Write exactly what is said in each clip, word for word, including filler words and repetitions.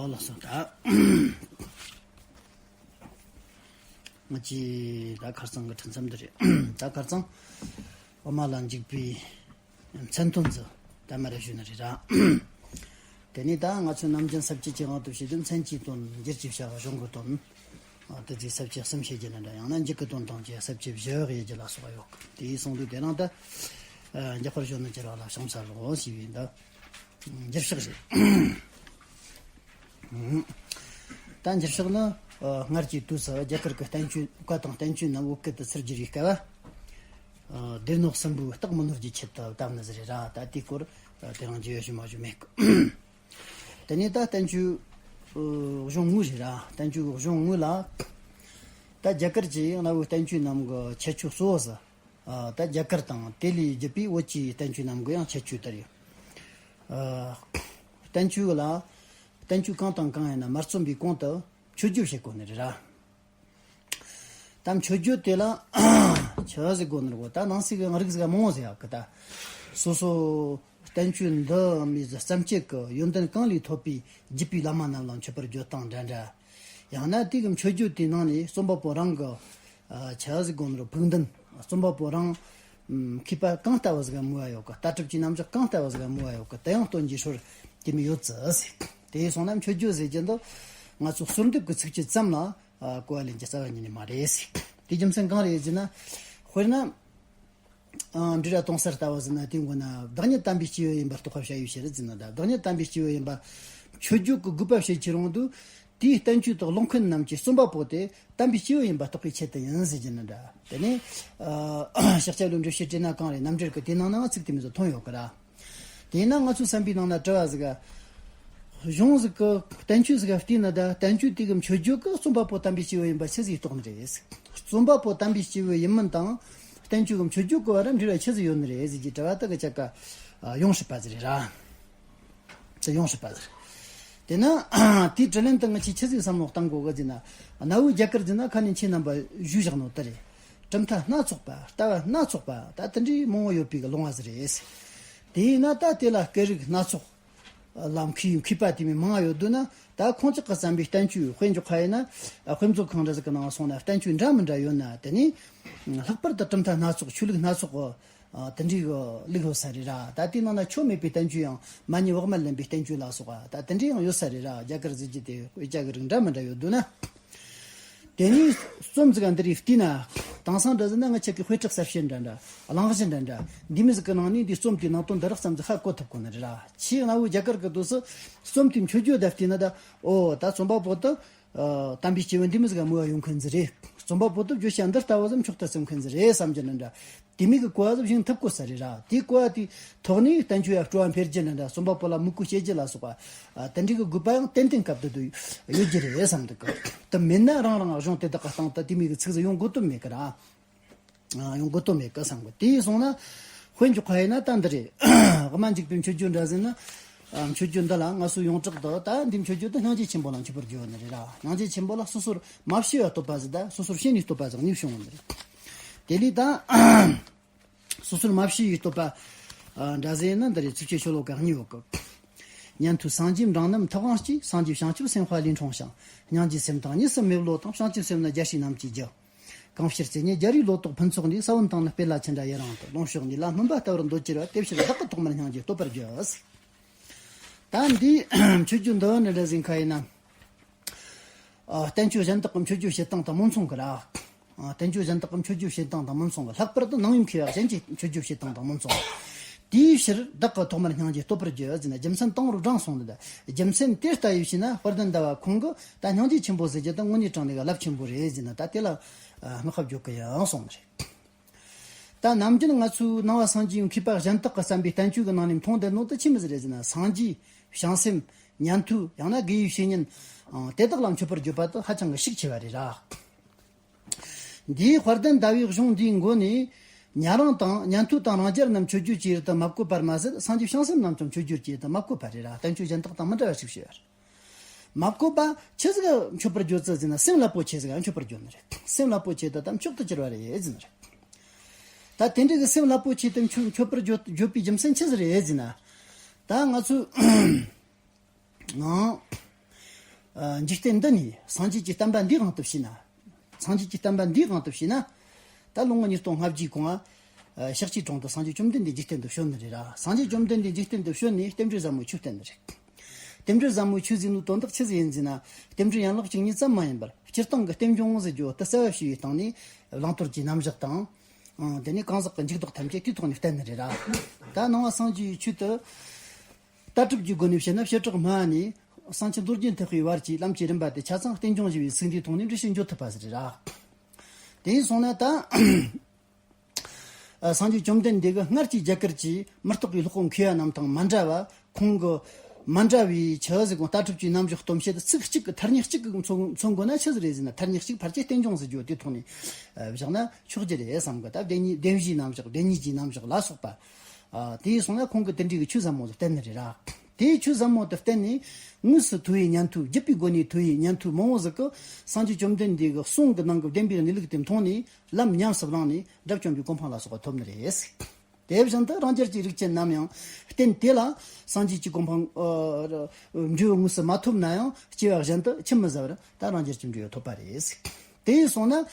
ལགས་སོ། ད་ང་ཅི་ད་ཁར་ཚང་གི་ཁྲིད་མཚམས་འདི་རེད། ད་ཁར་ཚང་ཨོ་མ་ལ་འཇིགས་པའི་མཚན་དོན་ཟེར་ད་མ་རེ་ཞུ་ནི་རེད་ར། དེ་ནས་ད་ང་ཚོས་ནམ་རྒྱུན་ས་བཅད་ཀྱི་དབང་དུ་བྱས་ཏེ་མཚན་གྱི་དོན། འགྱུར་གྱི་བྱ་བ། གཞུང་གི་དོན། ཨ་དེ་ཚོའི་ས་བཅད་གསུམ་བཤད་རྒྱུ་ན་འདྲ། ཡང་ན་མཇུག་གི་དོན་དང་བཅས་ས་བཅད་བཞི་ཡོད་རྒྱུ་ལ་སོགས་ཡོད། དེའི་གསུང་དུས་དེ་རིང་ད་ཨ་མགྱོགས་པར་ཞུ་ནི་གྱུར་བ་ལ་ཞང་ས་ལོ་ཞེས་པའི་འདི་འགྱུར་ཕྱག་རེད། ད་འགྱུར་ཕྱག་ནི་ཨ་སྔར་གྱི་དུས་སུ་རྒྱ་གར་གྱི་བསྟན་བཅོས། བཀའ་དང་བསྟན་བཅོས་རྣམས་བོད་སྐད་དུ་ཚུར་བསྒྱུར་བའི་སྐབས། ཨ་སྡེ་སྣོད་གསུམ་པོའི་རྟགས་མི་ནོར་གྱི་ཆེད་དུ་བཏབ་ནི་ཟིག་རེད་ར། ད་དེའི་སྐོར་ཨ་དེ་རིང་རྒྱུས་ཡོད་ཞུ་མ་ཞུ་མེད་གི། དེ་ནས་ད་བསྟན་བཅོས་ཨ་གཞུང་དངོས་རེད་ར། བསྟན་བཅོས་གཞུང་དངོས་ལ་ད་རྒྱ་གར་གྱི་གནའ་བོའི་བསྟན་བཅོས་རྣམས་ཀྱི་ཁྱད་ཆོས་གཙོ་བོ་ཟིག་ཨ་ད་རྒྱ་གར་དང་དེ་ལས་བརྒྱུད་པའི་བོད་ཀྱི་བསྟན་བཅོས་རྣམས་ཀྱི་ཡང་ཁྱད་ཆོས་ལྟར་ཡོད། ཨ་བསྟན་བཅོས་ལ་བསྟན་བཅོས་གང་དང་གང་ཡིན་ན་མ་རྩོམ་པའི་གོང་དུ་མཆོད་བརྗོད་བྱེད་དགོས་ནི་རེད་ར། ད་མཆོད་བརྗོད་དེ་ལ་ཆི་ཟེར་དགོས་ནི་རེད་གོ། ད་ནང་གསེས་ཀྱི་རིགས་ཟིག་མང་བོ་ཟིག་ཡོད་གི། ད་སོ་སོ་བསྟན་བཅོས་འདི་མོ་ཟིག་བརྩམས་བྱེད་ཀྱི་ཡོན་ཏན་གང་ལས་ཐོབ་པའི་བརྒྱུད་པའི་བླ་མ་རྣམས་ལ་མཆོད་པར་བརྗོད་སྟངས་འདྲ་འདྲ། ཡང་ན་དེ་གི་མཆོད་བརྗོད་དེའི་ནང་ནས་རྩོམ་པ་པོ་རང་གི་ཨ་ཆི་ཟེར་དགོས་ནི་རེད། ཕུགས་འདུན། རྩོམ་པ་པོ་རང་ཨམ་མཁས་པ་གང་ལྟ་བུ་ཟིག་ག་མོས་པ་ཡོད་གི། ལྟ་གྲུབ་ཀྱི་རྣམ་གཞག་གང་ལྟ་བུ་ཟིག་ག་མོས་པ་ཡོད་གི། དེ་ཡང་སྟོན་གྱི་སྲོལ་དེ་མོ་ཡོད་ཙི་ཟིག་དེ་སོང་ན་མཆོད་བརྗོད་ཟེར་རྒྱུ་འདི་ང་ཚོ་གསོལ་འདེབས་ཀྱི་ཚིགས་བཅད་ཙམ་ལ་ཨ་གོ་བ་ལེན་རྒྱུ་རྩ་བ་ཉིད་ནས་མ་རེད་ཟེར། དེ་རྒྱུ་མཚན་གང་རེད་ཟེར་ན། དཔེར་ན་ཨ་འབྲི་ར་གཏོང་སར་ལྟ་བུ་ཟེར་ན། དེའི་མགོ་ན་བདག་ཉིད་དམ་པའི་སྐྱེས་བུ་ཡིན་པར་རྟོགས་པ་བྱ་བའི་ཕྱིར་ཟེར་ན། ད་བདག་ཉིད་དམ་པའི་སྐྱེས་བུ་ཡིན་པ་མཆོད་བརྗོད་ཀྱི་དགོས་པ་བཤད་ཀྱི་རུང་དུ། དེའི་བསྟན་བཅོས་དག་ཀློག་མཁན་རྣམས་ཀྱིས་རྩོམ་པ་པོ་དེ་དམ་པའི་སྐྱེས་བུ་ཡིན་པ་རྟོགས་པའི་ཆེད་དུ་ཡིན་ཟེར་གྱི་ནི་འདྲ། དེ་ནས་ཨ་ཤཱཀྱ་བློའི་འགྲེལ་བཤད་བྲིས་ན་གང་རེད། རྣམ་འགྲེལ་གྱི་དེའི་ནང་ན་ཚིག་དེ་མོ་ཟིག་ཐོན་ཡོད་གི་ར། དེས་ན་ང་ཚོའི་བསམ་པའི་ནང་ན་དྲི་བ་ཟིག་ག་གཞུང་ཟིག་གི་བསྟན་བཅོས་ཟིག་ག་བལྟས་ན། ད་བསྟན་བཅོས་དེ་གི་མཆོད་བརྗོད་ཀྱིས་རྩོམ་པ་པོ་དམ་པའི་སྐྱེས་བུ་ཡིན་པ་ཆི་ཟིག་རྟོགས་ནི་རེད། རྩོམ་པ་པོ་དམ་པའི་སྐྱེས་བུ་ཡིན་མིན་དང་བསྟན་བཅོས་ཀྱི་མཆོད་བརྗོད་ཀྱི་བར་འབྲེལ་བ་ཆི་ཟིག་ཡོད་ནི་རེད་ཟེར་གྱི་དྲི་བ་དག་གི་ཆ་ག་ཡོངས་སྲིད་པ་ཟིག་རེད་ར། དེ་ཡོངས་སྲིད་པ་ཟིག་དེས་ན་དེའི་དྲི་ལན་དུ་ང་ཆོས་ཆི་ཟིག་བསམ་བློ་བཏང་དགོས་གི་ཟེར་ན། གནའ་བོའི་རྒྱ་གར་ཟེར་ན་ཁ་ནས་ཁྱེད་རྣམ་པ་ཞུས་བཞག་ནོ་དེ་རེད། གྲུབ་མཐའ་སྣ་ཚོགས་པ། ལྟ་བ་སྣ་ཚོགས་པ། ད་དེ་འདྲའི་མང་བོ་ཡོད་པའི་གི་ལུང་བ་ཟིག་རེད། དེས་ན་ད་དེ་ལ་སྐད་རིགས་སྣ་ཚོགས་ལ་མཁས་མཁས་པ་དེ་མོ་མང་ང་ཡོད་དུས་ན། ད་ཁོང་ཅག་གིས་བརྩམས་པའི་བསྟན་བཅོས་དཔེ་འཇོག་ཁ་ཡིན་ན། དཔེ་མཛོད་ཁང་འདྲ་ཟིག་གི་ནང་སོང་ན་བསྟན་བཅོས་འདྲ་མི་འདྲ་ཡོད་ན། དེ་ནས་ལྷག་པར་དུ་གྲུབ་མཐའ་སྣ་ཚོགས། ཆོས་ལུགས་སྣ་ཚོགས་ཀྱི་ཨ་དེ་འདྲའི་གི་ལུགས་ཡོད་ས་རེད་ར། ད་དེའི་ནང་ན་ཆོས་མེད་པའི་བསྟན་བཅོས་ཡང་། མ་ཎི་འོག་མ་ལེན་པའི་བསྟན་བཅོས་ལ་སོགས་པ། ད་དེ་འདྲའི་ཡང་ཡོད་ས་རེད་ར། རྒྱ་གར་ཟེར་རྒྱུ་དེ་དཔེ་ཆ་གི་རིགས་འདྲ་མི་འདྲ་ཡོད་དུས་ན། དེ་ནས་རྩོམ་ཟིག་ག་འདི་རིགས་བལྟས་ན། དེང་སང་འདྲ་ཟེར་ན་ང་ཆོ་གི་དཔེ་སྐྲག་གསར་བཤད་འདྲ་འདྲ། གླེང་གཞི་འདྲ་འདྲ། འདི་མོ་ཟིག་གི་ནང་ནས་འདི་རྩོམ་དེའི་ནང་དོན་འདི་རགས་ཙམ་ཟིག་ཧ་གོ་ཐུབ་གོ་ནི་རེད་ར། ཆེས་གནའ་བོའི་རྒྱ་གར་གི་དུས་སུ་རྩོམ་དེའི་མཆོད་བརྗོད་དེ་བལྟས་ན་ད། ཨོ་ད་རྩོམ་པ་པོ་དེ་ཨ་དམ་པའི་སྐྱེས་བུ་འདི་མོ་ཟིག་ག་མོས་པ་ཡོད་མཁན་ཟིག་རེད། རྩོམ་པ་པོ་དེ་བརྗོད་བྱ་འདི་ལྟ་བུ་ཟིག་མཆོག་ཏུ་བརྩི་མཁན་ཟིག་རེད་བསམ་གྱི་ནི་འདྲ། དེ་མོ་གི་གོ་བ་ཟིག་བཞེངས་ཐུབ་གོ་ས་རེད་ར། དེའི་གོ་བ་དེའི་ཐོག་ནས་བསྟན་བཅོས་ཡ་སྤྲོ་བ་འཕེལ་རྒྱུ་ནི་འདྲ། རྩོམ་པ་པོ་ལ་མིག་གོ་བྱེད་རྒྱུ་ལ་སོགས་པ། ཨ་དེ་འདྲའི་གི་དགོས་པ་ཡང་ཏན་ཏན་སྐབས་དེ་དུས་ཡོད་རྒྱུ་རེད་བསམ་འདུག་གི། དེ་མེད་ན་རང་རང་གཞུང་དེ་དག་གི་སྟེང་དུ་དེ་མོ་གི་ཚིག་ཟིག་ཡོང་དགོས་དོན་མེད་གི་ར། ཨ་ཡོང་དགོས་དོན་མེད་གི་བསམ་གི། དེ་སོང་ན་དཔེ་འཇོག་ཁ་ཡིན་ན་ད་འདི་རེད། དབུ་མ་འཇུག་པའི་མཆོད་བརྗོད་འདྲ་ཟེར་ན། ཨ་མཆོད་བརྗོད་འདི་ལ་ང་ཚོས་ཡོངས་གྲགས་དུ་ད་འདི་མཆོད་བརྗོད་དེ་སྙིང་རྗེ་ཆེན་པོ་ལ་མཆོད་པར་བརྗོད་ནི་རེད་ར། སྙིང་རྗེ་ཆེན་པོ་ལ་སོ་སོར་མ་ཕྱེ་བའི་བསྟོད་པ་ཟིག་དང་སོ་སོར་ཕྱེ་ནས་བསྟོད་པ་ཟིག་གཉིས་བྱུང་བ་ནི་རེད། དེ་ལས་ད་སོ་སོར་མ་ཕྱེ་བའི་བསྟོད་པ་ཨ་འདྲ་ཟེར་ན་འདི་རེད། ཚིགས་བཅད་ཤོ་ལོ་ཀ་གཉིས་ཡོད་གི། ཉན་ཐོས་སངས་རྒྱས་འབྲིང་རྣམས་ཐུབ་དབང་སྐྱེས། སངས་རྒྱས་བྱང་ཆུབ་སེམས་དཔའ་ལས་འཁྲུངས་ཤིང་། སྙིང་རྗེའི་སེམས་དང་གཉིས་སུ་མེད་བློ་དང་། བྱང་ཆུབ་སེམས་ནི་རྒྱལ་སྲས་རྣམས་ཀྱི་རྒྱུ། གང་ཕྱིར་བརྩེ་ཉིད་རྒྱལ་བའི་བློ་ཐོག་ཕུན་ཚོགས་ནས། ས་བོན་དང་ནི་སྤེལ་ལ་ཅི་འདྲ་ཡི་རང་དུ། ལོངས་སྤྱོད་གཉིས་ལ་སྨིན་པ་ལྟ་བུར་འདོད་གྱུར་པ། དེ་ཕྱིར་བདག་གིས་ཐོག་མར་སྙིང་རྗེ་བསྟོད་པར་བགྱི། ད་འདིའི་མཆོད་བརྗོད་འདི་ནི་འདྲ་ཟིག་ཁ་ཡིན་ན། ཨ་བསྟན་བཅོས་གཞན་དག་གི་མཆོད་བརྗོད་བྱེད་སྟངས་དང་མི་མཚུངས་གི་ར། ཨ་བསྟན་བཅོས་གཞན་དག་གི་མཆོད་བརྗོད་བྱེད་སྟངས་དང་མི་མཚུངས་གི། ལྷག་པར་དུ་ནང་པའི་མཁས་པ་གཞན་གྱི་མཆོད་བརྗོད་བྱེད་སྟངས་དང་མི་མཚུངས་གི། དེའི་ཕྱིར་བདག་གིས་ཐོག་མར་སྙིང་རྗེ་བསྟོད་པར་བགྱི་ཟེར་ན་རྒྱུ་མཚན་དང་པོར་དྲངས་སོང་ནི་ད། རྒྱུ་མཚན་དེ་ལྟ་ཡིས་ཞུས་ན། དཔལ་ལྡན་ཟླ་བ་ཁོང་གིས་ད་སྙིང་རྗེ་ཆེན་པོ་ཟེར་རྒྱུ་དེ་དངོས་གནས་དྲང་གནས་ཀྱི་རླབས་ཆེན་པོ་རེད་ཟེར་ན། ད་དེ་ལ་ཨ་བསྔགས་པ་བརྗོད་ཀྱི་ཡིན་གསུངས་ནི་རེད། ད་ནམ་རྒྱུན་ང་ཚོའི་ནང་པ་སངས་རྒྱས་ཀྱི་མཁས་པ་གཞན་དག་གིས་བརྩམས་པའི་བསྟན་བཅོས་ཀྱི་ནང་ནས་མཐོང་བསྡད་ནོ་དེ་ཆི་མོ་ཟིག་རེད་ཟེར་ན། སངས་རྒྱས། བྱང་སེམས། ཉན་ཐོས། ཡང་ན་དགེ་བའི་བཤེས་གཉེན་ཨང་དེ་དག་ལ་མཆོད་པར་བརྗོད་པ་དེ་ཧ་ཅང་གི་ཤུགས་ཆེ་བ་རེད་ར། འདིའི་དཔལ་ལྡན་ཟླ་བའི་གཞུང་འདིའི་མགོ་ནས། ཉན་རང་དང་ཉན་ཐོས་དང་རང་རྒྱལ་རྣམས་མཆོད་བརྗོད་ཀྱི་ཡུལ་དུ་མ་བཀོད་པར་མ་ཟད། སངས་རྒྱས་བྱང་སེམས་རྣམས་ཀྱང་མཆོད་བརྗོད་ཀྱི་ཡུལ་དུ་མ་བཀོད་པ་རེད་ར། བསྟན་བཅོས་གཞན་དག་དང་མི་འདྲ་བ་ཞིག་བྱས་པ་རེད། མ་བཀོད་པ་ཆི་ཟིག་མཆོད་པར་བརྗོད་ཟེར་ན། སེམས་རླབས་པོ་ཆེ་ཟིག་མཆོད་པར་བརྗོད་ནི་རེད། སེམས་རླབས་པོ་ཆེ་དེ་དག་མཆོག་ཏུ་གྱུར་པ་རེད་ཟེར་ནི་རེད། ད་དེ་འདྲ་གི་སེམས་རླབས་པོ་ཆེ་དེ་མཆོད་མཆོད་པར་བརྗོད་བརྗོད་པའི་རྒྱུ་མཚན་ཆི་ཟིག་རེད་ཟེར་ན། ད་ང་ཚོས་ཨང་ ཨ། འཇིག་རྟེན་འདི་ནས་སངས་རྒྱས་ཀྱི་བསྟན་པ་འདིའི་དབང་དུ་བྱས་ན། སངས་རྒྱས་ཀྱི་བསྟན་པ་འདིའི་དབང་དུ་བྱས་ན། ད་ལོ་ངོ་ཉིས་སྟོང་ལྔ་བརྒྱའི་གོང་ང་། ཨ། ཤཱཀྱའི་གྲོང་དུ་སངས་རྒྱས་བཅོམ་ལྡན་འདས་འཇིག་རྟེན་དུ་བྱོན་ནི་རེད་ར། སངས་རྒྱས་བཅོམ་ལྡན་འདས་འཇིག་རྟེན་དུ་བྱོན་ནས་རྟེན་འབྲེལ་ཟབ་མོའི་ཆོས་བསྟན་ནི་རེད། རྟེན་འབྲེལ་ཟབ་མོའི་ཆོས་ཟེར་ནོ་དོན་དག་ཆི་ཟིག་ཡིན་ཟེར་ན། རྟེན་འབྲེལ་ཡན་ལག་བཅུ་གཉིས་ཙམ་མ་ཡིན་པར་སྤྱིར་བཏང་གི་རྟེན་འབྱུང་ཟེར་རྒྱུ་དེ་གསལ་བ་ཞུ་བའི་སྟེང་ནས་བླང་དོར་གྱི་རྣམ་གཞག་དང་། ཨང་། དེ་ནས་གང་ཟག་གི་འཇུག་ལྡོག་ཐམས་ཅད་དེའི་ཐོག་ནས་བསྟན་ནི་རེད་ར། ད་ནང་པ་སངས་རྒྱས་ཀྱི་ཆོས་དེ། ལྟ་གྲུབ་ཀྱི་སྒོ་ནས་བཤད་ན་བྱེ་བྲག་སྨྲ་བ་ནས་སངས་རྒྱས་མདོ་རྒྱུད་ཐེག་པའི་བར་གྱི་ལམ་གྱི་རིམ་པ་དེ་ཆ་ཚང་རྟེན་འབྱུང་ཞེས་པའི་ཚིག་འདིའི་ཐོག་ནས་འགྲེལ་བཤད་འཇོག་ཐུབ་པ་ཟིག་རེད་ར། དེ་ཡིན་སོང་ན་ད། ཨ། སངས་རྒྱས་བཅོམ་ལྡན་འདས་ཀྱིས་སྔར་གྱི་རྒྱ་གར་གྱི་མུ་སྟེགས་པའི་སློབ་དཔོན་མཁས་པ་རྣམས་དང་མ་འདྲ་བ། ཁོང་གི་མ་འདྲ་བའི་ཆི་ཟིག་གོང་ལྟ་གྲུབ་ཀྱི་རྣམ་གཞག་སྟོན་བྱེད་དུ་ཚིག་གཅིག་གི་ཐ་སྙད་གཅིག་གི་མཚོན་མཚོན་དགོས་ན་ཆི་ཟིག་རེད་ཟེར་ན། ཐ་སྙད་གཅིག་ཕལ་ཆེར་རྟེན་འབྱུང་ཟེར་རྒྱུ་དེའི་ཐོག་ནས། ཨ། བཞག་ན་ཆོག་རྒྱུ་རེད་བསམ་གི། ད་བདེན་གཉིས་བདེན་བཞིའི་རྣམ་གཞག་བདེན་གཉིས་ཀྱི་རྣམ་གཞག་ལ་སོགས་པ། ཨ། དེ་ཡིན་སོང་ན་ཁོང་གིས་དེ་འདྲའི་གི་ཆོས་ཟབ་མོ་དེ་བསྟན་ནི་རེད་ར། དེའི་ཆོས་ཟབ་མོ་དེ་བསྟན་ནས་དངོས་སུ་ཐུབ་པའི་ཉན་ཐོས་བརྒྱུད་པའི་སྒོ་ནས་ཐུབ་པའི་ཉན་ཐོས་མང་བོ་ཟིག་གིས་སངས་རྒྱས་བཅོམ་ལྡན་འདས་ཀྱི་གསུང་གི་ནང་གི་བདེན་པའི་གནས་ལུགས་དེ་མཐོང་ནས་ལམ་ཉམས་སུ་བླངས་ནས་དགྲ་བཅོམ་པའི་གོ་འཕང་ལ་སོགས་པ་ཐོབ་ནི་རེད། དེ་བཞིན་དུ་རང་རྒྱལ་གྱི་རིགས་ཅན་རྣམས་ཡང་རྟེན་དེ་ལ་སངས་རྒྱས་ཀྱི་གོ་འཕང་། ཨ། འབྲས་བུ་དངོས་སུ་མ་ཐོབ་ན་ཡང་སྐྱེ་བ་གཞན་དུ་ཆུད་མི་ཟ་བར་ད་རང་རྒྱལ་གྱི་འབྲས་བུ་ཐོབ་པ་རེད། དེ་ཡིན་སོང་ན།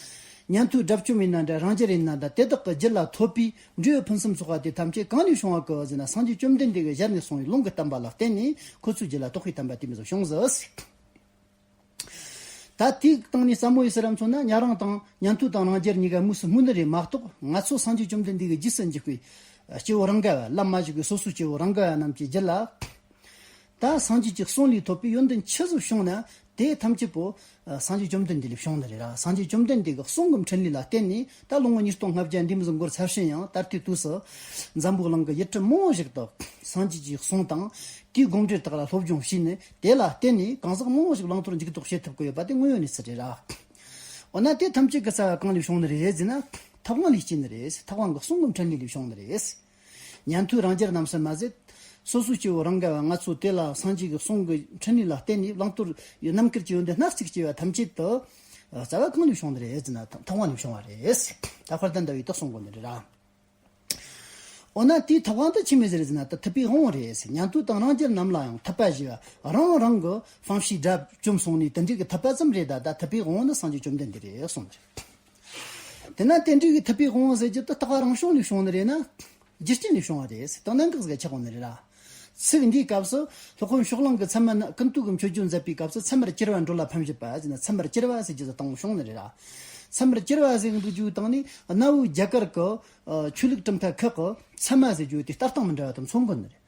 ཉན་ཐོས་དགྲ་བཅོམ་ཡིན་ན་འདྲ་རང་རྒྱལ་ཡིན་ན་འདྲ་དེ་དག་གི་རྒྱུད་ལ་ཐོབ་པའི་འབྲས་བུ་ཕུན་སུམ་ཚོགས་པ་དེ་ཐམས་ཅད་གང་ནས་བྱུང་བ་གི་ཟེར་ན། སངས་རྒྱས་བཅོམ་ལྡན་འདས་ཀྱིས་ཞལ་ནས་གསུངས་པའི་ལུང་གི་བསྟན་པ་ལ་བརྟེན་ནས་ཁོ་ཚོའི་རྒྱུད་ལ་རྟོགས་པའི་བསྟན་པ་དེ་མོ་ཟིག་བྱུང་ཟིག། ད་དེའི་སྟེང་ནས་ཟབ་མོ་ཡི་ཟེར་རམ་མཚོན་ན། ཉན་རང་དང་ཉན་ཐོས་དང་རང་རྒྱལ་གཉིས་ཀ་དངོས་སུ་སྨོས་ནི་རེད་མ་གཏོགས། ང་ཚོ་སངས་རྒྱས་བཅོམ་ལྡན་འདས་ཀྱི་རྗེས་སུ་འཇུག་པའི་སྐྱེ་བོ་རང་ག་བ། ལམ་མ་ཞུགས་པའི་སོ་སོའི་སྐྱེ་བོ་རང་ག་བ་རྣམས་ཀྱི་རྒྱུད་ལ། ད་སངས་རྒྱས་ཀྱི་གསུང་ལས་ཐོབ་པའི་ཡོན་ཏན་ཆི་ཟིག་བྱུང་ན་དེ་ཐམས་ཅད་པོ། ཨ། སངས་རྒྱས་བཅོམ་ལྡན་འདས་ལས་བྱུང་ནི་རེད་ར། སངས་རྒྱས་བཅོམ་ལྡན་འདས་ཀྱི་གསུང་གི་འཕྲིན་ལས་ལ་བརྟེན་ནས་ད་ལོ་ངོ་ཉིས་སྟོང་ལྔ་བརྒྱ་འདི་མོ་ཟིག་འགོར་ཚར་ཕྱིན་ཡང་ད་ལྟའི་དུས་སུ་འཛམ་བུ་གླིང་གི་ཡུལ་གྲུ་མང་བོ་ཞིག་ཏུ་སངས་རྒྱས་ཀྱི་གསུང་དང་དེའི་དགོངས་འགྲེལ་དག་ལ་སློབ་སྦྱོང་བྱས་ནས། དེ་ལ་བརྟེན་ནས་གང་ཟག་མང་བོ་ཞིག་བླང་དོར་འཇུག་ལྡོག་བྱེད་ཐུབ་ཀྱི་ཡོད་པ་དེ་དངོས་ཡོད་གནས་ཚུལ་རེད་ར། འོ་ན་དེ་ཐམས་ཅད་ཀྱི་རྩ་བ་གང་ལས་བྱུང་ནི་རེད་ཟེར་ན། ཐུབ་དབང་ལས་སྐྱེས་ནི་རེད། ཐུབ་དབང་གི་གསུང་གི་འཕྲིན་ལས་ལས་བྱུང་ནི་རེད། ཉན་ཐོས་རང་རྒྱལ་རྣམས་སུ་མ་ཟད། སོ་སོའི་སྐྱེ་བོ་རང་ག་བ་ང་ཚོ་དེ་ལ་སངས་རྒྱས་ཀྱི་གསུང་གི་འཕྲིན་ལས་ལ་བརྟེན་ནས་བླང་དོར་གྱི་རྣམ་དཀར་གྱི་ཡོན་ཏན་སྣ་གཅིག་སྐྱེ་བ་ཐམས་ཅད་དུ། རྩ་བ་གང་ལས་བྱུང་ནི་རེད་ཟེར་ན། ཐུབ་དབང་ལས་བྱུང་བ་རེད། ད་དཔལ་ལྡན་ཟླ་བས་དེ་གསུང་གོ་ནི་རེད་ར། འོ་ན་དེའི་ཐུབ་དབང་དེ་ཆི་མོ་ཟིག་རེད་ཟེར་ན། ད་ཐུབ་པའི་དབང་པོ་རེད་ཟེར། ཉན་ཐོས་དང་རང་རྒྱལ་རྣམས་ལ་ཡང་ཐུབ་པ་བཞི་བ་རང་རང་གི་ཕན་བྱེད་དགྲ་བཅོམ་སོང་ནས་དེ་འདྲའི་གི་ཐུབ་པ་ཙམ་རེད། ད་ད་ཐུབ་པའི་དབང་པོ་ནི་སངས་རྒྱས་བཅོམ་ལྡན་འདས་རེད་གསུངས་ནི་རེད། དེ་ན་དེ་འདྲའི་གི་ཐུབ་པའི་དབང་པོ་ཟེར་རྒྱུ་དེ་རྟག་པ་རང་བྱུང་ནས་བྱུང་ནི་རེད་ན། རྒྱུ་རྐྱེན་ལས་བྱུང་བ་རེད་ཟེར། དོན་དག་གི་ཁྱབ་གོ་ནི་རེད་ར། ཚིག་འདིའི་སྐབས་སུ་སློབ་དཔོན་ཕྱོགས་གླང་གིས་ཚད་མ་ན་ཀུན་བཏུས་ཀྱི་མཆོད་བརྗོད་མཛད་པའི་སྐབས་སུ་ཚད་མར་གྱུར་པ་འགྲོ་ལ་ཕན་བཞེད་པ་ཟེར་ན། ཚད་མར་གྱུར་པ་ཟེར་རྒྱུ་དེ་དང་པོ་བྱུང་ནི་རེད་ར། ཚད་མར་གྱུར་པ་ཟེར་གི་འདུག་རྒྱུའི་སྟེང་ནས་གནའ་བོའི་རྒྱ་གར་གྱི་ཆོས་ལུགས་གྲུབ་མཐའ་ཁག་གི་ཚད་མ་ཟེར་རྒྱུ་དེ་ལྟ་སྟངས་མི་འདྲ་བ་དང་མཚུངས་གོ་ནི་རེད།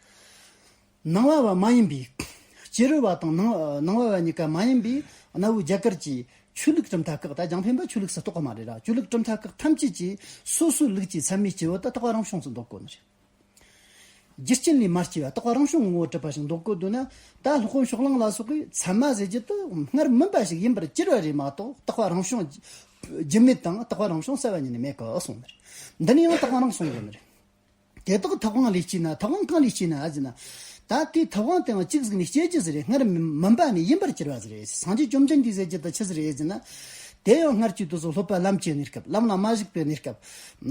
ནང་པ་བ་མ་ཡིན་པའི། སྐྱེ་རུ་བ་དང་ནང་ནང་པ་བ་གཉིས་ཀ་མ་ཡིན་པའི་གནའ་བོའི་རྒྱ་གར་གྱི་ཆོས་ལུགས་གྲུབ་མཐའ་ཁག་ད་རྒྱང་འཕེན་པ་ཆོས་ལུགས་སུ་གཏོགས་པ་མ་རེད་ར། ཆོས་ལུགས་གྲུབ་མཐའ་ཁག་ཐམས་ཅད་ཀྱིས་སོ་སོའི་ལུགས་ཀྱི་ཚད་མའི་སྐྱེ་བོ་ད་རྟག་པ་རང་བྱུང་དུ་འདོད་གོ་ནི་རེད། རྒྱུ་རྐྱེན་ལས་མ་སྐྱེས་པ་རྟག་པ་རང་བྱུང་ངོ་བོ་གྲུབ་པ་ཞིག་འདོད་གོ་འདུག་ན། ད་སློབ་དཔོན་ཕྱོགས་གླང་ལ་སོགས་ཀྱིས་ཚད་མ་ཟེར་རྒྱུ་དེ་སྔར་མིན་པ་ཞིག་ཡིན་པར་གྱུར་པ་རེད་མ་གཏོགས། རྟག་པ་རང་བྱུང་རྒྱུ་མེད་དང་རྟག་པ་རང་བྱུང་གསལ་བ་ཉིད་ནས་མེད་གི་གསུངས་ནི་རེད། འདི་ནི་ཡང་རྟག་པ་རང་བྱུང་གི་ནི་རེད། དེ་དག་ཐུབ་དབང་ལས་སྐྱེས་ན། ཐུབ་དབང་གང་ལས་སྐྱེས་ན་ཟེར་ན། ད་དེའི་ཐུབ་དབང་དེའང་གཅིག་ཟིག་ནས་སྐྱེ་རྒྱུ་ཟིག་རེད། སྔར་མིན་པ་ནས་ཡིན་པར་གྱུར་པ་ཟིག་རེད། སངས་རྒྱས་བཅོམ་ལྡན་འདས་ཟེར་རྒྱུ་དེ་ཆི་ཟིག་རེད་ཟེར་ན། དེ་ཡང་སྔར་གྱི་དུས་སུ་སློབ་པ་ལམ་གྱི་གནས་སྐབས། ལམ་ལ་མ་ཞུགས་པའི་གནས་སྐབས།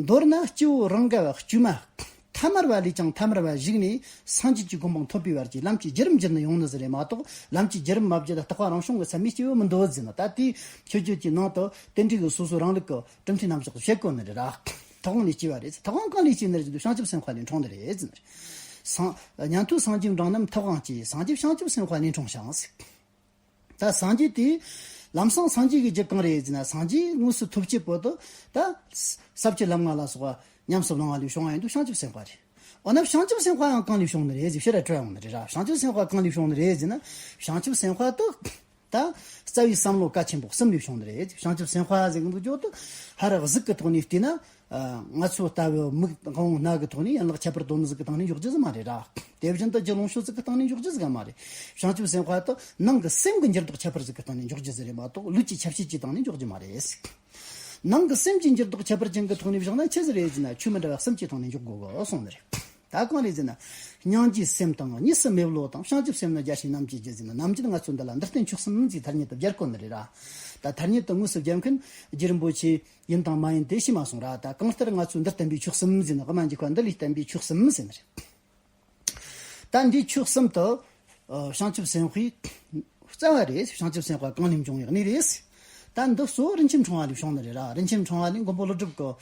མདོར་ན་སྐྱེ་བོ་རང་ག་བ་དཀྱུས་མ། ཐ་མལ་བ་ལས་ཀྱང་ཐ་མལ་བ་ཞིག་ནས་སངས་རྒྱས་ཀྱི་གོ་འཕང་ཐོབ་པའི་བར་གྱི་ལམ་གྱི་བརྒྱུད་རིམ་བརྒྱུད་ནས་ཡོང་ནི་ཟིག་རེད་མ་གཏོགས། ལམ་གྱི་བརྒྱུད་རིམ་མ་བརྒྱུད་ལ་རྟག་པ་རང་བྱུང་གི་ཚད་མའི་སྐྱེ་བོ་མི་འདོད་ཟེར་ན། ད་དེའི་མཆོད་བརྗོད་ཀྱི་ནང་དུ་དེ་འདྲའི་གི་སོ་སོ་རང་ལུགས་ཀྱི་གྲུབ་མཐའི་རྣམ་གཞག་བཤད་གོ་ནི་རེད་ར། ཐུབ་དབང་ལས་སྐྱེས་པ་རེད། ཐུབ་དབང་གང་ལས་སྐྱེས་ནི་རེད་ཟེར་དུས། བྱང་ཆུབ་སེམས་དཔའ་ལས་འཁྲུངས་ནི་རེད་ཟེར་ནི་རེད། སངས་ཉན་ཐོས་སངས་རྒྱས་འབྲིང་རྣམས་ཐུབ་དབང་སྐྱེས། སངས་རྒྱས་བྱང་ཆུབ་སེམས་དཔའ་ལས་འཁྲུངས་ཤིང་ཟེར། ད་སངས་རྒྱས་དེ་ལམ་སང་སངས་རྒྱས་ཀྱི་རྒྱུ་གང་རེད་ཟེར་ན། སངས་རྒྱས་དངོས་སུ་ཐོབ་བྱེད་པོ་དེ་ད་ས་བཅུ་ལམ་ལྔ་ལ་སོགས་པ་ཉམས་སུ་བླང་བ་ལས་བྱུང་བ་ཡིན་དུས་བྱང་ཆུབ་སེམས་དཔའ་རེད། འོ་ན་བྱང་ཆུབ་སེམས་དཔའ་ཡང་གང་ལས་བྱུང་ནི་རེད་ཟེར་ཕྱིར་ར་དྲི་བ་ཡོང་ནི་རེད་ར། བྱང་ཆུབ་སེམས་དཔའ་གང་ལས་བྱུང་ནི་རེད་ཟེར་ན། བྱང་ཆུབ་སེམས་དཔའ་དེ་ད་རྩ་བའི་བསམ་བློ་གལ་ཆེན་པོ་གསུམ་ལས་བྱུང་ནི་རེད། བྱང་ཆུབ་སེམས་དཔའ་ཟེར་གི་འདུག་རྒྱུ་དེ་ཧ་ར་གཟུགས་ཀྱི་ཐོག་ནས་བལྟས་ན། ཨ། ང་ཚོ་ལྟ་བུ་མིག་དབང་པོ་སྣ་གི་ཐོག་ནས་ཡན་ལག་ཁྱད་པར་དོ་ནི་ཟིག་གི་སྟེང་ནས་འཇོག་རྒྱུ་ཟིག་མ་རེད་ར། དེ་བཞིན་དུ་རྒྱུ་ལོངས་སྤྱོད་ཟིག་གི་སྟེང་ནས་འཇོག་རྒྱུ་ཟིག་ག་མ་རེད། བྱང་ཆུབ་སེམས་དཔའ་དེ་ནང་གི་སེམས་ཀྱི་འགྱུར་ལྡོག་ཁྱད་པར་ཟིག་གི་སྟེང་ནས་འཇོག་རྒྱུ་ཟིག་རེད་མ་གཏོགས། ལུས་ཀྱི་ཁྱབ་བྱེད་ཀྱི་སྟེང་ནས་འཇོག་རྒྱུ་མ་རེད། ནང་གི་སེམས་ཀྱི་འགྱུར་ལྡོག་ཁྱད་པར་ཅན་གྱི་ཐོག་ནས་བཞག་ན་ཆི་ཟིག་རེད་ཟེར་ན། ཆོས་མི་འདྲ་བ་གསུམ་གྱི་སྟེང་ནས་འཇོག་དགོས་གི་གསུངས་ནི་རེད། ད་གང་རེད་ཟེར་ན། སྙིང་རྗེའི་སེམས་དང་གཉིས་སུ་མེད་བློ་དང་། བྱང་ཆུབ་སེམས་ནི་རྒྱལ་ཞིང་རྣམ་མཁྱེན་རྒྱུ་ཟེར་ན། རྣམ་མཁྱེན་ང་ཚོ་འདི་ལ་འདིར་བསྟན་ཆོས་གསུམ་ཟེར་ཐ་སྙད་དུ་སྦྱར་གོ་ནི་རེད་ར། ད་ཐ་སྙད་དུ་དངོས་སུ་སྦྱར་མཁན་རྗེ་རིན་པོ་ཆེ་ཡིན་དང་མ་ཡིན་དེ་ཤེས་མ་སོང་ར། ད་གང་ལྟར་ང་ཚོས་འདིར་བསྟན་པའི་ཆོས་གསུམ་ཟེར་ན། དབུ་མ་འཇུག་པ་འདི་ལས་བསྟན་པའི་ཆོས་གསུམ་ཟེར་ནི་རེད། ད་འདིའི་ཆོས་གསུམ་དུ། ཨ། བྱང་ཆུབ་སེམས་དཔའི་ རྩ་བ་རེད། བྱང་ཆུབ་སེམས་དཔའ་གང་ནས་འབྱུང་བའི་གནས་རེད། ད་འདི་གཙོ་བོ་རིན་ཆེན་ཕྲེང་བ་ལས་བྱུང་ནི་རེད་ར། རིན་ཆེན་ཕྲེང་བ་ལས་མགོན་པོ་ཀླུ་སྒྲུབ་ཀྱི།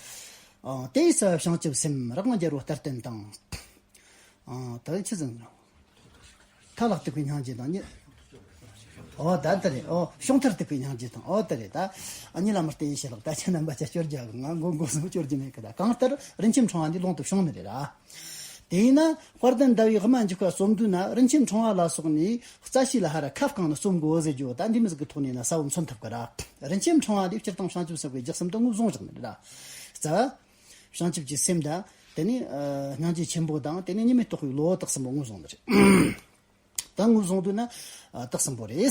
ཨ། དེ་ཡི་རྩ་བ་བྱང་ཆུབ་སེམས། རབ་དབང་རྒྱལ་པོ་རྟ་བསྟན་དང་། ཨ། ད་ཆི་ཟིག་ཡིན། མཐའ་ལ་སྟེགས་པའི་སྙིང་རྗེ་དང་གཉིས། ཨོ་ད་དེ་རེད། ཨོ་ཕྱོགས་མཐར་སྟེགས་པའི་སྙིང་རྗེ་དང་། ཨོ་དེ་རེད། ད་ཨ་ནི་བླ་མར་བརྟེན་ཡེ་ཤེས་ལགས། ད་ཁྱེད་རྣམ་པ་ཆ་སྐྱོར་རྒྱག་གི། ང་མགོ་མགོ་སུ་སྐྱོར་རྒྱུ་མེད་གི། ད་གང་ལྟར་རིན་ཆེན་ཕྲེང་བ་འདི་ལུང་དུ་བྱུང་ནི་རེད་ར། དེས་ན་དཔལ་ལྡན་ཟླ་བའི་དབུ་མ་འཇུག་པ་རྩོམ་དུས་ན། རིན་ཆེན་ཕྲེང་བ་ལ་སོགས་ནས་རྩ་ཤེས་ལ་ཧ་ར་ཁ་བསྐངས་ནས་རྩོམ་དགོས་ཟེར་རྒྱུ། ད་འདི་མོ་ཟིག་གི་ཐོག་ནས་ན་གསལ་བོ་མཚོན་ཐུབ་གི་ར། རིན་ཆེན་ཕྲེང་བ་འདིས་སྤྱིར་བཏང་བྱང་ཆུབ་སེམས་དཔའི་རྒྱུ་གསུམ་དུ་ངོས་བཟུང་བཞག་ནི་རེད་ར། རྩ་བ་བྱང་ཆུབ་ཀྱི་སེམས་དང་། དེ་ནས་ཨ་སྙིང་རྗེ་ཆེན་པོ་དང་། དེ་ནས་གཉིས་མེད་རྟོགས་པའི་བློ། དག་གསུམ་པོ་ངོས་བཟུང་ནི་རེད། ད་ངོས་བཟུང་དུས་ན་ཨ་དག་གསུམ་པོ་རེད།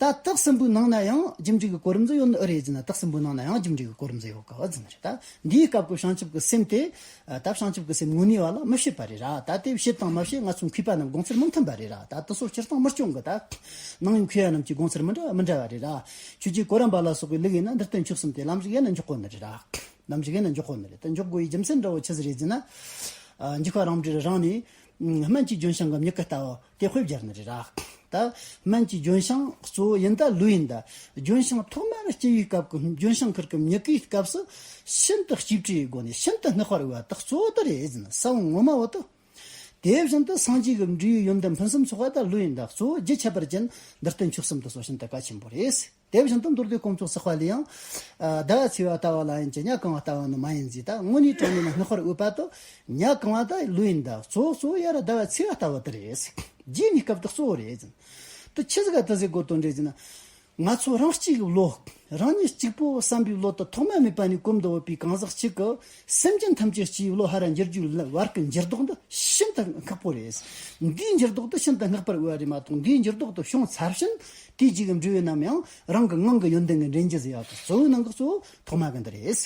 ད་དག་གསུམ་པོའི་ནང་ན་ཡང་རྒྱུ་འབྲས་ཀྱི་གོ་རིམ་ཟིག་ཡོད་ནི་ཨེ་རེད་ཟེར་ན། དག་གསུམ་པོའི་ནང་ན་ཡང་རྒྱུ་འབྲས་ཀྱི་གོ་རིམ་ཟིག་ཡོད་གི་ཟེར་ནི་རེད། ད་འདིའི་སྐབས་ཀྱི་བྱང་ཆུབ་ཀྱི་སེམས་དེ། ཨ་ད་བྱང་ཆུབ་ཀྱི་སེམས་དངོས་གནས་བ་ལ་མི་བྱེད་པ་རེད་ར། ད་དེ་བྱེད་དང་མ་བྱེད་ང་ཚོའི་མཁས་པ་རྣམས་དགོངས་ཚུལ་མི་མཐུན་པ་རེད་ར། ད་དེ་ཚོ་སྤྱིར་བཏང་མི་སྐྱོན་གི། ད་ནང་པའི་མཁས་པ་རྣམས་ཀྱི་དགོངས་ཚུལ་མི་འདྲ་མི་འདྲ་བ་རེད་ར། ཆོས་རྗེ་གོ་རམས་པ་ལ་སོགས་པའི་ལུགས་ཡིན་ན། འདིར་བསྟན་མཆོག་གསུམ་དེ་ལམ་རིགས་ཡན་ན་འཇོག་གོ་ནི་རེད་ར། ལམ་རིགས་ཡན་ན་འཇོག་གོ་ནི་རེད། ད་འཇོག་དགོས་པའི་རྒྱུ་མཚན་འདྲ་བོ་ཆི་ཟིག་རེད་ཟེར་ན། ཨ་འཇུག་པ་རང་འགྲེལ་རང་ནས། ཨ་སྨན་གྱི་ལྗོན་ཤིང་གི་མྱུ་གུ་ལྟ་བུ་དེ་དཔེ་སྦྱར་ནི་རེད་ར། ད་སྨན་གྱི་ལྗོན་ཤིང་གཙོ་བོ་ཡིན་ད་ལོས་ཡིན་ད། ལྗོན་ཤིང་ཐོག་མར་སྐྱེ་བའི་སྐབས་ཀྱི་ལྗོན་ཤིང་ཁུར་གི་མྱུ་གུའི་སྐབས་སུ་ཤིན་ཏུ་གཅེས་སྤྲས་ཡི་སྒོ་ནས་ཤིན་ཏུ་བསྔགས་པར་འོས་པ་དག་གཙོ་བོ་དེ་རེད་ཟེར་ན། ས་བོན་ངོ་མ་བོ་དེ། དེ་བཞིན་དུ་སངས་རྒྱས་ཀྱི་འབྲས་བུའི་ཡོན་ཏན་ཕུན་སུམ་ཚོགས་པ་ད་ལོས་ཡིན་ད། གཙོ་བོ་རྒྱུ་ཁྱད་པར་ཅན་འདིར་བསྟན་མཆོག་གསུམ་དེ་ཚོ་ཤིན་ཏུ་གལ་ཆེན་པོ་རེད། དེ་བཞིན་དུ་མདོ་སྡེ་དཀོན་མཆོག་བརྩེགས་པ་ལས་ཡང་། ཨ་ཟླ་བ་ཚེས་པ་ལྟ་བུ་ལ་ཡིན་གྱི། ཉ་གང་བ་ལྟ་བུ་ནི་མ་ཡིན་ཟེར། ད་དངོས་གནས་དྲང་གནས་ན་བསྔགས་པར་འོས་པ་དེ། ཉ་གང་བ་ད་ལོས་ཡིན་ད། གཙོ་བོ་གཙོ་བོ་ཡར་ཟླ་བ་ཚེས་པ་ལྟ་བུ་དེ་རེད། རྗེས་ནས་སྐབས་དེ་གཙོ་བོ་རེད་ཟེར། དེ་ཆི་ཟིག་ག་དེ་ཟེར་དགོས་དོན་རེད་ཟེར་ན། ང་ཚོ་རང་གཅིག་གི་བློ། རང་ཉིད་གཅིག་པོ་བསམ་པའི་བློ་དེ་ཐོག་མ་མེད་པ་ནས་གོམས་འདྲ་བོ་བའི་གང་ཟག་གཅིག་གིས་སེམས་ཅན་ཐམས་ཅད་སྤྱིའི་བློ་ཧ་ར་འགྱུར་རྒྱུའི་བར་གྱི་འགྱུར་ལྡོག་འདི་ཤིན་ཏུ་ཁག་པོ་རེད། འདིའི་འགྱུར་ལྡོག་དེ་ཤིན་ཏུ་བསྔགས་པར་འོས་པ་རེད་མ་གཏོགས། འདིའི་འགྱུར་ལྡོག་དེ་བྱུང་ཚར་ཕྱིན་དེའི་རྗེས་ཀྱི་འབྲས་བུ་རྣམས་ཡང་རང་གི་ངང་གི་ཡོན་ཏན་གྱི་འདྲེན་རྒྱུ་ཟེར་ཡག་གི་གཙོ་བོའི་ནང་གི་གཙོ་བོ་ཐོག་མ་གི་འདི་རེད།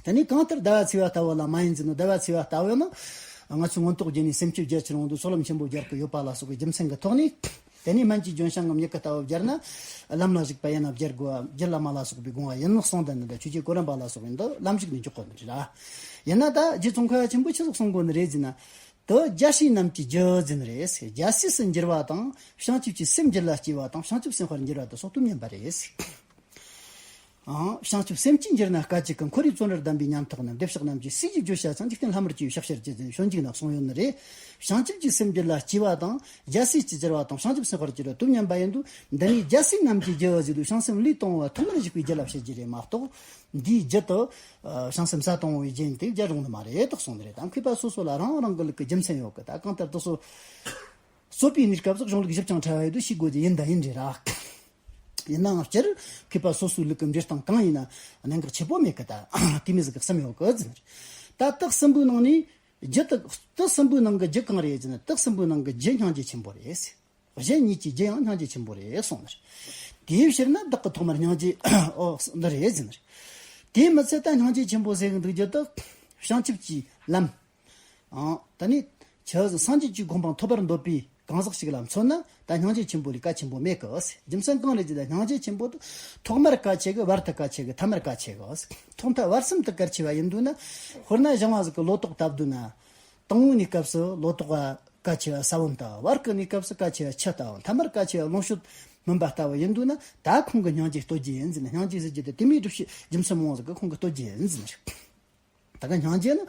དེ་ནས་གང་ལྟར་ཟླ་བ་ཚེས་པ་ལྟ་བུ་ལ་མ་ཡིན་ཟེར་ནོ། ཟླ་བ་ཚེས་པ་ལྟ་བུ་ནི་ང་ཚོས་མངོན་རྟོགས་བརྒྱུད་ནས་སེམས་བསྐྱེད་རྒྱ་ཆེར་འོང་དུས་ཚོགས་ལམ་ཆེན་པོ་སྦྱར་གི་ཡོད་པ་ལ་སོགས་པའི་རྒྱུ་མཚན་གྱི་ཐོག་ནས། དེ་ནས་སྨན་གྱི་ལྗོན་ཤིང་གི་མྱུ་གུ་ལྟ་བུ་སྦྱར་ན། ལམ་ལ་ཞུགས་པ་ཡིན་ན་སྦྱར་དགོས། རྒྱུད་བླ་མ་ལ་སོགས་པའི་དགོངས་པ་ཡིན་ནོ་གསུངས་དོན་འདི། ཆོས་རྗེ་གོ་རམས་པ་ལ་སོགས་པས་འདི་ལམ་ཞུགས་ནས་འཇོག་གོ་ནི་རེད་ར། ཡིན་ན་ད་རྗེ་ཙོང་ཁ་པ་ཆེན་པོས་ཆི་ཟིག་གསུང་གོ་ནི་རེད་ཟེར་ན། དེ་རྒྱལ་སྲས་རྣམས་ཀྱི་རྒྱུ་ཟེར་ནི་རེད། རྒྱལ་སྲས་སུ་འགྱུར་བ་དང་། བྱང་ཆུབ་ཀྱི་སེམས་རྒྱུད་ལ་སྐྱེ་བ་དང་། བྱང་ཆུབ་སེམས་དཔར་འགྱུར་བ་དེ་སོགས་དུ་བསྙེན་པ་རེད། ཨང་། བྱང་ཆུབ་སེམས་ཀྱིས་འགྱུར་ན་དཀའ་སྤྱད་ཀྱི། འཁོར་བའི་བཙོན་རར་བསྡམས་པའི་ཉམ་ཐག་རྣམས། བདེ་གཤེགས་རྣམས་ཀྱི་སྲས་ཀྱི་བརྗོད་བྱ་ཚང་། འཇིག་རྟེན་ལྷ་མོར་སྐྱེ་བའི་ཕྱག་ཕྱིར་བགྱི་ཟེར་ནས་ཞོན་འཇུག་ན་གསུངས་ཡོད་ནི་རེད། བྱང་ཆུབ་ཀྱི་སེམས་རྒྱུད་ལ་སྐྱེ་བ་དང་། རྒྱལ་སྲས་སུ་འགྱུར་བ་དང་། བྱང་ཆུབ་སེམས་དཔར་གྱུར་བ་དུ་བསྙེན་པ་ཡིན་དུས། འདི་ནས་རྒྱལ་སྲས་རྣམས་ཀྱི་རྒྱུ་ཟེར་དུས་བྱང་སེམས་ལས་དང་བ་ཐོག་མར་གཞིག་པའི་རྒྱུད་ལ་བཤད་རྒྱུ་རེད་མ་གཏོགས། འདིའི་རྒྱུ་དེ་བྱང་སེམས་ས་དང་བའི་རྒྱན་དེ་རྒྱ་རུང་ནི་མ་རེད་དག་གསུངས་ནི་རེད། ད་མཁས་པ་སོ་སོ་ལ་རང་རང་གི་ལུགས་ཀྱི་རྒྱུ་མཚན་ཡོད་གི། ད་གང་ལྟར་དེ་ཚོ་རྩོད་པའི་གནས་སྐབས་སུ་གཞུང་ལུགས་ཞིབ་ཅིང་ཕྲ་བ་ཡོད་དུས་ཤེས་དགོས་ཀྱི་ཡིན་ད་ཡིན་རེད་ར། ཡིན་ནའང་སྤྱིར་མཁས་པ་སོ་སོའི་ལུགས་ཀྱི་འགྲེལ་སྟངས་གང་ཡིན་ན་གནད་འགག་ཆེ་པོ་མེད་ཀི། ད་དེ་མོ་ཟིག་གི་གསུམ་ཡོད་ཀི་ཟེར། ད་དེ་གསུམ་པོའི་ནང་ནས་རྒྱུ་དེ། དེ་གསུམ་པོའི་ནང་གི་རྒྱུ་གང་རེད་ཟེར་ན། དེ་གསུམ་པོའི་ནང་གི་རྒྱུ་སྙིང་རྗེ་ཆེན་པོ་རེད། གཞན་གཉིས་ཀྱི་རྒྱུ་ཡང་སྙིང་རྗེ་ཆེན་པོ་རེད་གསུངས་ནི་རེད། དེའི་ཕྱིར་ན་བདག་གི་ཐོག་མར་སྙིང་རྗེ། ཨོ་འདི་རེད་ཟེར་ནི་རེད། དེ་མི་ཚད་ད་སྙིང་རྗེ་ཆེན་པོ་ཟེར་གི་འདུག་རྒྱུ་དེ་བྱང་ཆུབ་ཀྱི་ལམ། ཨང་། ད་ནི་ཆི་ཟིག་སངས་རྒྱས་ཀྱི་གོ་འཕང་ཐོབ་པར་འདོད་པའི་གང་ཟག་ཞིག་ལ་མཚོན་ན། ད་སྙིང་རྗེ་ཆེན་པོ་ལས་གལ་ཆེན་པོ་མེད་གི། རྒྱུ་མཚན་གང་རེད་ཟེར་ན། སྙིང་རྗེ་ཆེན་པོ་དེ་ཐོག་མར་གལ་ཆེ་གི། བར་དུ་གལ་ཆེ་གི། ཐ་མར་གལ་ཆེ་གི། ཐོག་མཐའ་བར་གསུམ་དུ་གལ་ཆེ་བ་ཡིན་དུས་ན། དཔེར་ན་སྦྱང་བ་ཟིག་གི་ལོ་ཏོག་བཏབ་དུས་ན། དང་པོའི་གནས་སྐབས་སུ་ལོ་ཏོག་གལ་ཆེ་བ་ས་བོན་ལྟ་བུ། བར་གྱི་གནས་སྐབས་སུ་གལ་ཆེ་བ་ཆུ་ལྟ་བུ། ཐ་མར་གལ་ཆེ་བ་ལོངས་སྤྱོད་སྨིན་པ་ལྟ་བུ་ཡིན་དུས་ན། ད་ཁོང་གི་སྙིང་རྗེ་སྟོར་རྒྱུ་ཡིན་ཟེར་ན། སྙིང་རྗེ་ཟེར་རྒྱུ་དེ་དེ་མོའི་སྒྲུབ་བྱེད་རྒྱུ་མཚན་མང་བོ་ཟིག་གིས་ཁོང་གི་སྟོར་རྒྱུ་ཡིན་ཟེར་ནི་རེད། ད་ག་སྙིང་རྗེ་ནི་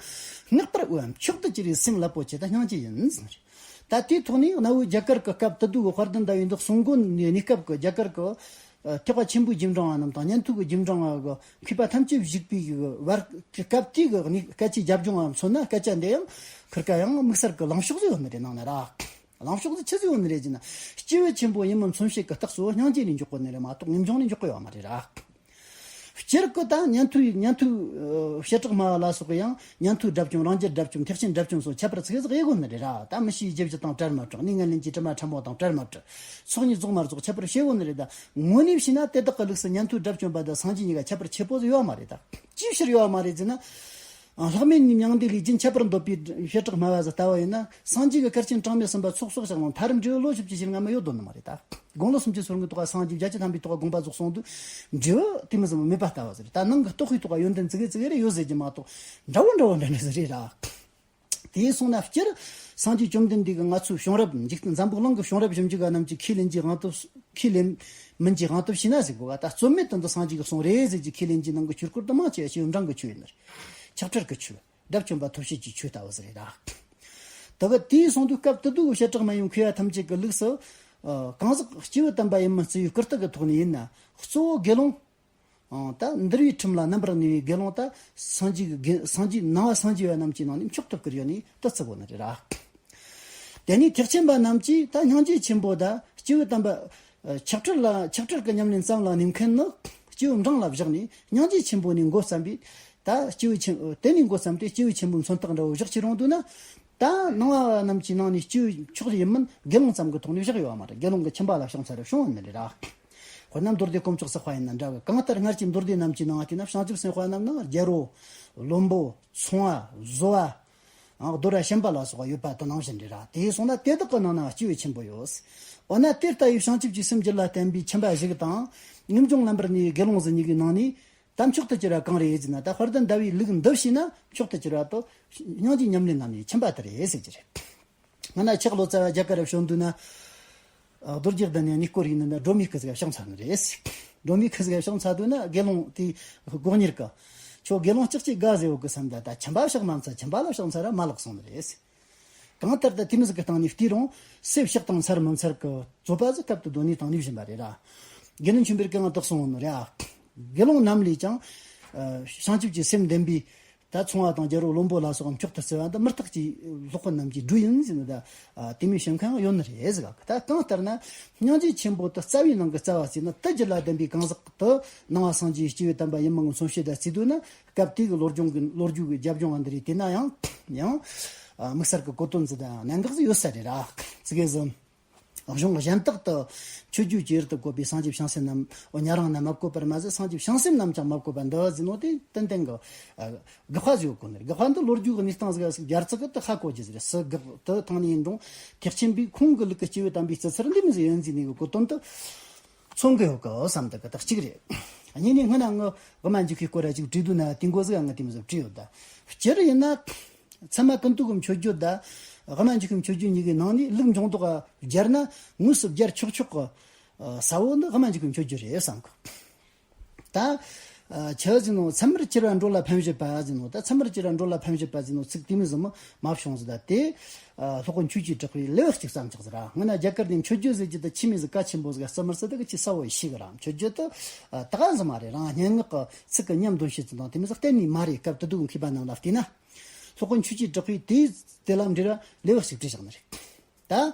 བསྔགས་པར་འོས་པའམ་མཆོག་ཏུ་གྱུར་པའི་སེམས་རླབས་པོ་ཆེ་དེ་སྙིང་རྗེ་ཡིན་ཟེར་ནི་རེད། ད་དེའི་ཐོག་ནས་གནའ་བོའི་རྒྱ་གར་གྱི་སྐབས་དེ་དུས་ཀྱི་དཔལ་ལྡན་ཟླ་བའི་འདི་གསུང་མགོ་ནས་གནས་སྐབས་ཀྱི་རྒྱ་གར་གྱི། ཨ། ཐེག་པ་ཆེན་པོའི་རྗེས་འབྲང་བ་རྣམས་དང་། ཉན་ཐོས་ཀྱི་རྗེས་འབྲང་བ་གི་མཁས་པ་ཐམས་ཅད་བཞུགས་པའི་བར་གྱི་སྐབས་དེའི་གི་གནས་སྐད་ཆའི་རྒྱབ་ལྗོངས་ལ་མཚོན་ན། སྐད་ཆ་འདི་ཡང་ཁིར་ཀ་ཡང་དམིགས་བསལ་གྱི་ལངས་ཕྱོགས་ཟིག་ཡོད་ནི་རེད། ནང་ན་ར། ལངས་ཕྱོགས་དེ་ཆི་ཟིག་ཡོད་ནི་རེད་ཟེར་ན། སྐྱེས་བུ་ཆེན་པོ་ཡིན་མིན་མཚོན་བྱེད་ཀྱི་རྟགས་གཙོ་བོ་སྙིང་རྗེ་ལས་འཇོག་གོ་ནི་རེད་མ་གཏོགས། ངེས་འབྱུང་ལས་འཇོག་གི་ཡོད་མ་རེད་ར། སྤྱིར་གི་ད་ཉན་ཐོས། ཉན་ཐོས། ཨ། བྱེ་བྲག་སྨྲ་བ་ལ་སོགས་པའི་ཡང་ཉན་ཐོས་དགྲ་བཅོམ། རང་རྒྱལ་དགྲ་བཅོམ། ཐེག་ཆེན་དགྲ་བཅོམ་སོགས་ཁྱད་པར་ཚིག་ཟིག་དབྱེ་གོ་ནི་རེད་ར། ད་མི་ཤེས་རྒྱུ་བཞི་དང་བྲལ་མ་བྲལ། གནས་ལྔ་ལྷུན་གྱིས་གྲིབ་མ་ཕྲ་མོ་དང་བྲལ་མ་བྲལ། ཚོགས་གཉིས་རྫོགས་མ་རྫོགས་ཁྱད་པར་ཕྱེ་གོ་ནི་རེད། ད་དངོས་གནས་བྱས་ན་དེ་དག་གི་ལུགས་སུ་ཉན་ཐོས་དགྲ་བཅོམ་པ་དང་སངས་རྒྱས་གཉིས་ཀ་ཁྱད་པར་ཆེ་པོ་ཟིག་ཡོད་མ་རེད། ད་ཅིའི་ཕྱིར་ཡོད་མ་རེད་ཟེར་ན། ལྷག་མེད་ནས་མྱང་འདས་ལས་རྒྱུན་ཁྱད་པར་འདོད་པའི་བྱེ་བྲག་སྨྲ་བ་ཟིག་ལྟ་བུ་ཡིན་ན། སངས་རྒྱས་ཀྱི་སྐར་ཆེན་གྲངས་མེད་གསུམ་པ་ཚོགས་གསོག་བྱ་ལོང་། མཐར་འབྲས་བུ་བློ་ཞིག་ཅི་ཞིག་སྔ་མ་ཡོད་དོ་ནི་མ་རེད། ད་དགུང་ལོ་སུམ་ཅུ་སོ་ལྔའི་ཐོག་སངས་རྒྱས་བརྒྱད་ཅུ་ཐམ་པའི་ཐོག་དགོངས་པ་རྫོགས་སོང་དུས། འབྲས་བུ་དེ་མོ་ཟིག་མེད་པ་ལྟ་བུ་ཟིག་རེད། ད་ནང་གི་རྟོགས་པའི་ཐོག་ཡོན་ཏན་ཙི་གེ་ཙི་གེ་རེ་ཡོད་ཟེར་རྒྱུ་མ་གཏོགས། འདྲ་བོ་འདྲ་བོ་འདྲ་འདྲ་ཟིག་རེད་ར། དེ་སོང་ན་སྤྱིར་སངས་རྒྱས་བཅོམ་ལྡན་འདས་ཀྱིས་ང་ཚོའི་བྱུང་རབས་འཇིག་རྟེན་འཛམ་བུ་གླིང་གི་བྱུང་རབས་ཞིབ་འཇུག་པ་རྣམས་ཀྱིས་ཁས་ལེན་གྱི་དབང་དུ་ཁས་ལེན་མིན་གྱི་དབང་དུ་བྱས་ན་ཟེར་དགོས་པ། ད་རྩོད་མེད་དུ་འདི་སངས་རྒྱས་ཀྱིས་གསུངས་རེད་ཟེར་གྱི་ཁས་ལེན་གྱི་ནང་གི་ཆོས་སྐོར་དུ་མང་ཆེ་བ་སྐྱེས་བུ་འབྲིང་གི་ཆོས་ཡིན་ནི་རེད། ཆགས་བྲལ་གྱི་ཆོས། དགྲ་བཅོམ་པ་ཐོབ་བྱེད་ཀྱི་ཆོས་ལྟ་བུ་ཟིག་རེད་ད། ད་གི་དེའི་གསུང་དུས་སྐབས་དེ་དུས་བྱེ་བྲག་སྨན་ཡོན་མཁས་པ་ཐམས་ཅད་ཀྱི་ལུགས་སུ། ཨ། གང་ཟག་སྐྱེས་བུ་དམ་པ་ཡིན་མིན་བརྩི་བའི་བཀུར་སྟི་གི་ཐོག་ནས་ཡིན་ན། གཙོ་བོ་དགེ་སློང་། ཨང་། ད་འདུལ་བའི་ཁྲིམས་ལ་རྣམ་པར་གནས་པའི་དགེ་སློང་ད་སངས་རྒྱས་ཀྱི་དགེ་སངས་རྒྱས་ནང་པ་སངས་རྒྱས་པ་རྣམས་ཀྱི་ནང་ནས་མཆོག་ཏུ་གྱུར་ཡོད་ནི་དེ་བརྩི་དགོས་ནི་རེད་ར། དེ་ནས་ཐེག་ཆེན་པ་རྣམས་ཀྱིས་ད་སྙིང་རྗེ་ཆེན་པོ་ད་སྐྱེས་བུ་དམ་པ། ཨ། ཆགས་བྲལ་ལ་ཆགས་བྲལ་གྱི་ཉམས་ལེན་ཙམ་ལ་གནས་མཁན་ནི་སྐྱེས་བུ་འབྲིང་ལ་བཞག་ནས་སྙིང་རྗེ་ཆེན་པོ་ནས་འགོ་བརྩམས་པའི། ད་སྐྱེས་བུ་ཆེན། དེ་ནས་འགོ་བརྩམས་ཏེ་སྐྱེས་བུ་ཆེན་པོའི་མཚོན་རྟགས་འདྲ་བོ་བཞག་ཅི་རུང་འདུག་ན། ད་ནང་པ་རྣམས་ཀྱི་ནང་ནས་སྐྱེས་བུ་མཆོག་ཡིན་མིན་དགེ་སློང་ཙམ་གྱི་ཐོག་ནས་བཞག་ཡོད་པ་མ་རེད། དགེ་སློང་གི་ཁྱིམ་པ་ལ་བྱང་ཚར་བྱུང་ཡོད་ནི་རེད་ར། དཔེར་ན་མདོ་སྡེ་དཀོན་མཆོག་གསག་པ་ཡིན་ན་འདྲ་གི། གང་ལྟར་སྔར་གྱི་མདོ་སྡེ་རྣམས་ཀྱི་ནང་བལྟས་ན་བྱང་ཆུབ་སེམས་དཔའ་རྣམས་ནི་རྒྱལ་པོ། བློན་པོ། ཚོང་པ། བཟོ་པ། རྡོ་ར་ཤན་པ་ལ་སོགས་པ་ཡོད་པ་དེ་ནང་བཞིན་རེད་ར། དེ་སོང་ན་དེ་དག་གི་ནང་ན་སྐྱེས་བུ་ཆེན་པོ་ཡོད། འོ་ན་དེ་ལྟ་བུའི་བྱང་ཆུབ་ཀྱི་སེམས་རྒྱུད་ལ་བརྟེན་པའི་ཁྱིམ་པ་ཞིག་དང་། ངེས་འབྱུང་རྣམ་པར་གནས་པའི་དགེ་སློང་ཟིག་གཉིས་ཀྱི་ནང་ནས། ད་མཆོག་ཏུ་གྱུར་པ་གང་རེད་ཟེར་ན། ད་དཔལ་ལྡན་ཟླ་བའི་ལུགས་འདི་བྱས་ན་མཆོག་ཏུ་གྱུར་པ་དེ་སྙིང་རྗེའི་ཉམས་ལེན་རྣམས་ནི་ཁྱིམ་པ་དེ་རེད་ཟེར་གྱི་རེད། སྔ་ན་ཆག་ལོ་ཙཱ་བ་རྒྱ་གར་ར་བྱོན་དུས་ན། རྡོ་རྗེ་གདན་ནས་གཉིས་སྐོར་ཡིན་ན་སྒྲོལ་མའི་སྐུ་ཟིག་བཤམས་ཚར་ནི་རེད། སྒྲོལ་མའི་སྐུ་ཟིག་བཤམས་ཚར་དུས་ན་དགེ་སློང་དེ་སྒོ་གཉེར་གི། ཁྱོད་དགེ་སློང་ལྕགས་ཀྱི་དགའ་ཟེར་བོ་གི་བསམ་ད། ད་ཁྱིམ་པ་བཤམས་མ་ཚར། ཁྱིམ་པ་ལ་བཤམས་ཚར་ར་མ་ལགས་གསུངས་ནི་རེད། གང་ལྟར་ད་དེ་མི་ཟིག་གི་སྟེང་ནས་བལྟས་རུང་སེམས་བཤགས་དང་ཚར་མི་ཚར་གི་རྩོད་པ་ཟིག་སྐབས་དུ་སྡོད་ནས་དང་ནས་བཞིན་པ་རེད་ར། དགེ་འདུན་ཆོས་འཕེལ་གྱིས་ང་དག་སོང་ནི་རེད་ཨ། དགེ་སློང་རྣམས་ལས་ཀྱང་། ཨ། བྱང་ཆུབ་ཀྱི་སེམས་ལྡན་པའི། ད་ཚོང་པ་དང་རྒྱལ་པོ་བློན་པོ་ལ་སོགས་མཆོག་ཏུ་བརྩི་བ་འདི་མུ་སྟེགས་ཀྱི་སློབ་དཔོན་རྣམས་ཀྱི་སྒྲོས་ཡིན་ཟེར་ནས་ད། ཨ། དེ་མོ་བཤད་མཁན་ཡོད་ནི་རེད་ཟེར་ག། ད་གང་ལྟར་ན་སྙིང་རྗེ་ཆེན་པོ་དེ་རྩ་བའི་ནང་གི་རྩ་བ་བརྩིས་ན། དེ་རྒྱུད་ལ་ལྡན་པའི་གང་ཟག་དེ་ནང་པ་སངས་རྒྱས་སྐྱེས་བུ་དམ་པ་ཡིན་མིན་མཚོན་བྱེད་དུ་བརྩིས་འདུག་ན། སྐབས་དེ་གི་ལོ་རྒྱུས་ཀྱི་ལོ་རྒྱུས་ཀྱི་རྒྱབ་ལྗོངས་འདི་རེད། དེས་ན་ཡང་ཡང་། ཨ། དམིགས་བསལ་གྱི་གོ་དོན་ཟིག་དང་གནད་འགག་ཟིག་ཡོད་ས་རེད་ར། ཙི་གེ་ཟིག། གཞུང་གཞན་དག་ཏུ་མཆོད་བརྗོད་ཀྱི་ཡུལ་དུ་བཀོད་པའི་སངས་རྒྱས་བྱང་སེམས་རྣམས། འོ། ཉན་རང་རྣམས་མ་བཀོད་པར་མ་ཟད། སངས་རྒྱས་བྱང་སེམས་རྣམས་ཀྱང་མ་བཀོད་པ་འདི་ཟེར་ནོ་དེ་ཏན་ཏན་གྱི། ཨ། དགག་པ་ཟིག་ཡོད་གོ་ནི་རེད། དགག་པ་འདི་ལོ་རྒྱུས་ཀྱི་གནས་སྟངས་ཟིག་ཟིག་སྦྱར་ཚིག་གི་དེ་ཧ་གོ་རྒྱུ་ཟིག་རེད། སུ་དགག་དེ་ཐང་ནས་ཡིན་རུང་ཐེག་ཆེན་པའི་ཁོང་གི་ལུགས་ཀྱི་སྐྱེས་བུ་དམ་པའི་རྩི་ཚུལ་འདི་མོ་ཟིག་ཡིན་ཟེར་ནས་གི་གོ་དོན་དེ། མཚོན་གི་ཡོད་གི་བསམ་འདུག་གི། ད་གཅིག་རེད། གཉིས་ནས་སྔོན་ན་ངི་དབུ་མ་འཇུག་པའི་སྐོར་ར་ཅིག་བྲིས་འདུག་ན། དེ་འགོ་ཟིག་ང་དེ་མོ་ཟིག་བྲིས་ཡོད་ད། སྤྱིར་ཡིན་ན། ཚད་མ་ཀུན་བཏུས་ཀྱི་མཆོད་བརྗོད་ད། དབུ་མ་འཇུག་པའི་མཆོད་བརྗོད་གཉིས་ཀྱི་ནང་ནས་ལུགས་འབྱུང་ལྡོག་སྦྱར་ན་དངོས་སུ་སྦྱར་ཆོག་ཆོག་གི། ཨ། ས་བོ་འདི་དབུ་མ་འཇུག་པའི་མཆོད་བརྗོད་རེད་བསམ་གི། ད། ཨ། ཆི་ཟེར་ནོ། ཚད་མར་གྱུར་པ་འགྲོ་ལ་ཕན་བཞེད་པ་ཟེར་ནོ། ད་ཚད་མར་གྱུར་པ་འགྲོ་ལ་ཕན་བཞེད་པ་ཟེར་ནོ་ཚིག་དེ་མོ་ཟིག་མ་མ་བྱུང་ཟིག་ད། དེ། ཨ། སློབ་དཔོན་ཆོས་ཀྱི་གྲགས་པས་ལེའུ་གཅིག་བརྩམས་ཆོག་ཟེར་ར། སྔོན་ན་རྒྱ་གར་ནས་མཆོད་བརྗོད་ཟེར་རྒྱུ་དེ་ཆི་མོ་ཟིག་གལ་ཆེན་པོ་ཟིག་བརྩི་མི་བརྩི་དེ་གི་ཆི་ས་བོ་ཡི་ཤེས་གི་ར། མཆོད་བརྗོད་དེ། ཨ། ད་ག་ཟིག་མ་རེད། རང་སྙན་ངག་གི་ཚིག་གི་ཉམས་འདོན་བྱེད་ཚུལ་དང་དེ་མོ་ཟིག་གཏན་ནས་མ་རེད། སྐབས་དེ་དུས་མཁས་པ་རྣམས་ལ་བལྟས་ན། སློབ་དཔོན་ཆོས་ཀྱི་གྲགས་པས་དེ་དེ་ལ་འབྲེལ་བ་ལེའུ་གཅིག་བྲིས་བཞག་ནི་རེད། ད།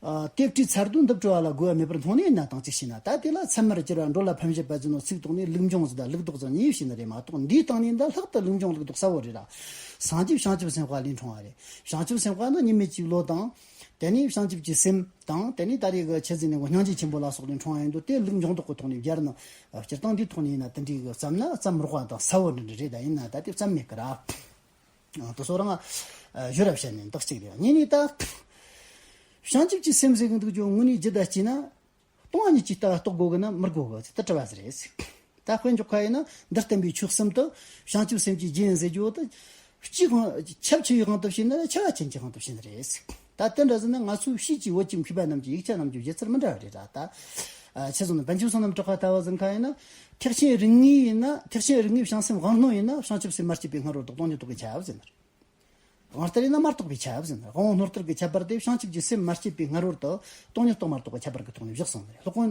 ཨ། དེ་བྲིས་ཚར་དུས་འདི་བྲི་བ་ལ་དགོས་པ་མེད་པར་མཐོང་ནས་ཡིན་ན་དང་གཅིག་བྱས་ན། ད་དེ་ལ་ཚད་མར་གྱུར་པ་འགྲོ་ལ་ཕན་བཞེད་པ་ཟེར་ནོ་ཚིག་ཐོག་ནས་ལུགས་འབྱུང་ཟེར་ད་ལུགས་ལྡོག་ཟེར་གཉིས་བྱས་ནི་རེད་མ་གཏོགས། འདིའི་སྟེང་ནས་ད་ལྷག་ཏུ་ལུགས་འབྱུང་ལུགས་ལྡོག་གསལ་བོ་རེད་ར། སངས་རྒྱས་བྱང་ཆུབ་སེམས་དཔའ་ལས་འཁྲུངས་པ་རེད། བྱང་ཆུབ་སེམས་དཔའ་ནི་ཉི་མའི་གཅིག་བློ་དང་། དེ་ནས་བྱང་ཆུབ་ཀྱི་སེམས་དང་། དེ་ནས་ད་རེས་གི་ཆི་ཟེར་ནས་གོ་སྙིང་རྗེ་ཆེན་པོ་ལ་སོགས་ལས་འཁྲུངས་པ་ཡིན་དུས། དེ་ལུགས་འབྱུང་ལྡོག་གི་ཐོག་ནས་སྦྱར་ན། སྤྱིར་བཏང་འདིའི་ཐོག་ནས་ཡིན་ན་དེ་འདྲའི་གི་བརྩམས་ན་བརྩམས་རོགས་པ་དང་གསལ་བོ་འདྲ་འདྲ་རེད། ད་ཡིན་ན་ད་དེ་བརྩམས་མེད་གི་ར། ཨ། དེ་ཚོ་རང་ཨ་ཞུ་ར་བཤད་ནས་འདི་གཅིག་རེད། གཉིས་ནས་ད། བྱང་ཆུབ་ཀྱི་སེམས་ཟེར་གི་འདུག་ཀྱང་དངོས་གནས་རྒྱུད་ལ་སྐྱེས་ན། སྟོང་པ་ཉིད་ཀྱི་ལྟ་བ་རྟོགས་དགོས་གི་ན་མི་དགོས་གི་ཟེར་ད་དྲི་བ་ཟིག་རེད། ད་དཔེ་འཇོག་ཁ་ཡིན་ན་འདིར་བསྟན་པའི་ཆོས་གསུམ་དུ་བྱང་ཆུབ་སེམས་ཀྱི་རྒྱུ་ཡིན་ཟེར་རྒྱུ་བོ་དེ། སྤྱིའི་དབང་ཁྱབ་ཆེ་བའི་དབང་དུ་བྱས་ན་ཆེ་བ་ཅན་གྱི་དབང་དུ་བྱས་ནི་རེད། ད་དེ་འདྲ་ཟེར་ན་ང་ཚོའི་ཕྱིས་ཀྱི་བོད་ཀྱི་མཁས་པ་རྣམས་ཀྱི་ཡིག་ཆ་རྣམས་ཀྱི་བཞེད་ཚུལ་མི་འདྲ་བ་རེད་ད། ད། ཨ། ཆི་ཟེར་ན། པཎ་ཆེན་བསོད་ནམས་གྲགས་པ་ལྟ་བུ་ཟེར་མཁན་ཡིན་ན། ཐེག་ཆེན་རིགས་ངེས་ཡིན་ན། ཐེག་ཆེན་རིགས་ངེས་བྱང་སེམས་དབང་རྣོན་ཡིན་ན། བྱང་ཆུབ་སེམས་མ་སྐྱེས་པའི་སྔ་རོལ་དུ་སྟོང་ཉིད་རྟོགས་པས་ཁྱབ་ཟེར་ནི་རེད། དབང་རྟུལ་ཡིན་ན་མ་རྟོགས་པས་ཁྱབ་ཟེར་ནི་རེད། དབང་པོ་རྣོ་རྟུལ་གྱི་ཁྱད་པར་དེ་བྱང་ཆུབ་ཀྱི་སེམས་མ་སྐྱེས་པའི་སྔ་རོལ་དུ་སྟོང་ཉིད་རྟོགས་མ་རྟོགས་པའི་ཁྱད་པར་གྱི་ཐོག་ནས་བཞག་སོང་ནི་རེད། སློབ་དཔོན་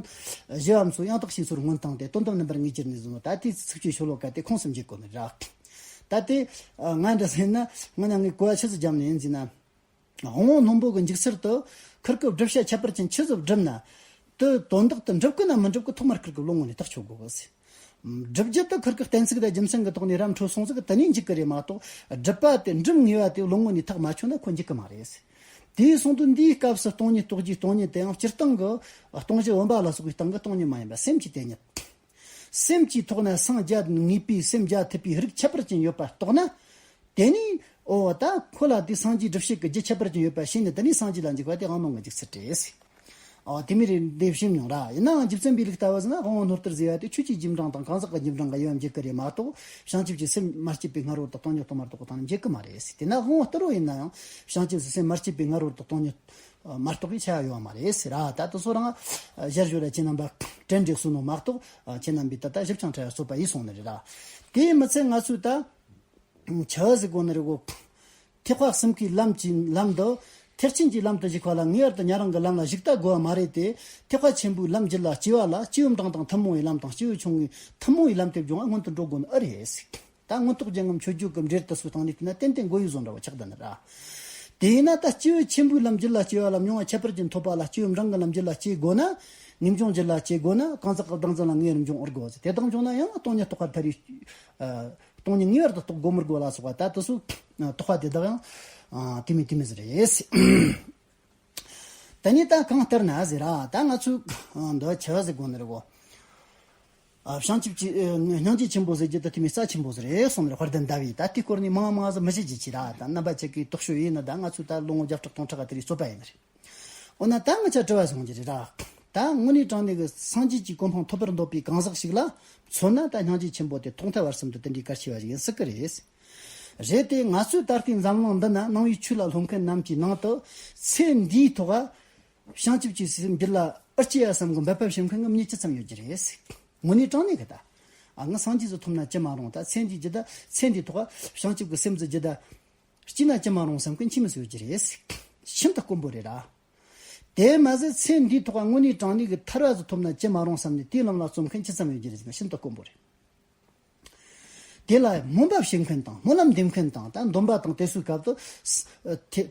ཞི་བ་མཚོས་ཡང་དག་བཤད་སྲོལ་སྔོན་བཏང་སྟེ། དོན་དམ་རྣམ་པར་ངེས་གྱུར་ནས་ཟེར་ནོ། ད་དེའི་ཚིགས་བཅད་ཤོ་ལོ་ཀ་དེ་ཁོངས་སུ་འགྱེད་དགོས་ནི་རེད། ད་དེ་ང་འདྲ་ཟེར་ན། ང་ན་ངས་གོ་བ་ཆི་ཟིག་བརྒྱབ་ནས་ཡིན་ཟེར་ན། དབང་པོ་རྣོན་པོ་གི་འཇུག་ཚུལ་དུ་ཁིར་ཀི་བསྒྲུབ་བྱ་ཁྱད་པར་ཅན་ཆི་ཟིག་བསྒྲུབས་ན། དེ་དོན་དག་དེ་འགྲུབ་ཀི་ན་མི་འགྲུབ་ཀི་ཐོག་མར་ཁིར་ཀི་བློ་ངོ་ནས་ཐག་ཆོད་དགོས་གི་ཟེར། བསྒྲུབ་རྒྱུ་དེ་ཁིར་ཀི་གཏན་ཚིགས་དང་རྒྱུ་མཚན་གི་ཐོག་ནས་ར་འཕྲོད་སོང་ཟིག་གི་དེ་ནས་འཇིག་གི་རེད་མ་གཏོགས། སྒྲུབ་པ་དེ་འགྲུབ་ངེས་པ་དེ་བློ་ངོ་ནས་ཐག་མ་ཆོད་ན་ཁོ་འཇིག་གི་མ་རེད་ཟེར། དེའི་གསུང་དུ་འདིའི་སྐབས་སུ་སྟོང་ཉིད་རྟོགས་རྒྱུའི་སྟོང་ཉིད་དེའང་སྤྱིར་བཏང་གི་སྟོང་གཞི་བུམ་པ་ལ་སོགས་པའི་སྟེང་གི་སྟོང་ཉིད་མ་ཡིན་པ་སེམས་ཀྱི་དེ་ཉིད། སེམས་ཀྱི་ཐོག་ན་སངས་རྒྱ་ངེས་པའི་སེམས་རྒྱ་ཐུབ་པའི་རིགས་ཁྱད་པར་ཅན་ཡོད་པ་རྟོགས་ན། དེ་ནས་འོ་ད་ཁོ་ལ་དེ་སངས་རྒྱས་སྒྲུབ་བྱེད་ཀྱི་རྒྱུ་ཁྱད་པར་ཅན་ཡོད་པ་ཤེས་ནས། དེ་ནས་སངས་རྒྱས་ལ་འཇུག་པ་དེ་དབང་རྣོན་གྱི་འཇུག་ཚུལ་རེད། ཨ། དེ་མོ་རེད་འདེབས་བཞིན་མྱོང་ར། ཡིན་ནའང་རྗེ་བཙུན་པའི་ལུགས་ལྟ་བུ་ཟིན་ན་དབང་བོ་རྣོ་རྟུལ་ཟེར་བ་དེ་ཆོས་ཀྱི་རྗེས་འབྲང་དང་གང་ཟག་གི་རྗེས་འབྲང་གི་དབྱེ་བ་འབྱེད་ཀྱི་རེད་མ་གཏོགས། བྱང་ཆུབ་ཀྱི་སེམས་མ་སྐྱེས་པའི་སྔ་རོལ་དུ་སྟོང་ཉིད་རྟོགས་མ་རྟོགས་ཀྱི་སྟེང་ནས་འབྱེད་ཀྱི་མ་རེད་ཟེར། དེས་ན་དབང་བོ་རྟུལ་བོ་ཡིན་ནའང་བྱང་ཆུབ་ཀྱི་སེམས་མ་སྐྱེས་པའི་སྔ་རོལ་དུ་སྟོང་ཉིད་མ་རྟོགས་པའི་ཆ་ཡོད་མ་རེད་ཟེར་ར། ད་དེ་ཚོ་རང་ཞར་ཞོར་ལ་ཁྱེད་རྣམ་པ་དྲན་འདྲེ་གསུངས་ནོ་མ་གཏོགས། ཁྱེད་རྣམ་པས་ད་ལྟ་ཞིབ་ཅིང་ཕྲ་བའི་རྩོད་པ་ཡིན་གསུངས་ནི་རེད་ར། དེས་མི་ཚད་ང་ཚོས་ད། ཆི་ཟིག་གོ་ནི་རེད་གོ། ཐེག་པ་གསུམ་གའི་ལམ་གྱི་ལམ་དུ། ཐེག་ཆེན་གྱི་ལམ་དུ་ཞུགས་པ་ལ་ངེས་པར་དུ་ཉན་རང་གི་ལམ་ལ་ཞུགས་ལྟ་དགོས་པ་མ་རེད་དེ། ཐེག་པ་ཆེན་པོའི་ལམ་རྒྱུད་ལ་སྐྱེ་བ་ལ་སྐྱེ་བོ་འབྲིང་དང་ཐུན་མོང་བའི་ལམ་དང་སྐྱེ་བོ་ཆུང་ངུའི་ཐུན་མོང་བའི་ལམ་དེ་སྦྱོང་བ་སྔོན་དུ་འགྲོ་དགོས་ནི་ཨེ་རེད། ད་མངོན་རྟོགས་རྒྱན་ངམ་མཆོད་བརྗོད་ཀྱི་འགྲེལ་དུ་སོ་སྟེང་ནས་བལྟས་ན་ཏན་ཏན་མགོ་ཡུ་བཟོ་འདྲ་བ་ཆགས་བསྡད་ནི་ར། དེས་ན་ད་སྐྱེ་བོ་ཆེན་པོའི་ལམ་རྒྱུད་ལ་སྐྱེ་བ་ལ་མྱོང་བ་ཁྱད་པར་ཅན་ཐོབ་པ་ལ་སྐྱེ་བོ་འབྲིང་གི་ལམ་རྒྱུད་ལ་སྐྱེ་དགོས་ན། ངེས་འབྱུང་རྒྱུད་ལ་སྐྱེ་དགོས་ན་གང་ཟག་གི་བདག་འཛིན་ལ་ངེས་རང་འབྱུང་འོར་དགོས་ཟེར། དེ་དང་བྱུང་ན་ཡང་སྟོང་ཉིད་རྟོགས་པར་ཐལ་རེ། སྟོང་ཉིད་ངེས་པར་དུ་རྟོགས་དགོས་མི་དགོས་ལ་སོགས་པ་ད་དེ་ཚོ་རྟོགས་པ་དེ་དག་ཡང་དེ་མོ་དེ་མོ་ཟིག་རེད། ད་ནི་ད་གང་ལྟར་ན་ཟེར་ར། ད་ང་ཚོས་འདི་ཆི་ཟེར་དགོས་ནི་རེད་གོ། བྱང་ཆུབ་ཀྱི་སྙིང་རྗེ་ཆེན་པོ་ཟེར་རྒྱུ་ད་དེ་མོ་རྩ་ཆེན་པོ་ཟིག་རེད་གསུངས་ནས་དཔལ་ལྡན་ཟླ་བས་ད་དེའི་སྐོར་ནས་མང་མང་ཟིག་མི་བཤད་རྒྱུ་ཅི་ར། ད་རྣམ་པ་ཁྱེད་ཀྱིས་རྟོགས་ཤོས་ཡིན་ན་ད་ང་ཚོས་ད་ལོ་ངོ་བརྒྱ་ཕྲག་སྟོང་ཕྲག་ག་དེ་རིགས་རྩོད་པ་ཡིན་ནི་རེད། འོ་ན་ད་ང་ཆ་དྲི་བ་བྱུང་རྒྱུ་རེད་ར། ད་དངོས་གནས་དྲང་གནས་ཀྱི་སངས་རྒྱས་ཀྱི་གོ་འཕང་ཐོབ་པར་འདོད་པའི་གང་ཟག་ཞིག་ལ་མཚོན་ན་ད་སྙིང་རྗེ་ཆེན་པོ་དེ་ཐོག་མཐའ་བར་གསུམ་དུ་དེ་འདྲའི་གལ་ཆེ་བ་ཞིག་ཡིན་སྲིད་ཀྱི་རེད། རེད་དེ་ང་ཚོས་ད་ལྟའི་འཛམ་གླིང་འདི་ན་ནང་པའི་ཆོས་ལ་སློབ་མཁན་རྣམས་ཀྱི་ནང་དུ་ཚེ་འདིའི་ཐོག་བྱང་ཆུབ་ཀྱི་སེམས་རྒྱུད་ལ་ཨེ་སྐྱེ་ཡ་བསམ་གི་འབད་པ་བྱེད་མཁན་གྱི་མི་ཇི་ཙམ་ཡོད་ཀྱི་རེད། དངོས་གནས་དྲང་གནས་ཀྱི་ད། ཨ། ང་སངས་རྒྱས་སུ་ཐོབ་ན་ཅི་མ་རུང་། ད་ཚེ་འདིའི་རྒྱུད་ད་ཚེ་འདིའི་ཐོག་བྱང་ཆུབ་ཀྱི་སེམས་སུ་རྒྱུད་ད། སྐྱེས་ན་ཅི་མ་རུང་བསམ་མཁན་ཅི་མི་སུ་ཡོད་ཀྱི་རེད། ཤིན་ཏུ་དཀོན་པོ་རེད་ར། དེ་མ་ཟད་ཚེ་འདིའི་ཐོག་དངོས་གནས་དྲང་གནས་ཀྱི་ཐར་བ་ཟིག་ཐོབ་ན་ཅི་མ་རུང་བསམ་ནས་དེའི་ལམ་ལ་རྩོམ་མཁན་ཅི་ཙམ་ཡོད་ཀྱི་རེད་ཟེར་ན་ཤིན་ཏུ་དཀོན་པོ་རེད། དེ་ལ་སྨོན་པ་བྱེད་མཁན་དང་སྨོན་ལམ་འདེབས་མཁན་དང་ད་འདོན་པ་དང་དེ་ཚོའི་སྐབས་སུ་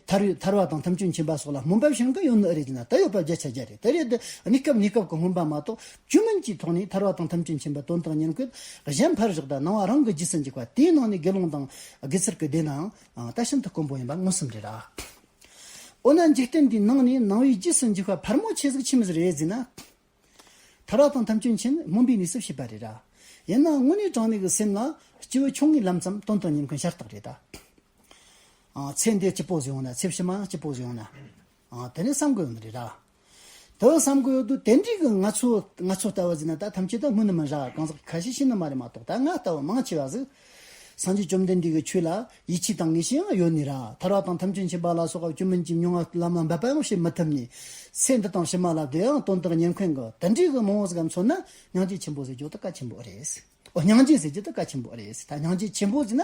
ཐར་ཐར་བ་དང་ཐམས་ཅད་མཁྱེན་པ་སོགས་ལ་སྨོན་པ་བྱེད་མཁན་ཡོད་ནི་ཨེ་རེད་ཟེར་ན་ད་ཡོད་པ་བརྒྱ་ཆ་བརྒྱ་རེད། དེ་རེད་དེ་གནས་སྐབས་གནས་སྐབས་ཀྱི་སྨོན་པ་མ་གཏོགས་རྒྱུད་མིན་གྱི་ཐོག་ནས་ཐར་བ་དང་ཐམས་ཅད་མཁྱེན་པ་དོན་དང་ཉེར་འཁོད་གཞན་ཕར་བཞག་ད་སྣང་བ་རང་གི་རྗེས་སུ་འཇུག་པ་དེའི་ནང་ནས་དགེ་སློང་དང་དགེ་ཚུལ་གྱི་སྡེ་ནའང་ད་ཤིན་ཏུ་དཀོན་པོ་ཡིན་པ་མངོན་སུམ་རེད་ར། འོ་ན་འཇིག་རྟེན་འདིའི་ནང་ནས་ནང་པའི་རྗེས་སུ་འཇུག་པ་ཕལ་མོ་ཆེ་ཟིག་ཆི་མོ་ཟིག་རེད་ཟེར་ན། ཐར་བ་དང་ཐམས་ཅད་མཁྱེན་སྨོན་པའི་གནས་སུ་བྱེད་པ་རེད་ར། ཡིན་ནའང་དངོས་གནས་དྲང་གནས་ཀྱི་སེམས་ལ་སྐྱེ་བོ་ཆུང་ངུའི་ལམ་ཙམ་དོན་དང་ཉེར་འཁོད་ཤ་སྟག་རེད་ད། ཨ། ཚེ་འདི་སྐྱིད་པོ་ཟིག་ཡོང་ན་ཚེ་ཕྱི་མ་སྐྱིད་པོ་ཟིག་ཡོང་ན། ཨ། དེ་ནས་བསམ་དགོས་ཡོང་ནི་རེད་ར། དེ་བསམ་དགོས་ཡོད་དུས་དེ་འདྲའི་གི་ང་ཚོ་ང་ཚོ་ལྟ་བུ་ཟིག་ན་ད་ཐམས་ཅད་ད་སྨོན་ནི་མིན་ར། གང་ཟག་ཁ་ཤས་ཤེས་ནི་མ་རེད་མ་གཏོགས་ད་ང་ལྟ་བུ་མང་ཆེ་བ་ཟིག་སངས་རྒྱས་བཅོམ་ལྡན་འདས་ཀྱི་ཆོས་ལ་ཡིད་ཆེས་དང་ངེས་ཤེས་ཡང་ཡོད་ནི་ར། ཐར་བ་དང་ཐམས་ཅད་མཁྱེན་པ་ལ་སོགས་པ་སྐྱོན་མིན་གྱི་མྱོང་བ་ལམ་ལ་འབད་པ་ཡང་བྱེད་མི་ཐུབ་ནི། ཚེ་འདི་དང་ཕྱི་མ་ལ་དེ་ཡང་དོན་དག་ཉེར་འཁོན་གྱི་དེ་འདྲའི་གི་མང་བོ་ཟིག་ག་མཚོན་ན་སྙིང་རྗེ་ཆེན་པོ་ཟེར་རྒྱུ་དེ་གལ་ཆེན་པོ་རེད། འོ། སྙིང་རྗེ་ཟེར་རྒྱུ་དེ་གལ་ཆེན་པོ་རེད། ད་སྙིང་རྗེ་ཆེན་པོ་ཟེར་ན་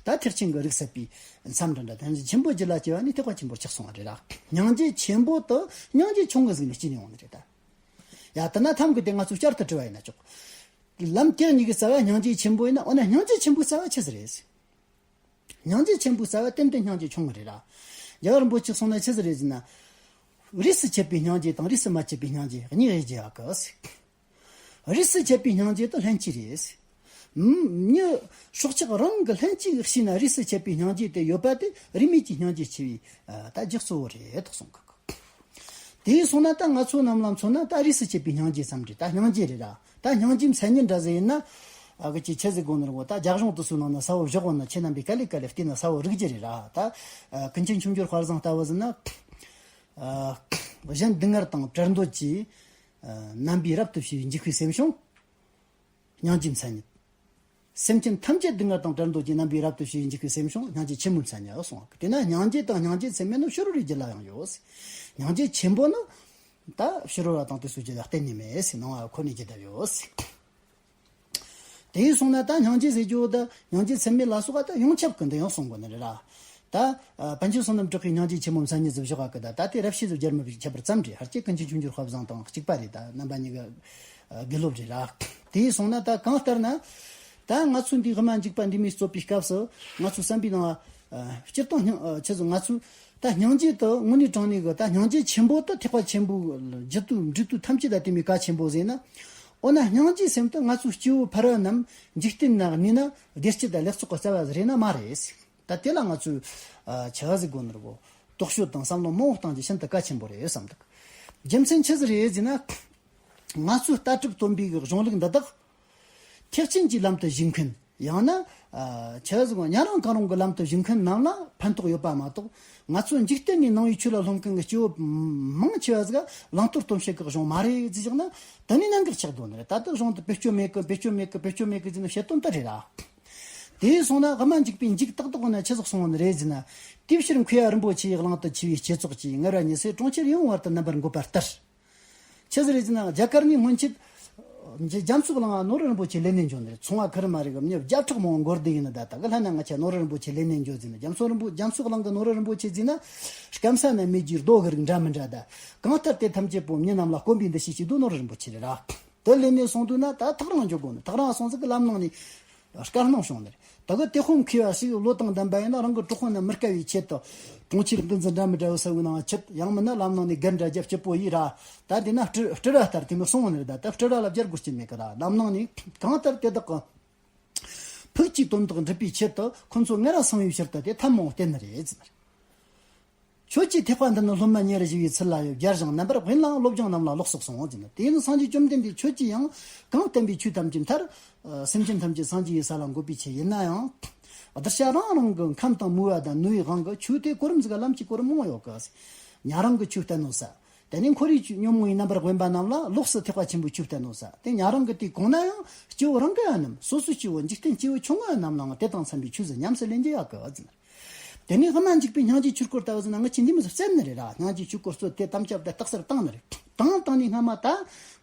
ད་ཐེག་ཆེན་གྱི་རིགས་ཟད་པའི་མཚམས་འདྲ་འདྲ། སྙིང་རྗེ་ཆེན་པོ་རྒྱུད་ལ་སྐྱེ་བ་ནི་ཐེག་པ་ཆེན་པོར་ཆགས་སོང་བ་རེད་ར། སྙིང་རྗེ་ཆེན་པོ་དེ་སྙིང་རྗེ་ཆུང་ངུ་ཟིག་ནས་སྐྱེས་ནས་ཡོང་ནི་རེད་ད། ཡ། དེ་ན་ཐམ་གི་དེ་ང་ཚོས་བསྐྱར་དུ་དྲི་བ་ཡིན་ན་ཆོག་ལམ་དེ་གཉིས་ཀྱི་རྩ་བ་སྙིང་རྗེ་ཆེན་པོ་ཡིན་ན། འོ་ན་སྙིང་རྗེ་ཆེན་པོའི་རྩ་བ་ཆི་ཟིག་རེད། སྙིང་རྗེ་ཆེན་པོའི་རྩ་བ་ཏན་ཏན་སྙིང་རྗེ་ཆུང་ངུ་རེད་ར། རྒྱལ་བ་རིན་པོ་ཆེས་གསུངས་ན་ཆི་ཟིག་རེད་ཟེར་ན། རིས་སུ་ཆད་པའི་སྙིང་རྗེ་དང་རིས་སུ་མ་ཆད་པའི་སྙིང་རྗེ་གཉིས་དབྱེ་རྒྱུ་ཡོད་གི། རིས་སུ་ཆད་པའི་སྙིང་རྗེ་དེ་ལྷན་སྐྱེས་རེད། མི་སྲོག་ཆགས་རང་གི་ལྷན་སྐྱེས་ཤིག་ན་རིས་སུ་ཆད་པའི་སྙིང་རྗེ་དེ་ཡོད་པ་དེ་རིས་མེད་ཀྱི་སྙིང་རྗེ་ཆེ་བའི་ད་རྒྱུ་གཙོ་བོ་རེད་གསུངས་གི། དེ་སོང་ན་ད་ང་ཚོ་རྣམས་ལ་མཚོན་ན་ད་རིས་སུ་ཆད་པའི་སྙིང་རྗེ་ཙམ་རེད། ད་སྙིང་རྗེ་རེད་ར། ད་སྙིང་རྗེའི་མཚན་ཉིད་འདྲ་ཟིག་ཡིན་ན། ཨ་གི་ཅིག་ཆི་ཟིག་དགོས་ནི་རེད་གོ། ད་རྒྱ་གཞུང་དེ་ཚོའི་ནང་ན་གསལ་བོ་བཞག་གོ་ན་ཁྱེད་རྣམ་པས་ག་ལེ་ག་ལེ་བལྟས་ན་གསལ་བོ་རིག་རྒྱུ་རེད་ར། ད་ཀུན་མཁྱེན་ཆོས་འབྱོར་དཔལ་བཟང་ལྟ་བུ་ཟིག་ན། གཞན་སྡུག་བསྔལ་དང་བྲལ་འདོད་ཀྱིས། རྣམ་པའི་རབ་ཏུ་ཞི་བའི་འཇིགས་པའི་སེམས་བྱུང་། སྙིང་རྗེའི་མཚན་ཉིད། སེམས་ཅན་ཐམས་ཅད་སྡུག་བསྔལ་དང་བྲལ་འདོད་ཀྱི་རྣམ་པའི་རབ་ཏུ་ཞི་བའི་འཇིགས་པའི་སེམས་བྱུང་། སྙིང་རྗེ་ཆེན་པོའི་མཚན་ཉིད་གསུངས། དེས་ན་སྙིང་རྗེ་དང་སྙིང་རྗེ་ཚད་མེད་ནི་ཕྱི་རོལ་པའི་རྒྱུད་ལ་ཡང་ཡོད། སྙིང་རྗེ་ཆེན་པོ་ནི་ད་ཕྱི་རོལ་པ་དང་དེ་ཚོའི་རྒྱུད་ལ་གཏན་ནས་མེད་ཟེར། སྣང་བ་ཁོ་ནས་ཇི་ལྟར་ཡོད་ཟེར། དེ་ཡིན་སོང་ན་ད་སྙིང་རྗེ་ཟེར་རྒྱུ་ད་སྙིང་རྗེ་ཚད་མེད་ལ་སོགས་པ་ད་ཡོངས་ཁྱབ་ཀྱི་འདི་ཡང་གསུང་དགོས་ནི་རེད་ར། ད་ཨ་པཎ་ཆེན་བསོད་ནམས་གྲགས་པའི་སྙིང་རྗེ་ཆེན་མོའི་མཚན་ཉིད་ཟེར་བཞག་གི། ད་ད་དེ་རབ་བྱེད་ཟེར་རྒྱལ་མི་བཞི་ཁྱད་པར་ཙམ་རེད། ཧར་སྐྱེས་ཀུན་མཁྱེན་ཆོས་འབྱོར་དཔལ་བཟང་དང་གཅིག་པ་རེད། ད་རྣམ་པ་གཉིས་ཀ་ཨ་དགེ་སློབ་རེད་ར། དེ་ཡིན་སོང་ན་ད་གང་ལྟར་ན་ད་ང་ཚོ་འདི་དབུ་མ་འཇུག་པ་འདི་མོ་རྩོད་པའི་སྐབས་སུ་ང་ཚོ་བསམ་པའི་ནང་ཨ་སྤྱིར་བཏང་སྙིང་ཨ་ཆི་ཟེར། ང་ཚོ་ད་སྙིང་རྗེ་དེ་དངོས་གནས་དྲང་གནས་ཀྱི་ད་སྙིང་རྗེ་ཆེན་པོ་དེ་ཐེག་པ་ཆེན་པོའི་རྒྱུད་དུ་འབྲས་བུ་ཐམས་ཅད་ད་དེ་མོ་གལ་ཆེན་པོ་ཟེར་ན། འོ་ན་སྙིང་རྗེའི་སེམས་དེ་ང་ཚོ་སྐྱེ་བོ་ཕལ་བ་རྣམས་འཇིག་རྟེན་ན་གནས་ན་བདེ་སྐྱིད་དང་ལེགས་ཚོགས་ཀྱི་རྩ་བ་རེད་ན་མ་རེད། ད་དེ་ལ་ང་ཚོས་ཨ་ཆི་ཟིག་དགོས་ནི་རེད་གོ། རྟོག་དཔྱོད་དང་བསམ་བློ་མང་བོ་བཏང་རྒྱུ་ཤིན་ཏུ་གལ་ཆེན་པོ་རེད་བསམ་འདུག་རྒྱུ་མཚན་ཆི་ཟིག་རེད་ཟེར་ན། ང་ཚོའི་ལྟ་གྲུབ་སྟོན་པའི་གཞུང་ལུགས་འདི་དག་ཐེག་ཆེན་གྱི་ལམ་དུ་ཞུགས་མཁན། ཡང་ན། ཨ། ཆི་ཟིག་ཉན་རང་གང་རུང་གི་ལམ་དུ་ཞུགས་མཁན་རྣམས་ལ་ཕན་ཐོགས་ཡོད་པ་མ་གཏོགས། ང་ཚོ་འཇིག་རྟེན་ནས་ནང་པའི་ཆོས་ལ་སློབ་མཁན་གྱི་སྐྱེ་བོ་མང་ཆེ་བ་ཟིག་བླང་དོར་སྟོན་བྱེད་ཀྱི་གཞུང་མ་རེད་ཟེར་བཞག་ན། དེ་ནི་གནད་འགག་ཆགས་འདུག་ནི་རེད། ད་ལྟ་གཞུང་དུ་བེད་སྤྱོད་མེད་གི། བེད་སྤྱོད་མེད་གི། བེད་སྤྱོད་མེད་གི་ཟེར་ན་བཤད་དོན་དེ་རེད་ར། དེ་སོང་ན་དབུ་མ་འཇུག་པའི་མཇུག་ཏག་ཏག་ན་ཆི་ཟིག་གསུངས་ནི་རེད་ཟེར་ན། དེའི་ཕྱིར་མཁས་པ་རིན་པོ་ཆེ་ཡིས་གླེང་དུ་ཆེ་བའི་བསྐྱེད་རྫོགས་ཀྱིས། ངེས་པ་ཉིད་སེལ་གྲོང་ཁྱེར་ཡོངས་བར་དུ་རྣམ་པར་འགོད་པ་ལྟར། ཆི་ཟིག་རེད་ཟེར་ན། རྒྱ་གར་ནས་སྔོན་ཆད་རྒྱ་མཚོ་གླིང་ང་ནོར་བུ་རིན་པོ་ཆེ་ལེན་ནས་འགྱོ་ནི་རེད། ཚོང་བ་ཁེར་མ་རེད་གི། མྱི་བརྒྱ་ཕྲག་མང་པོ་འགོར་བསྡད་ཡིན་ན། ད་ད་གི་ལྷ་ན་ང་ཆ་ནོར་བུ་རིན་པོ་ཆེ་ལེན་ནས་འགྱོ་ཟེར་ན། རྒྱ་མཚོ་རིན་པོ་རྒྱ་མཚོ་གླིང་གི་ནོར་བུ་རིན་པོ་ཆེ་ཟེར་ན། སྐམ་ས་ན་མེད་རྒྱུའི་རྡོ་གི་རིགས་འདྲ་མི་འདྲ་ད། གང་ལྟར་དེ་ཐམས་ཅད་པོ་མྱི་རྣམས་ལ་དཀོན་པའི་འདུ་ཤེས་ཀྱི་རྡོ་ནོར་བུ་རིན་པོ་ཆེ་རེད་ར། དེ་ལེན་ནས་སོང་དུས་ན། ད་ཐག་རིང་འགྱོ་དགོས་ནི། ཐག་རིང་སོང་ཟིག་གི་ལམ་ནང་ནས་དཀའ་སྣང་བྱུང་ནི་རེད། ད་གི་དེ་ཁོ་མཁས་པ་ཞིག་བློ་དང་ལྡན་པ་ཡིན་ན། རང་གི་གྲོགས་པོ་རྣམས་མི་དཀའ་བའི་ཆེད་དུ། གྲོང་ཁྱེར་འདི་ཚོ་འདྲ་མི་འདྲ་བའི་ས་བོའི་ནང་ཆུད། ཡང་མིན་ན་ལམ་ནང་ནས་སྒར་འདྲ་རྒྱབ་སྐྱིད་པོ་ཡིན་ར། ད་འདི་ན་སྤྲུལ་སྤྲུལ་བ་ལྟར་དེ་མོ་སོང་ནི་རེད། ད་ད་སྤྲུལ་བ་ལ་སྦྱར་དགོས་རྒྱུ་མེད་གི་ར། ལམ་ནང་ནས་གང་ལྟར་དེ་དག་གི་ཕུགས་ཀྱི་དོན་དག་འགྲུབ་པའི་ཆེད་དུ། ཁོ་ཚོ་ང་ར་སང་བའི་ཕྱིར་དུ་དེ་ཐབས་མང་པོ་བསྟེན་ནི་རེད་ཟེར། ཁྱོད་ཀྱི་ཐེག་པ་འདི་ནི་སློབ་མ་ཉེར་བཞི་པའི་ཚུལ་ལ་ཡོད། རྒྱལ་ཞིང་རྣམ་པར་དབེན་ལ་སློབ་སྦྱོང་རྣམས་ལ་ལོགས་སུ་སོང་ཟེར་ནས། དེས་ནི་སངས་རྒྱས་བཅོམ་ལྡན་འདས་ཁྱོད་ཀྱིས་ཡང་གང་བསྟན་པའི་ཆོས་ཐམས་ཅད་མཐར། ཨ། སེམས་ཅན་ཐམས་ཅད་སངས་རྒྱས་ཀྱི་ས་ལ་འགོད་པའི་ཆེད་ཡིན་ན་ཡང་། གདུལ་བྱ་རང་རང་གི་ཁམས་དང་མོས་པ་དང་ནུས་པའི་དབང་གིས་ཆོས་དེ་གོ་རིམ་ཟིག་ག་ལམ་གྱི་གོ་རིམ་མང་ཡོད་གི། ཉན་རང་གི་ཆོས་བསྟན་ནོ་ས། དེ་ནས་ཁོ་རའི་ཆོས་ཉོན་མོངས་པའི་རྣམ་པར་དབེན་པ་རྣམས་ལ་ལོགས་སུ་ཐེག་པ་ཆེན་པོའི་ཆོས་བསྟན་ནོ་ས། དེ་ཉན་རང་གི་དེའི་གོང་ན་ཡང་སྐྱེ་བོ་རང་གི་རྣམས། སོ་སོའི་སྐྱེ་བོ། འཇིག་རྟེན་སྐྱེ་བོ་ཆུང་ངུ་རྣམས་ལའང་དེ་དང་འཚམ་པའི་ཆོས་སུ་ཉམས་སུ་ལེན་རྒྱུ་ཡོད་གི་ཟེར། དེ་ནས་དབུ་མ་འཇུག་པའི་སྙིང་རྗེའི་ཆོས་སྐོར་ལྟ་བུ་ཟེར་ན། ང་ཆོས་འདི་མོ་ཟིག་བསྩལ་ནི་རེད་ར། སྙིང་རྗེའི་ཆོས་སྐོར་ཚོ་དེ་དམ་བཅའ་དེ་རྟགས་གསལ་བཏང་ནི་རེད། དང་བཏང་ནས་སྔ་མ་ད་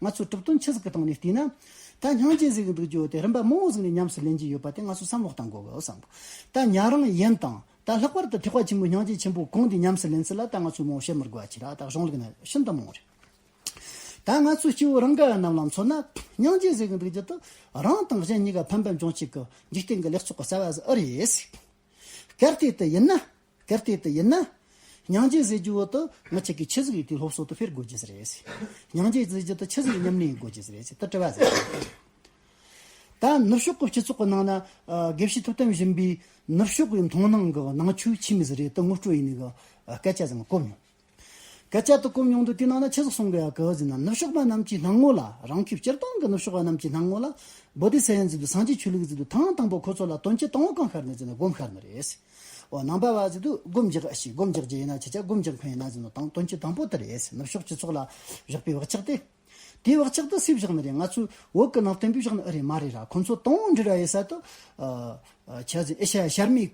ང་ཚོ་གྲུབ་དོན་ཆི་ཟིག་གི་སྟེང་ནས་བལྟས་ན། ད་སྙིང་རྗེ་ཟེར་གི་འདུག་རྒྱུ་དེ་རིམ་པ་མང་བོ་ཟིག་ནས་ཉམས་སུ་ལེན་རྒྱུ་ཡོད་པ་དེ་ང་ཚོ་བསམ་བློ་གཏང་དགོས་གི་བསམ་གི། ད་ཉན་རང་ཡིན་དང་། ད་ལྷག་པར་དུ་ཐེག་པ་ཆེན་པོའི་སྙིང་རྗེ་ཆེན་པོའི་གོང་དེ་ཉམས་སུ་ལེན་ཚུལ་ལ་ད་ང་ཚོས་མང་བོ་བཤད་མི་དགོས་པ་ཅིག་ར། ད་གཞུང་ལུགས་ན་ཤིན་ཏུ་མང་བོ་རེད། ད་ང་ཚོ་སྐྱེ་བོ་རང་ག་རྣམས་ལ་མཚོན་ན། སྙིང་རྗེ་ཟེར་གི་འདུག་རྒྱུ་དེ་རང་དང་གཞན་གཉིས་ཀ་ཕན་པ་འབྱུང་བྱེད་ཀྱི་འཇིག་རྟེན་གྱི་ལེགས་ཚོགས་ཀྱི་རྩ་བ་ཟིག་ཨེ་རེད། གལ་ཏེ་དེ་ཡིན་ན། གལ་ཏེ་དེ་ཡིན་ན། སྙིང་རྗེ་ཟེར་རྒྱུ་བོ་དེ་ང་ཆོ་གིས་ཆི་ཟིག་ཡེད་དེ་སློབ་གསོ་དེ་སྤེལ་དགོས་རྒྱུ་ཟིག་རེད། སྙིང་རྗེ་ཟེར་རྒྱུ་དེ་ཆི་ཟིག་ཉམས་ལེན་ཡེད་དགོས་རྒྱུ་ཟིག་རེད་ཟེར་དེ་དྲི་བ་ཟིག་རེད། ད་ནུབ་ཕྱོགས་ཀྱི་སྤྱི་ཚོགས་ཀྱི་ནང་ན། ཨ། དགེ་བཤེས་ཐུབ་བསྟན་སྦྱིན་པའི་ནུབ་ཕྱོགས་ཀྱི་མཐོང་སྣང་གི་ནང་ཆོས་ཆི་མོ་ཟིག་རེད་དེ་ངོ་སྤྲོད་ཡེད་ནི་གི་སྐད་ཆ་ཟིག་གོ་མྱོང་། སྐད་ཆ་དེ་གོ་མྱོང་དུས་དེའི་ནང་ན་ཆི་ཟིག་གསུང་གི་ཡོད་གི་ཟེར་ན། ནུབ་ཕྱོགས་པ་རྣམས་ཀྱི་སྣང་ངོ་ལ། རང་ཁའི་སྤྱིར་བཏང་གི་ནུབ་ཕྱོགས་པ་རྣམས་ཀྱི་སྣང་ངོ་ལ། བོ་དྷི་ས་ཡ་ཟེར་དུས་སངས་རྒྱས་ཆོས་ལུགས་ཟེར་དུས་ཐེངས་དང་པོ་ཁོ་ཚོ་ལ་དོན་སྤྱི་དང་པོ་གང་ཤར་ནི་ཟེར་ན་སྒོམ་ཤར་ནི་རེད། འོ། ནང་པ་བ་ཟེར་དུས་སྒོམ་རྒྱག་ཨ་ཤི། སྒོམ་རྒྱག་རྒྱུ་ཡིན་ན་ཆི་ཆ་སྒོམ་རྒྱག་མཁན་ཡིན་ན་ཟེར་ནོ་དང་དོན་སྤྱི་དང་པོ་དེ་རེད། ནུབ་ཕྱོགས་སྤྱི་ཚོགས་ལ་བཞག་པའི་བག་ཆགས་དེ། དེའི་བག་ཆགས་དེ་སུས་བཞག་ནི་རེད། ང་ཚོའི་བོད་ཀྱི་ནང་བསྟན་པས་བཞག་ནི་ཨེ་རེད། མ་རེད་ར། ཁོ་ཚོ་དང་པོ་འབྲེལ་བ་ཡོད་ས་དེ། ཨ། ཨ། ཆི་ཟེར། ཨེ་ཤ་ཡ་ཤར་མའི་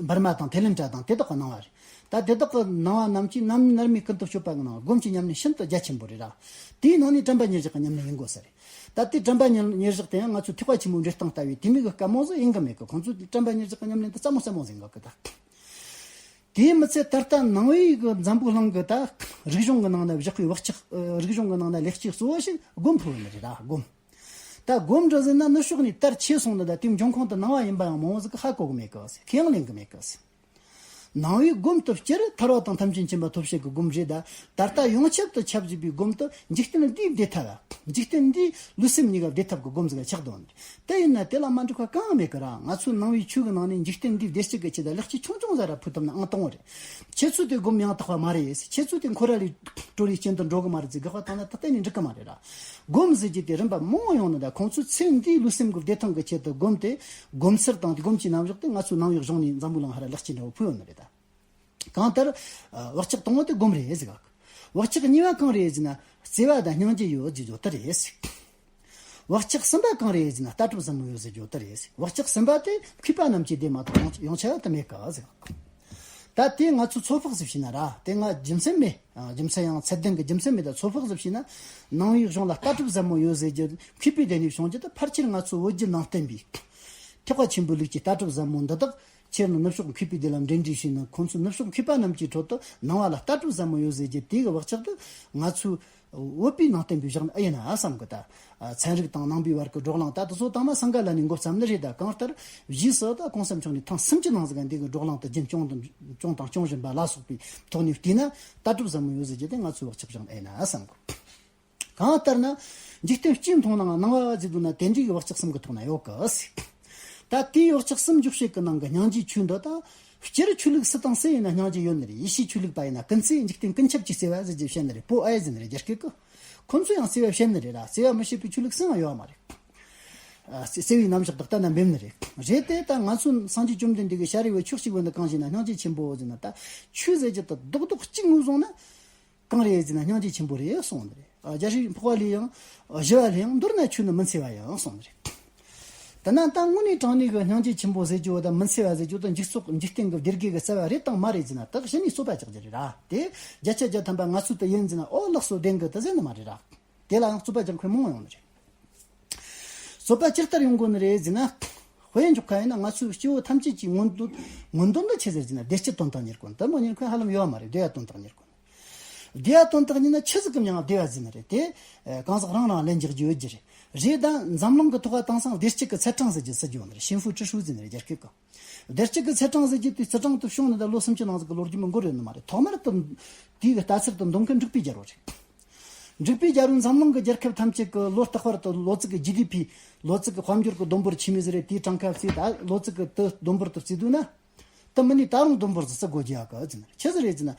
འབར་མ་དང་ཐེ་ལན་ཀྲ་དང་དེ་དག་གི་ནང་བ་རེད། ད་དེ་དག་གི་ནང་བ་རྣམས་ཀྱིས་རྣམ་སྨིན་རྣལ་མའི་ཀུན་ཏུ་སྤྱོད་པ་གི་ནང་སྒོམ་གྱི་ཉམས་ལེན་ཤིན་ཏུ་རྒྱ་ཆེན་པོ་རེད་ར། དེའི་ནང་ནས་དྲན་པ་ཉེར་བཞག་གི་ཉམས་ལེན་ཡིན་དགོས་ས་རེད། ད་དེ་དྲན་པ་ཉེར་ཉེར་བཞག་དེ་ཡང་ང་ཚོའི་ཐེག་པ་ཆེན་པོའི་འགྲེལ་སྟངས་ལྟ་བུའི་དེ་མོ་གི་སྐད་མོ་ཟིག་ཡིན་གི་མེད་གི། ཁོང་ཚོས་དྲན་པ་ཉེར་བཞག་གི་ཉམས་ལེན་དེ་སླ་མོ་སླ་མོ་ཟིག་ཡིན་གི་ད། དེ་མི་ཚད་ད་ལྟ་ནང་པའི་གི་འཛམ་བུ་གླིང་གི་ད་རིག་གཞུང་གི་ནང་ན་བཞག་པའི་བག་ཆགས། ཨ། རིག་གཞུང་གི་ནང་ན་ལེགས་སྐྱེས་གཙོ་བོ་ཞིག་སྒོམ་ཕུལ་བ་ནི་རེད་ར། སྒོམ། ད་སྒོམ་འདྲ་ཟེར་ན་ནུབ་ཕྱོགས་ནས་དར་ཆེ་སོང་ནི། ད་དེའི་འབྱུང་ཁུངས་དེ་ནང་པ་ཡིན་པ་ཡང་མང་བོ་ཟིག་གིས་ཧ་གོ་གི་མེད་གི་ཟེར། ཁས་ཡང་ལེན་གི་མེད་གི་ཟེར། ནང་པའི་སྒོམ་དེ་སྤྱིར་ཐར་པ་དང་ཐམས་ཅད་མཁྱེན་པ་ཐོབ་བྱེད་ཀྱི་སྒོམ་རེད། ད་ད་ལྟ་ཡོངས་ཁྱབ་ཏུ་ཁྱབ་བཞིན་པའི་སྒོམ་དེ་འཇིག་རྟེན་འདིའི་བདེ་ཐབས། འཇིག་རྟེན་འདིའི་ལུས་སེམས་གཉིས་ཀ་བདེ་ཐབས་ཀྱི་སྒོམ་ཟིག་ཆགས་འདུག་དེ་ཡིན་ན་དེ་ལ་མ་འགྲིག་པ་གང་ཡང་མེད་གི་ར། ང་ཚོའི་ནང་པའི་ཆོས་ཀྱི་ནང་ནས་འཇིག་རྟེན་འདིའི་བདེ་སྐྱིད་ཀྱི་ཆེད་དུ་ལེགས་སྐྱེས་ཆུང་ཆུང་ཟིག་ར་ཕུལ་ཐུབ་ན་ཨང་དང་པོ་རེད། ཁྱེད་ཚོས་དེ་སྒོམ་ཡང་དག་པ་མ་རེད། ཁྱེད་ཚོས་དེ་འཁོར་བ་ལས་གྲོལ་བའི་རྐྱེན་དུ་འགྲོ་གི་མ་རེད་ཟེར་དགག་པ་བཏང་ན་ད་གཏན་ནས་འགྲིག་གི་མ་རེད་ར། སྒོམ་ཟེར་རྒྱུ་དེ་རིམ་པ་མང་བོ་ཡོང་ནི། ད་ཁོང་ཚོས་ཚེ་འདིའི་ལུས་སེམས་ཀྱི་བདེ་ཐང་གི་ཆེད་དུ་སྒོམ་དེ། སྒོམ་ཚུལ་དང་དེ་སྒོམ་གྱི་རྣམ་གཞག་དེ་ང་ཚོའི་ནང་པའི་གཞུང་ནས་འཛམ་བུ་གླིང་ཧ་ར་ལེགས་སྐྱེས་འདྲ་བོ་ཕུལ་ཡོད་ནི་རེད་ད། གང་ལྟར། ཨ། བག་ཆགས་དང་པོ་དེ་སྒོམ་རེད་ཟེར་གི། བག་ཆགས་གཉིས་པ་གང་རེད་ཟེར་ན་བརྩེ་བ་དང་སྙིང་རྗེ་ཡོད་ཟེར་རྒྱུ་དེ་རེད་ཟེར། བག་ཆགས་གསུམ་པ་གང་རེད་ཟེར་ན་ལྟ་གྲུབ་ཟབ་མོ་ཡོད་ཟེར་རྒྱུ་དེ་རེད་ཟེར། བག་ཆགས་གསུམ་པ་དེ་མཁས་པ་རྣམས་ཀྱི་སྡེ་མ་གཏོགས་ཡོང་ཡོང་ཆ་ཡོད་དུ་མེད་གི་ཟེར། ད་དེ་ང་ཚོས་ཚོད་དཔག་ཟིག་བྱས་ན་ར། དེ་ང་རྒྱུ་མཚན་མེད། ཨ། རྒྱུ་མཚན་ཡང་ཚད་ལྡན་གྱི་རྒྱུ་མཚན་མེད། ད་ཚོད་དཔག་ཟིག་བྱས་ན། ནང་པའི་གཞུང་ལ་ལྟ་གྲུབ་ཟབ་མོ་ཡོད་ཟེར་རྒྱུ་མཁས་པའི་སྡེ་ནས་བྱུང་རྒྱུ་དེ་ཕལ་ཆེར་ང་ཚོ་བོད་བརྒྱུད་ནང་བསྟན་པའི་ཐེག་པ་ཆེན་པོའི་ལུགས་ཀྱི་ལྟ་གྲུབ་ཟབ་མོ་འདི་དག་ཁྱེད་ནི་ནུབ་ཕྱོགས་མཁས་པའི་སྡེ་ལ་འབྲེལ་འདྲིས་བྱས་ན། ཁོང་ཚོས་ནུབ་ཕྱོགས་མཁས་པ་རྣམས་ཀྱི་ཁྲོད་དུ་ནང་པ་ལ་ལྟ་གྲུབ་ཟབ་མོ་ཡོད་ཟེར་རྒྱུ་དེ་གི་བག་ཆགས་དེ་ང་ཚོས་བོད་པའི་ནང་བསྟན་པས་བཞག་ནི་ཨེ་ཡིན་ན་བསམ་གི། ད། ཨ། ཚན་རིག་དང་ནང་པའི་བར་གྱི་བགྲོ་གླེང་ད་དེ་ཚོ་དང་མ་སང་ག་ལ་ནི་འགོ་བརྩམས་ནི་རེད། ད་གང་ལྟར་རྗེས་སུ་ད་གོང་ས་མཆོག་ནས་ཐེངས་སུམ་ཅུ་ནང་ཟིག་ག་འདི་གི་བགྲོ་གླེང་དེ་རྒྱུན་སྐྱོང་དང་སྐྱོང་དང་སྐྱོང་བཞིན་པ་ལ་སོགས་པའི་ཐོག་ནས་བལྟས་ན་ལྟ་གྲུབ་ཟབ་མོ་ཡོད་ཟེར་རྒྱུ་དེ་ང་ཚོས་བག་ཆགས་བཞག་ནི་ཨེ་ཡིན་ན་བསམ་གི། གང་ལྟར་ན། འཇིག་རྟེན་སྤྱིའི་མཐོང་སྣང་ནང་པ་ཟེར་འདུག་ན་དེ་འདྲའི་བག་ཆགས་གསུམ་གྱི་ཐོག་ན་ཡོད་གི་ཟེར། ད་དེའི་བག་ཆགས་གསུམ་འཇོག་བྱེད་ཀྱི་ནང་གི་སྙིང་རྗེའི་ཆོས་འདི་དང་། སྤྱིར་ཆོས་ལུགས་སུ་དང་སུ་ཡིན་ན་སྙིང་རྗེ་ཡོད་ནི་རེད། ཡེ་ཤུའི་ཆོས་ལུགས་པ་ཡིན་ན་ཀུན་བརྩེ་འཇིག་རྟེན་ཀུན་ཁྱབ་ཀྱི་བརྩེ་བ་ཟེར་རྒྱུ་བཤད་ནི་རེད། པོ་ཨའི་ཟེར་ནི་རེད། རྒྱ་སྐད་ཀྱི། ཁོ་ཚོས་ཡང་བརྩེ་བ་བཤད་ནི་རེད་ར། བརྩེ་བ་མི་བྱེད་པའི་ཆོས་ལུགས་སུ་ཡང་ཡོད་མ་རེད། ཨ། བརྩེ་བའི་རྣམ་གཞག་དག་ལྟ་ན་འབེབས་ནི་རེད། རེད་དེ་ད་ང་ཚོ་སངས་རྒྱས་བཅོམ་ལྡན་འདས་ཀྱིས་ཤཱ་རིའི་བུ་ཆོས་གཅིག་བུ་འདི་གང་ཞིག་ན་སྙིང་རྗེ་ཆེན་པོ་ཟེར་ན། ད་ཆོས་ཟེར་རྒྱུ་དེ་རྡོག་རྡོག་གཅིག་ངོས་བཟུང་ན་གང་རེད་ཟེར་ན་སྙིང་རྗེ་ཆེན་པོ་རེད་གསུངས་ནི་རེད། ཨ། རྒྱལ་སྲས་འཕགས་པ་ལས་ཡང་ཞི་བ་ལས་ཡང་མདོར་ན་ཆོས་ནི་མི་འཚེ་བ་ཡིན་གསུངས་ནི་རེད། དེ་ན་ད་དངོས་གནས་དྲང་གནས་ཀྱི་སྙིང་རྗེ་ཆེན་པོ་ཟེར་རྒྱུ་དང་མི་འཚེ་བ་ཟེར་རྒྱུ་དང་འཇིག་ཚོགས་འཇིག་རྟེན་གྱི་བདེ་དགེ་གི་རྩ་བ་རེད་དང་མ་རེད་ཟེར་ན། དག་གཞི་ནས་རྩོད་པ་རྒྱག་རྒྱུ་རེད་ར། དེ་བརྒྱ་ཆ་བརྒྱ་ཐམ་པ་ང་ཚོ་དེ་ཡིན་ཟེར་ན། ཨོ་ལགས་སོ། བདེན་གི། དེ་ཟེར་ནི་མ་རེད་ར། དེ་ལའང་རྩོད་པ་རྒྱག་མཁན་མང་བོ་ཡོང་ནི་རེད། རྩོད་པ་ཇི་ལྟར་ཡོང་དགོས་ནི་རེད་ཟེར་ན། དཔེ་འཇོག་ཁ་ཡིན་ན་ང་ཚོའི་སྐྱེ་བོ་ཐམས་ཅད་ཀྱི་མངོན་འདོད། མངོན་འདོད་འདི་ཆི་ཟེར་ཟེར་ན་བདེ་སྐྱིད་དོན་དག་གཉེར་དགོས། དེ་མ་གཉེར་མཁན་ཧ་ལམ་ཡོད་མ་རེད། བདེ་བ་དོན་དག་གཉེར་དགོས། བདེ་བ་དོན་དག་ཉིད་ན་ཆི་ཟིག་གི་མིང་ང་བདེ་བ་ཟེར་ནི་རེད། དེ་ཨ་གང་ཟག་རང་རང་ལན་རྒྱག་རྒྱུ་ཡོད་རྒྱུ་རེད། རེད། ད་འཛམ་གླིང་གི་ཐོག་ལ་དེང་སང་བདེ་སྐྱིད་ཀྱི་ཚད་གྲངས་ཟེར་རྒྱུ་ཟེར་རྒྱུ་ཡོད་ནི་རེད། 幸福指数ཟེར་ནི་རེད། རྒྱ་སྐད་གི། བདེ་སྐྱིད་ཀྱི་ཚད་གྲངས་ཟེར་རྒྱུ་དེ་ཚད་གྲངས་དེ་བྱུང་ནི་ད་ལོ་སུམ་ཅུ་ནང་ཟིག་གི་ལོ་རྒྱུས་མི་འགོར་ཡོད་ནི་མ་རེད། ཐོག་མར་དུ་དེའི་གི་ལྟ་ཚུལ་དེ་འདོན་མཁན་འབྲུག་པའི་རྒྱལ་པོ་རེད། འབྲུག་པའི་རྒྱལ་པོས་འཛམ་གླིང་གི་རྒྱལ་ཁབ་ཐམས་ཅད་ཀྱི་ལོ་རྟག་པར་དུ་ལོ་ཙིག་གི་ཇི་ཌི་པི། ལོ་ཙིག་གི་དཔལ་འབྱོར་གྱི་བསྡོམས་འབོར་ཆི་མོ་ཟིག་རེད། དེའི་གྲངས་ཀ་བརྩིས། ད་ལོ་ཙིག་གི་དེ་བསྡོམས་འབོར་དེ་བརྩིས་དུས་ན། དེ་མིན་ནས་ད་རུང་བསྡོམས་འབོར་ཟིག་བརྩི་དགོས་རྒྱུ་ཡོད་གི་ཟེར་ནི་རེད། ཆི་ཟིག་རེད་ཟེར་ན།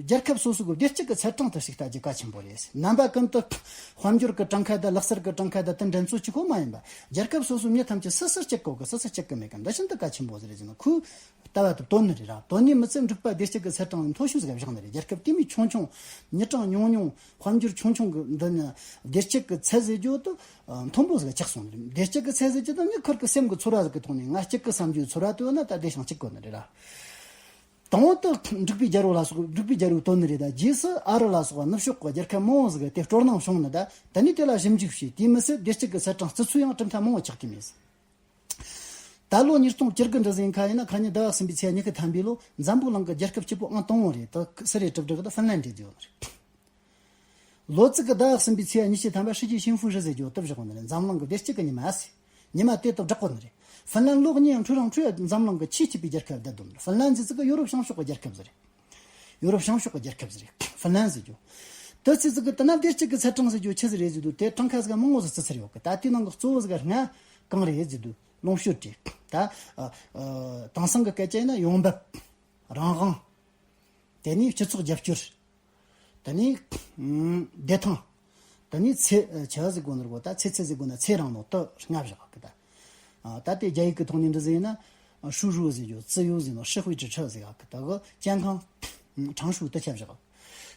རྒྱལ་ཁབ་སོ་སོ་གི་བདེ་སྐྱིད་ཀྱི་ཚད་གྲངས་དེ་ཞིག་ལྟ་རྒྱུ་གལ་ཆེན་པོ་རེད། རྣམ་པ་ཀུན་ཏུ་དཔལ་འབྱོར་གྱི་གྲངས་ཀ་དང་ལག་རྩལ་གྱི་གྲངས་ཀ་དང་དེ་འགྲན་རྩོད་བྱེད་དགོས་མ་ཡིན་པ། རྒྱལ་ཁབ་སོ་སོའི་མི་ཐམས་ཅད་སུ་སུ་སྐྱིད་གོ་གི། སུ་སུ་སྐྱིད་གི་མེད་གི། འདི་བཞིན་དུ་གལ་ཆེན་པོ་ཟིག་རེད་ཟེར་ནི། ཁོས་ལྟ་བ་དེ་བཏོན་ནི་རེད་ར། བཏོན་ནི་མི་ཚད་འབྲུག་པ་བདེ་སྐྱིད་ཀྱི་ཚད་གྲངས་མཐོ་ཤོས་ཟིག་བཞག་ནི་རེད། རྒྱལ་ཁབ་དེ་མོ་ཆུང་ཆུང་། མི་གྲངས་ཉུང་ཉུང་། དཔལ་འབྱོར་ཆུང་ཆུང་གི་འདི་ནི་བདེ་སྐྱིད་ཀྱི་ཚད་ཟེར་རྒྱུ་དེ་མཐོན་པོ་ཟིག་ཆགས་སོང་ནི་རེད། བདེ་སྐྱིད་ཀྱི་ཚད་ཟེར་རྒྱུ་དེ་མྱི་ཁོ་རང་གི་སེམས་ཀྱི་ཚོར་བ་ཟིག་གི་ཐོག་ནས་ང་སྐྱིད་གི་བསམ་རྒྱུའི་ཚོར་བ་དེ་ཡོད་ན་ད་བདེ་ཞིང་སྐྱིད་གོ་ནི་རེད་ར། དང་པོ་དེ་འབྲུག་པའི་རྒྱལ་པོ་ལ་སོགས། འབྲུག་པའི་རྒྱལ་པོས་བཏོན་ནི་རེད། ད་རྗེས་སུ་ཨ་རི་ལ་སོགས་པ་ནུབ་ཕྱོགས་ཀྱི་རྒྱལ་ཁབ་མང་བོ་ཟིག་གིས་དེ་སྤྲོ་སྣང་བྱུང་ནི། ད་དེ་ནས་དེ་ལ་ཞིབ་འཇུག་བྱས། དེ་མི་ཚད་བདེ་སྐྱིད་ཀྱི་ཚད་གྲངས་བརྩི་ཚུལ་ཡང་གྲུབ་མཐའ་མང་བོ་ཆགས་ཀྱི་མེད། ད་ལོ་ཉིས་སྟོང་བཅུ་དགུ་འདྲ་ཟིག་ཡིན་ཁ་ཡིན་ན། ཁ་ཉིན་ཟླ་བ་གསུམ་པའི་ཚེས་ཉི་ཤུ་ཐམ་པའི་ལོ་འཛམ་བུ་གླིང་གི་རྒྱལ་ཁབ་སྐྱིད་པོ་ཨང་དང་པོ་རེད། དེ་སུ་རེད་གྲུབ་འབྲས་གི། ད་ཧྥིན་ལན་ཌི་རེད་ཟེར་ཡོད་ནི་རེད། ལོ་ཙིག་གི་ཟླ་བ་གསུམ་པའི་ཚེས་ཉི་ཤུ་ཐམ་པ་世界幸福日ཟེར་རྒྱུ་དེ་བཞག་ཡོད་ནི་རེད། འཛམ་གླིང་གི་བདེ་སྐྱིད་ཀྱི་ཉི་མ་ཟེར། ཉི་མ་དེ་དེ་བསྒྲགས་ཡོད་ནི་རེད། ཧྥིན་ལན་ལོ་གཉིས་ཡང་འཕྲོས་རང་འཕྲོས་འཛམ་གླིང་གི་ཆེས་སྐྱིད་པའི་རྒྱལ་ཁབ་བསྡད་ཡོད་ནི་རེད། ཧྥིན་ལན་ཟེར་ཙི་གི་ཡོ་རོབ་བྱང་ཕྱོགས་ཀྱི་རྒྱལ་ཁབ་ཟིག་རེད། ཡོ་རོབ་བྱང་ཕྱོགས་ཀྱི་རྒྱལ་ཁབ་ཟིག་རེད། ཧྥིན་ལན་ཟེར་རྒྱུ། དེ་ཙི་ཙི་གི་དེ་ན་བདེ་སྐྱིད་ཀྱི་ཚད་གྲངས་ཟེར་རྒྱུ་ཆི་ཟིག་རེད་ཟེར་དུས། དེ་གྲངས་ཀ་ཟིག་མང་བོ་ཟིག་བརྩི་ཚུལ་ཡོད་གི། ད་དེའི་ནང་གི་གཙོ་བོ་ཟིག་ལྔ་གང་རེད་ཟེར་དུས། ལོངས་སྤྱོད་རེད། ད་ཨ་ཨ་དེང་སང་གི་སྐད་ཆ་ཡིན་ན་ཡོང་འབབ། རང་དབང་། དེ་ནས་སྤྱི་ཚོགས་རྒྱབ་སྐྱོར། དེ་ནས་ཨུམ་བདེ་ཐང་། དེ་ནས་ཚེ། ཨ་ཆི་ཟེར་དགོས་ནི་རེད་གོ། ད་ཚེ་ཚད་ཟེར་དགོས་ན་ཚེ་རིང་ལུགས། དེ་ལྔ་བཞག་གི། ད་ཨ་ད་དེ་རྒྱ་ཡིག་གི་ཐོག་ནས་འདི་ཟེར་ན། 收入ཟེར་རྒྱུ། 自由ཟེར་ནོ། 社会支持ཟེར་གི། ད་གི་健康། 长寿དེ་ཆ་བཞག་གི།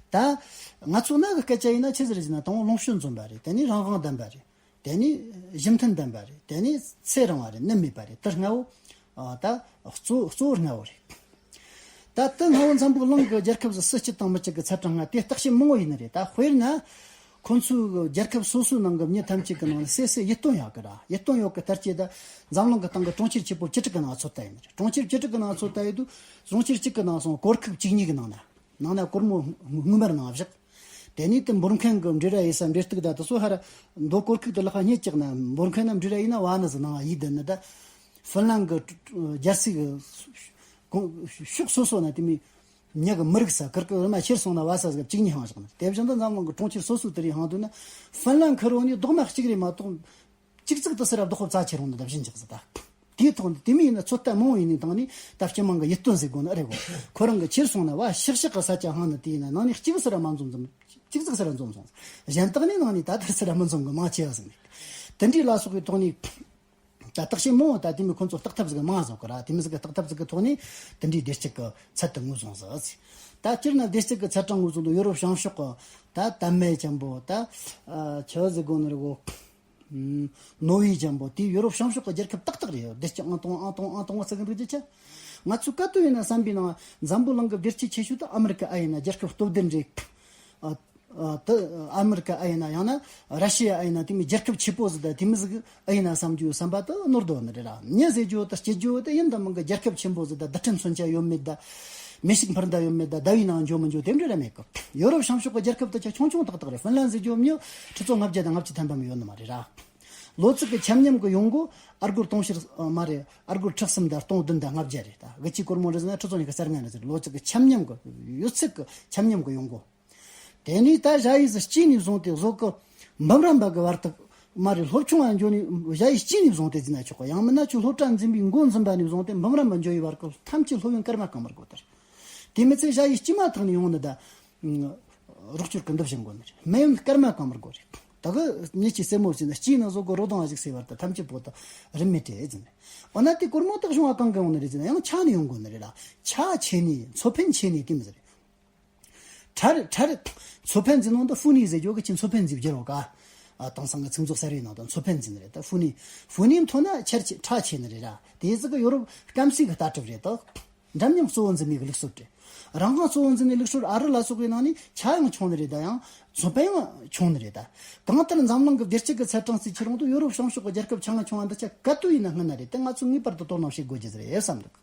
ད་ང་ཚོ་ནང་གི་སྐད་ཆ་ཡིན་ན་ཆི་ཟིག་རེད་ཟེར་ན། དང་པོ་ལོངས་སྤྱོད་འཛོམས་པ་རེད། དེ་ནས་རང་དབང་ལྡན་པ་རེད། དེ་ནས་ཞི་མཐུན་ལྡན་པ་རེད། དེ་ནས་ཚེ་རིང་བ་རེད། ནད་མེད་པ་རེད། དེ་ལྔ་བོ། ཨ་ད་གཙོ་གཙོ་བོ་ལྔ་བོ་རེད། ད་དེ་ལྔ་བོ་འཛམ་བུ་གླིང་གི་རྒྱལ་ཁབ་སུ་སུ་སྐྱིད་དང་མི་སྐྱིད་ཀྱི་ཚད་གྲངས་ལྔ་དེ་བརྟག་དཔྱད་མང་བོ་ཡིན་ནི་རེད། ད་དཔེར་ན། ཁོང་ཚོའི་རྒྱལ་ཁབ་སོ་སོའི་ནང་གི་མི་ཐམས་ཅད་ཀྱི་ནང་ནས་སོ་སོས་ཡིད་རྟོན་ཡོད་གི་ར། ཡིད་རྟོན་ཡོད་གི་ལྟར་གྱི། ད་འཛམ་གླིང་གི་སྟེང་གི་གྲོང་ཁྱེར་སྐྱིད་པོ་བཅུ་དྲུག་གི་ནང་ཚོད་ལྟ་ཡིན་ནི་རེད། གྲོང་ཁྱེར་བཅུ་དྲུག་གི་ནང་ཚོད་ལྟ་ཡོད་དུས། གྲོང་ཁྱེར་གཅིག་གི་ནང་སོང་སྐོར་ཁུག་བཅུ་གཉིས་ཀྱི་ནང་ན། ནང་ན་སྒོར་མོ་སྔོན་མར་ནང་བཞག་དེ་ནས་དེ་འབོར་མཁན་གྱི་འབྲི་ར་ཡེད་ས་འབྲས་རྟུག་ད་དེ་ཚོ་ཧར་ར་འདོད། སྐོར་ཁུག་དེ་ལག་ཁ་སྙེད་བཅག་ན་འབོར་མཁན་ན་འབྲི་ར་ཡེད་ན་བ་ནི་ཟིག་ནང་ཡིད་བསྡད་ནི། ད་ཧྥིན་ལན་གྱི་རྒྱལ་སའི་གི་ཕྱོགས་སོ་སོ་ན་དེ་མི་མྱི་གི་མི་རིག་ས། ཁིར་གི་རི་མ་ཁྱེར་སོང་ན་བ་ས་ཟིག་གཅིག་གཉིས་ཧང་བཞག་ནི། དེ་བཞིན་དུ་འཛམ་གླིང་གི་གྲོང་ཁྱེར་སོ་སོའི་དེ་རིགས་ཧང་དུས་ན། ཧྥིན་ལན་ཁེར་རོ་ནི་རྡོག་མ་གཅིག་རེད་མ་གཏོགས། གཅིག་ཙིག་ཏུ་སི་ར་བདག་པོ་རྩ་ཆེ་རུང་འདི་ལྟ་བཞིན་ཅིག་ཟིག་ད། དེའི་ཐོག་ནས་དེ་མི་ཡིན་ན་ཚོད་ལྟ་མང་བོ་ཡིན་ནི་དང་ནི། ད་སྤྱི་དམངས་ཀྱི་ཡིད་རྟོན་ཟེར་དགོས་ནི་ཨེ་རེད་གོ། ཁོ་རང་གི་ཁྱེར་སོང་ན་བ་ཤག་ཤག་གི་ས་ཆ་ཧང་ནི། དེ་ཡིན་ན་ནང་ནས་གཅིག་སི་ར་མ་འཛོམས་ཙམ། གཅིག་ཙིག་སི་ར་འཛོམས་སོང་། གཞན་དག་ནི་ནང་ནས་ད་ལྟ་སི་ར་མི་འཛོམས་གི་མང་ཆེ་བ་ཟིག་ནི། དེ་འདྲའི་ལ་སོགས་ཀྱི་ཐོག་ནས། ད་བརྟག་དཔྱད་མང་བོ། ད་དེ་མི་ཁོ་ཚོ་བརྟག་ཐབས་ཟིག་མང་བཟོ་གི་ར། དེ་མི་ཟིག་གི་བརྟག་ཐབས་ཟིག་གི་ཐོག་ནས་དེ་འདྲའི་བདེ་སྐྱིད་ཀྱི་ཚད་དེ་ངོས་བཟུང་ཟིག་ད་སྤྱིར་ན་བདེ་སྐྱིད་ཀྱི་ཚད་གྲངས་ངོས་བཟུང་དུས། ཡོ་རོབ་བྱང་ཕྱོགས་ཀྱི་ད་དམ་མེ་ཅན་པོ། ད་ཨ་ཆི་ཟེར་དགོས་ནི་རེད་གོ། ཨུམ། ནོར་ཝེ་ཅན་པོ་དེ་ཡོ་རོབ་བྱང་ཕྱོགས་ཀྱི་རྒྱལ་ཁབ་ཏག་ཏག་རེད། བདེ་སྐྱིད་ཨང་དང་ཨང་དང་ཨང་དང་པོ་བརྩི་གི་འདུག་རྒྱུ་ཆ། ང་ཚོས་ག་དུས་ཡིན་ན་བསམ་པའི་ནང་འཛམ་བུ་གླིང་གི་བདེ་སྐྱིད་ཆེ་ཤོས་དེ་ཨ་མི་རི་ཀ་ཨ་ཡིན་ན་རྒྱལ་ཁབ་སྟོབས་ལྡན་རེད། ཨ་ཨ་དེ་ཨ་མི་རི་ཀ་ཨ་ཡིན་ན། ཡང་ན་ར་ཤི་ཡ་ཨ་ཡིན་ན། དེ་མི་རྒྱལ་ཁབ་ཆེ་པོ་ཟིག་ད་དེ་མི་ཟིག་ཨ་ཡིན་ན་བསམ་རྒྱུའི་བསམ་པ་དེ་ནོར་འདུག་ནི་རེད་ར། མྱི་ཟེར་རྒྱུ་དེ་སྐྱིད་རྒྱུ་དེ་ཡིན་དང་མིན་གི་རྒྱལ་ཁབ་ཆེན་པོ་ཟིག་ད་རྡུལ་ཕྲན་མཚོན་ཆ་ཡོད་མེད་ད། མི་ཤུགས་འཕུར་མདའ་ཡོད་མེད་ད། ཟླ་བའི་ནང་འགྱོ་མི་འགྱོ་དེ་འདྲ་ར་མེད་གི། ཡོ་རོབ་བྱང་ཕྱོགས་ཀྱི་རྒྱལ་ཁབ་དེ་ཆ་ཆུང་ཆུང་ཏག་ཏག་རེད། ཧྥིན་ལན་ཟེར་རྒྱུ་མྱི་ཁྲི་ཚོ་ལྔ་བརྒྱ་དང་ལྔ་བཅུ་ཐམ་པ་མི་ཡོད་ནི་མ་རེད་ར། ལོ་ཙིག་གི་ཆ་མཉམ་གི་ཡོང་སྒོ་ཨ་སྒོར་དུང་ཕྱུར་ཨ་མ་རེད། ཨ་སྒོར་ཁྲི་གསུམ་དང་སྟོང་བདུན་དང་ལྔ་བརྒྱ་རེད། ད་གི་ཅི་སྒོར་མོ་རེད་ཟེར་ན་ཁྲི་ཚོ་ཉི་ཤུ་རྩ་ལྔ་རེད་ཟེར། ལོ་ཙིག་གི་ཆ་མཉམ་གི་ཡོད་ཚད་གི་ཆ་མཉམ་གི་ཡོང་སྒོ། དེ་ནས་ད་ཞ་ཡི་ཟིག་སྐྱེས་ནས་བཟུང་སྟེ་བཟོ་གི་འབུམ་རམས་པ་གི་བར་དུ་མ་རེད། སློབ་ཆུང་བ་འགྱོ་ནས་ཞ་ཡི་སྐྱེས་ནས་བཟུང་སྟེ་ཟེར་ན་ཆོག་གི། ཡང་མིན་ན་ཁྱོད་སློབ་གྲྭ་འཛིན་པའི་འགོ་འཛིན་པ་ནས་བཟུང་སྟེ་འབུམ་རམས་པ་འགྱོ་བའི་བར་གི་ཐམས་ཅད་སློབ་ཡོན་སྐར་མ་གང་མར་དགོས་དེ་རེད། དེ་མི་ཚད་ཞ་ཡི་སྐྱེས་མ་ཐག་ནས་ཡོང་ནི་ད། རོགས་སྐྱོར་གི་འདུ་བྱེད་དགོས་ནི་རེད། སྨན་ཡོན་སྐར་མ་གང་མར་དགོས་རེད། ད་གི་མྱི་གཅིག་སེར་མོ་ཟིན་ན་སྐྱིད་ན་བཟོ་གི་རོ་དང་ཨ་ཞིག་ཟེར་བར་དུ་ཐམས་ཅད་པོ་དུ་རིན་མེད་དེ་ཟིན། འོ་ན་དེ་སྒོར་མོ་དག་བྱུང་བ་གང་གི་ཡོང་ནི་རེད་ཟིན་ན་ཡང་ཆ་ནས་ཡོང་དགོས་ནི་རེད་ལ། ཆ་ཆེ་ནས་མཚོ་ཕན་ཆེ་ནས་དེ་མི་ཟེར། ཁྲ་རེད་ཁྲ་རེད། མཚོ་ཕན་ཟིན་ནང་དུ་ཧྥུ་ནི་ཟེར་རྒྱུ་གི་ཆེ་མཚོ་ཕན་ཟིན་བརྒྱུད་རོགས་ག་ཨ་དེང་སང་གི་ཚིག་མཛོད་གསར་བའི་ནང་དུ་མཚོ་ཕན་ཟིན་རེད་ད་ཧྥུ་ནི། ཧྥུ་ནི་མཐོ་ན་ཆར་ཆེ་ཁྲ་ཆེ་ནི་རེད་ར། དེ་ཟིག་གི་ཡོ་རོབ་སྐམ་སའི་གི་ལྟ་གྲུབ་རེད་དོ། འགྲམ་མཉམ་གཙོ་བོ་འཛིན་མའི་གི་ལུགས་སྲོལ་རེད། རང་དབང་གཙོ་བོ་འཛིན་མའི་ལུགས་སྲོལ་ཨ་རི་ལ་སོགས་པའི་ནང་ནས་ཆ་ཡང་ཆུང་ནི་རེད་ད་ཡང་མཚོ་ཕན་ཡང་ཆུང་ནི་རེད་ད། གང་ལྟར་འཛམ་གླིང་གི་བདེ་སྐྱིད་ཀྱི་ཚད་གྲངས་སུ་ཁྱེར་ཡོང་དུས་ཡོ་རོབ་བྱང་ཕྱོགས་ཀྱི་རྒྱལ་ཁབ་ཆ་ང་ཆུང་བ་འདི་ཆ་ག་དུས་ཡིན་ན་སྔོན་ན་རེད་དེ་ང་ཚོས་ངེས་པར་དུ་དོ་སྣང་བྱེད་དགོས་རྒྱུ་རེད་བསམ་འདུག་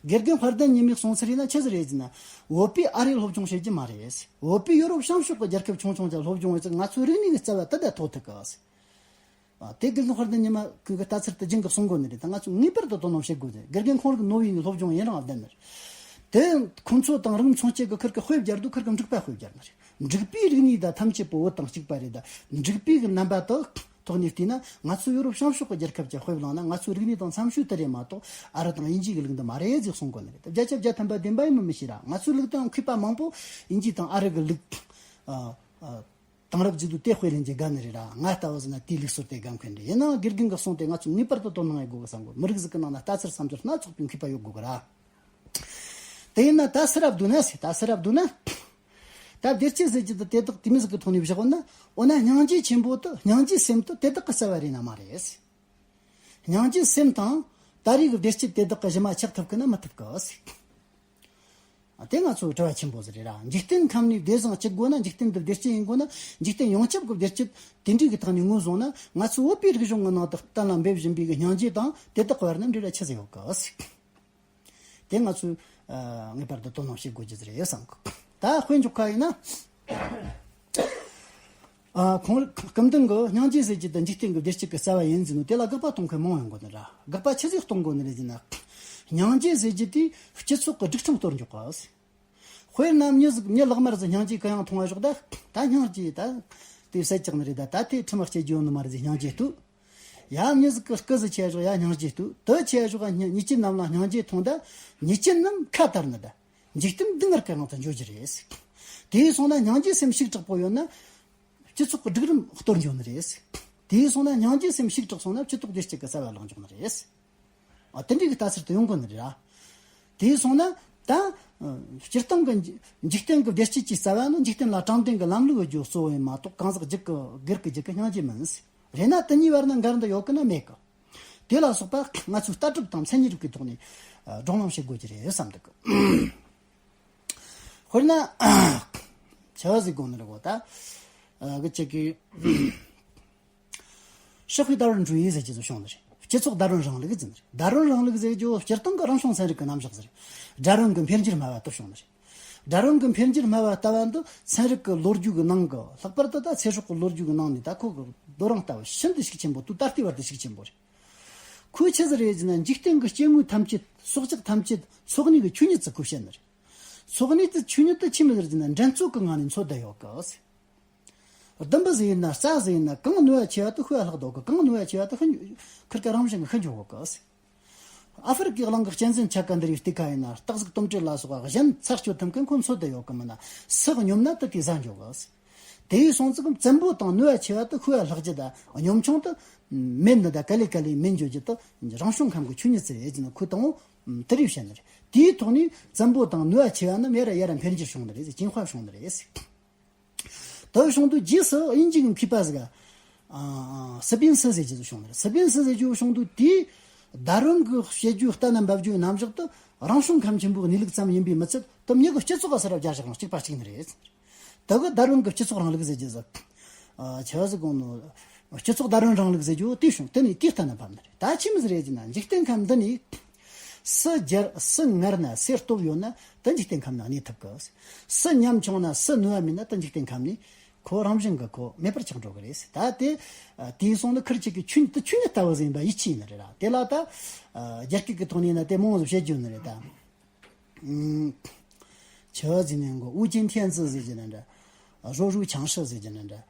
དགེ་རྒན་དཔལ་ལྡན་ཉི་མས་གསུངས་ཚུལ་ཡིན་ན་ཆི་ཟིག་རེད་ཟེར་ན། བོད་པས་ཨ་རིར་སློབ་སྦྱོང་བྱེད་རྒྱུ་མ་རེད། བོད་པས་ཡོ་རོབ་བྱང་ཕྱོགས་ཀྱི་རྒྱལ་ཁབ་ཆུང་ཆུང་ཅིག་སློབ་སྦྱོང་བྱས་ཚེ་ང་ཚོའི་རིག་གནས་ཀྱི་རྩ་བ་དེ་དང་ཐོག་ཐུག་གི། ཨ། དེ་དགེ་རྒན་དཔལ་ལྡན་ཉི་མ་ཁོང་གི་ལྟ་ཚུལ་དེ་རྒྱུན་གྱི་གསུང་དགོས་ནི་རེད་ད་ང་ཚོས་ངེས་པར་དུ་དོ་སྣང་བྱེད་དགོས་ཟེར། དགེ་རྒན་ཁོང་རིག་ནོ་བའི་སློབ་སྦྱོང་ཡུན་རིང་ལྡན་ནི་རེད། དེ་ཁོང་ཚོ་དང་རིག་མཚུངས་སྐྱེ་གི་ཁུར་གི་དཔེ་སྦྱར་དུས་ཁུར་གི་འབྲུག་པ་དཔེ་སྦྱར་ནི་རེད། འབྲུག་པའི་རིག་གནས་ད་ཐམས་ཅད་པོ་བོད་དང་གཅིག་པ་རེད་ད། འབྲུག་པའི་གི་རྣམ་པ་དག་ཐོག་ནས་བལྟས་ན་ང་ཚོ་ཡོ་རོབ་བྱང་ཕྱོགས་ཀྱི་རྒྱལ་ཁབ་ཀྱི་དཔེ་བླངས་ན་ང་ཚོའི་རིག་གནས་དང་འཚམ་ཤོས་དེ་རེད་མ་གཏོགས་ཨ་རི་དང་དབྱིན་ཇི་གི་ལུགས་འདི་མ་རེད་ཅེས་གསུང་གོ་ནི་རེད། བརྒྱ་ཆ་བརྒྱ་ཐམ་པ་བདེན་པ་ཡིན་མིན་མི་ཤེས་ར། ང་ཚོའི་ལུགས་དེའང་མཁས་པ་མང་པོ་དབྱིན་ཇི་དང་ཨ་རི་གི་ལུགས་ཨ་ཨ་དེང་རབས་རྗེས་ལུས་དེ་དཔེ་ལེན་གྱི་དགའ་ནི་རེད་ར། ང་ལྟ་བུ་ཟིན་ན་དེའི་ལུགས་སྲོལ་དེ་དགའ་མཁན་རེད། ཡིན་ནའང་དགེ་རྒན་གྱི་གསུང་དེ་ང་ཚོས་ངེས་པར་དུ་དོ་སྣང་ཡེད་དགོས་གི་བསམ་གོ་མི་རིགས་ཟིག་གི་ནང་ན་ལྟ་ཚུལ་བསམ་ཚུལ་སྣ་ཚོགས་པའི་མཁས་པ་ཡོད་དགོས་གི་ར། དེ་ཡིན་ན་ད་སི་རབ་བསྡུ་ན་ཟེར་ད་སི་རབ་བསྡུ་ན། ད་བདེ་སྐྱིད་ཟེར་རྒྱུ་དེ་དེ་དག་དེ་མི་ཟིག་གི་ཐོག་ནས་བཞག་ཡོད་ན། འོ་ན་སྙིང་རྗེ་ཆེན་པོ་དེ་སྙིང་རྗེ་སེམས་དེ་དེ་དག་གི་རྩ་བ་རེད་ན་མ་རེད། སྙིང་རྗེ་སེམས་དང་ད་རེས་ཀྱི་བདེ་སྐྱིད་དེ་དག་གི་གཞི་མ་ཆགས་ཐུབ་གི་ན་མི་ཐུབ་གི། དེ་ང་ཚོའི་དྲི་བ་ཆེན་པོ་ཟིག་རེད་ར། འཇིག་རྟེན་ཁམས་ནས་བདེ་བཟང་སྐྱིད་དགོས་ན། འཇིག་རྟེན་འདི་བདེ་སྐྱིད་ཡིན་དགོས་ན། འཇིག་རྟེན་ཡོངས་ཁྱབ་ཀྱི་བདེ་སྐྱིད་དེ་འདྲའི་གི་ཐོག་ནས་ངོས་བཟུང་ན། ང་ཚོའི་བོད་པའི་རིག་གཞུང་གི་ནང་དུ་གཏན་ལ་འབེབས་བཞིན་པའི་གི་སྙིང་རྗེ་དང་དེ་དག་གི་བར་ན་འབྲེལ་བ་ཆི་ཟིག་ཡོད་གི། དེ་ང་ཚོས་ཨ་ངེས་པར་དུ་དོ་སྣང་བྱེད་དགོས་རྒྱུ་ཟིག་རེད་བསམ་གི། ད་དཔེ་འཇོག་ཁ་ཡིན་ན། ཨ་ཁོང་སྐུ་མདུན་གྱིས་སྙིང་རྗེ་ཟེར་རྒྱུ་དེ་འཇིག་རྟེན་གྱི་བདེ་སྐྱིད་ཀྱི་རྩ་བ་ཡིན་ཟེར་ནོ་དེ་ལ་དགག་པ་གཏོང་མཁན་མང་ཡོང་གི་ནི་ར། དགག་པ་ཆི་ཟིག་གཏོང་དགོས་ནི་རེད་ཟེར་ན། སྙིང་རྗེ་ཟེར་རྒྱུ་དེ་སྤྱི་ཚོགས་ཀྱི་སྒྲིག་ཁྲིམས་གཏོར་འཇོག་གི། དཔེར་ན་མྱི་ཟིག་མྱི་ལག་དམར་ཟིག་སྙིང་རྗེ་གུ་ཡངས་མཐོང་བ་ཞོག་ད་ད་སྙིང་རྗེ་ད་དེ་བསད་ཀྱག་ནི་རེད། ད་ད་དེ་ཁྲིམས་ལ་སྐྱེལ་རྒྱུ་ཡོད་ནི་མ་རེད་ཟེར་སྙིང་རྗེ་ལྟོས། ཡ་མྱི་ཟིག་གི་སྐུ་ཟིག་ཆེ་ཞོག་ཡ་སྙིང་རྗེ་ལྟོས། དེ་ཆེ་ཞོག་ཉེས་ཅན་རྣམས་ལ་སྙིང་རྗེ་ཐོངས་ད་ཉེས་ཅན་རྣམས་ཁ་དར་ནི་ད། འཇིག་རྟེན་སྡུག་བསྔལ་གྱི་ངང་དུ་འགྱོ་རྒྱུ་རེད། དེ་སོང་ན་སྙིང་རྗེ་སེམས་ཤུགས་དྲག་པོ་ཡོད་ན། སྤྱི་ཚོགས་ཀྱི་སྒྲིག་རིམ་གཏོར་འགྱོ་ནི་རེད། དེ་སོང་ན་སྙིང་རྗེ་སེམས་ཤུགས་དྲག་སོང་ན་སྤྱི་ཚོགས་བདེ་སྐྱིད་ཀྱི་རྩ་བ་བརླག་འཇོག་ནི་རེད། ཨ་དེ་འདྲའི་གི་ལྟ་ཚུལ་དུ་ཡོང་དགོས་ནི་རེད་ར། དེ་སོང་ན་ད་སྤྱིར་བཏང་གི་འཇིག་རྟེན་གྱི་བདེ་སྐྱིད་ཀྱི་རྩ་བ་ནི་འཇིག་རྟེན་ལ་དྲང་བདེན་གྱི་ལམ་ལུགས་ཀྱི་རྒྱུ་གཙོ་བོ་ཡིན་མ་གཏོགས་གང་ཟག་རྒྱུད་ཀྱི་སྒེར་གྱི་རྒྱུད་ཀྱི་སྙིང་རྗེ་མིན། རེད་ན་དེ་གཉིས་བར་ན་འགལ་འདུ་ཡོད་གི་ན་མེད་གི། དེ་ལ་སོགས་པ་ང་ཚོས་ལྟ་གྲུབ་དང་མཚན་ཉིད་རིག་པའི་ཐོག་ནས་ཨ་བགྲོ་གླེང་བྱེད་དགོས་ཀྱི་རེད་བསམ་འདུག་དཔེར་ན་ཆི་ཟིག་དགོངས་ནི་རེད་གོ་ད་ཨ་གི་ཅིག་གི་社会达尔文主义ཟེར་གྱི་ཟིག་བྱུང་ནི་རེད། སྤྱི་ཚོགས་达尔文རིང་ལུགས་ཟེར་ནི་རེད།达尔文རིང་ལུགས་ཟེར་རྒྱུ་སྤྱིར་བཏང་གི་རང་བྱུང་ཚན་རིག་གི་རྣམ་གཞག་ཟིག་རེད། ཌར་ཝིན་གྱི་འཕེལ་འགྱུར་སྨྲ་བ་དེ་བྱུང་ནི་རེད། ཌར་ཝིན་གྱི་འཕེལ་འགྱུར་སྨྲ་བ་ལྟ་བ་འདི་ཚན་རིག་གི་ལོ་རྒྱུས་ཀྱི་ནང་གི་ལྷག་པར་དུ་ད་ཚེ་སྲོག་གི་ལོ་རྒྱུས་ཀྱི་ནང་ནས་ད་ཁོ་གི་རྡོ་རིང་ལྟ་བུ་ཤིན་ཏུ་ཤུགས་ཆེན་པོ་དུས་ད་ལྟའི་བར་དུ་ཤུགས་ཆེན་པོ་རེད། ཁོས་ཆི་ཟིག་རེད་ཟེར་ན་འཇིག་རྟེན་གྱི་སྐྱེ་དངོས་ཐམས་ཅད་སྲོག་ཆགས་ཐམས་ཅད་འཚོ་གནས་ཀྱི་ཆོས་ཉིད་ཅིག་ཁོས་བཤད་ནི་རེད། འཚོ་གནས་དེ་ཆོས་ཉིད་དེ་ཆི་མོ་ཟིག་རེད་ཟེར་ན་འགྲན་རྩོད་ཀྱི་ངང་ནས་འཚོ་བསྡད་ཡོད་གི། ལྡུམ་བུ་ཟིག་ཡིན་ན་རྩྭ་ཟིག་ཡིན་ན་གང་ནུས་པ་ཆེ་བ་དེ་ཤི་བ་ལྷག་འདུག་གི། གང་ནུས་པ་ཆེ་བ་དེ་ཤི་ཁུར་ཀ་རང་བཞིན་གྱིས་ཤི་འགྱོ་གི། ཨ་ཧྥེ་རི་ཀའི་གླིང་གི་གཅན་གཟན་ཆ་ག་འདི་རིགས་སྟེ་ཁ་ཡིན་ན་སྟག་གཟིག་དོམ་དྲེད་ལ་སོགས་པ་གཞན་ཚར་གཅོད་ཐུབ་མཁན་ཁོ་འཚོ་བསྡད་ཡོད་གི་མིན་ན་སུ་སྙོམས་ན་དེ་དེ་ཟ་འགྱོ་གི། དེ་ཡི་སོང་ཙང་བཙན་པོ་དང་ནུས་པ་ཆེ་བ་དེ་ཤི་བ་ལྷག་རྒྱུ་དང་གཉོམ་ཆུང་དེ་མེད་ནི་དང་ག་ལེ་ག་ལེ་མེད་འགྱོ་རྒྱུ་དེ་རང་བྱུང་ཁམས་ཀྱི་ཆོས་ཉིད་ཟེར་ཡས་ཀྱི་ནི་ཁོས་དང་པོ་དེ་རིགས་བཤད་ནི་རེད། དེའི་ཐོག་ནས་བཙན་པོ་དང་ནུས་པ་ཆེ་བ་རྣམས་ཡར་ཡར་འཕེལ་འགྱུར་བྱུང་ནི་རེད། 进化 བྱུང་ནི་རེད། དེ་བྱུང་དུས་རྗེས་སུ་དབྱིན་ཇི་གི་མཁས་པ་ཟིག་ཨ་ཨ་སི་པིན་སི་ཟེར་རྒྱུ་ཟིག་བྱུང་ནི་རེད། སི་པིན་སི་ཟེར་རྒྱུ་བྱུང་དུས་དེས་ད་རུང་གི་བཤད་རྒྱུ་ལྟ་ན་འབབ་རྒྱུའི་རྣམ་གཞག་ཏུ་རང་བྱུང་ཁམས་ཆེན་པོའི་གནས་ལུགས་ཙམ་ཡིན་པའི་མི་ཚད་དུ་མྱི་གི་སྤྱི་ཚོགས་ཨ་སི་ར་བརྒྱ་ཞག་རང་གཅིག་པ་གཅིག་ནི་རེད། དེ་གི་ད་རུང་གི་སྤྱི་ཚོགས་རིང་ལུགས་ཟེར་རྒྱུ་ཟིག་ཨ་ཆི་ཟིག་གོང་ནོ་སྤྱི་ཚོགས་ད་རུང་རིང་ལུགས་ཟེར་རྒྱུ་དེ་བྱུང་དེ་ནས་དེ་ལྟ་ན་འབབ་ནི་རེད། ད་ཆི་མོ་ཟིག་རེད་ཟེར་ན་འཇིག་རྟེན་ཁམས་འདི་ནས། སུ་རྒྱལ་སུ་ངར་ན་སུ་སྟོབས་ཡོད་ན་དེ་འཇིག་རྟེན་ཁམས་ན་གནས་ཐུབ་གི། སུ་ཉམ་ཆུང་ན་སུ་ནུས་པ་མེད་ན་དེ་འཇིག་རྟེན་ཁམས་ནས་ཁོ་རང་བཞིན་གི་ཁོ་མེད་པར་ཆགས་འགྲོ་གི་རེད། ད་དེ་དེའི་སོང་ནི་ཁུར་ཆེ་གི་ཆོས་དེ་ཆོས་ཉིད་ལྟ་བུ་ཟིན་པ་ཡིད་ཆེས་ནི་རེད་ར། དེ་ལ་ད་རྒྱ་སྐད་ཀྱི་ཐོག་ནས་ན་དེ་མང་བོ་བཤད་རྒྱུ་ནི་རེད་ད། ཆི་ཟེར་ནས་གོ་物竞天择ཟེར་གྱི་ན་འདྲ།弱肉强食ཟེར་གྱི་ན་འདྲ།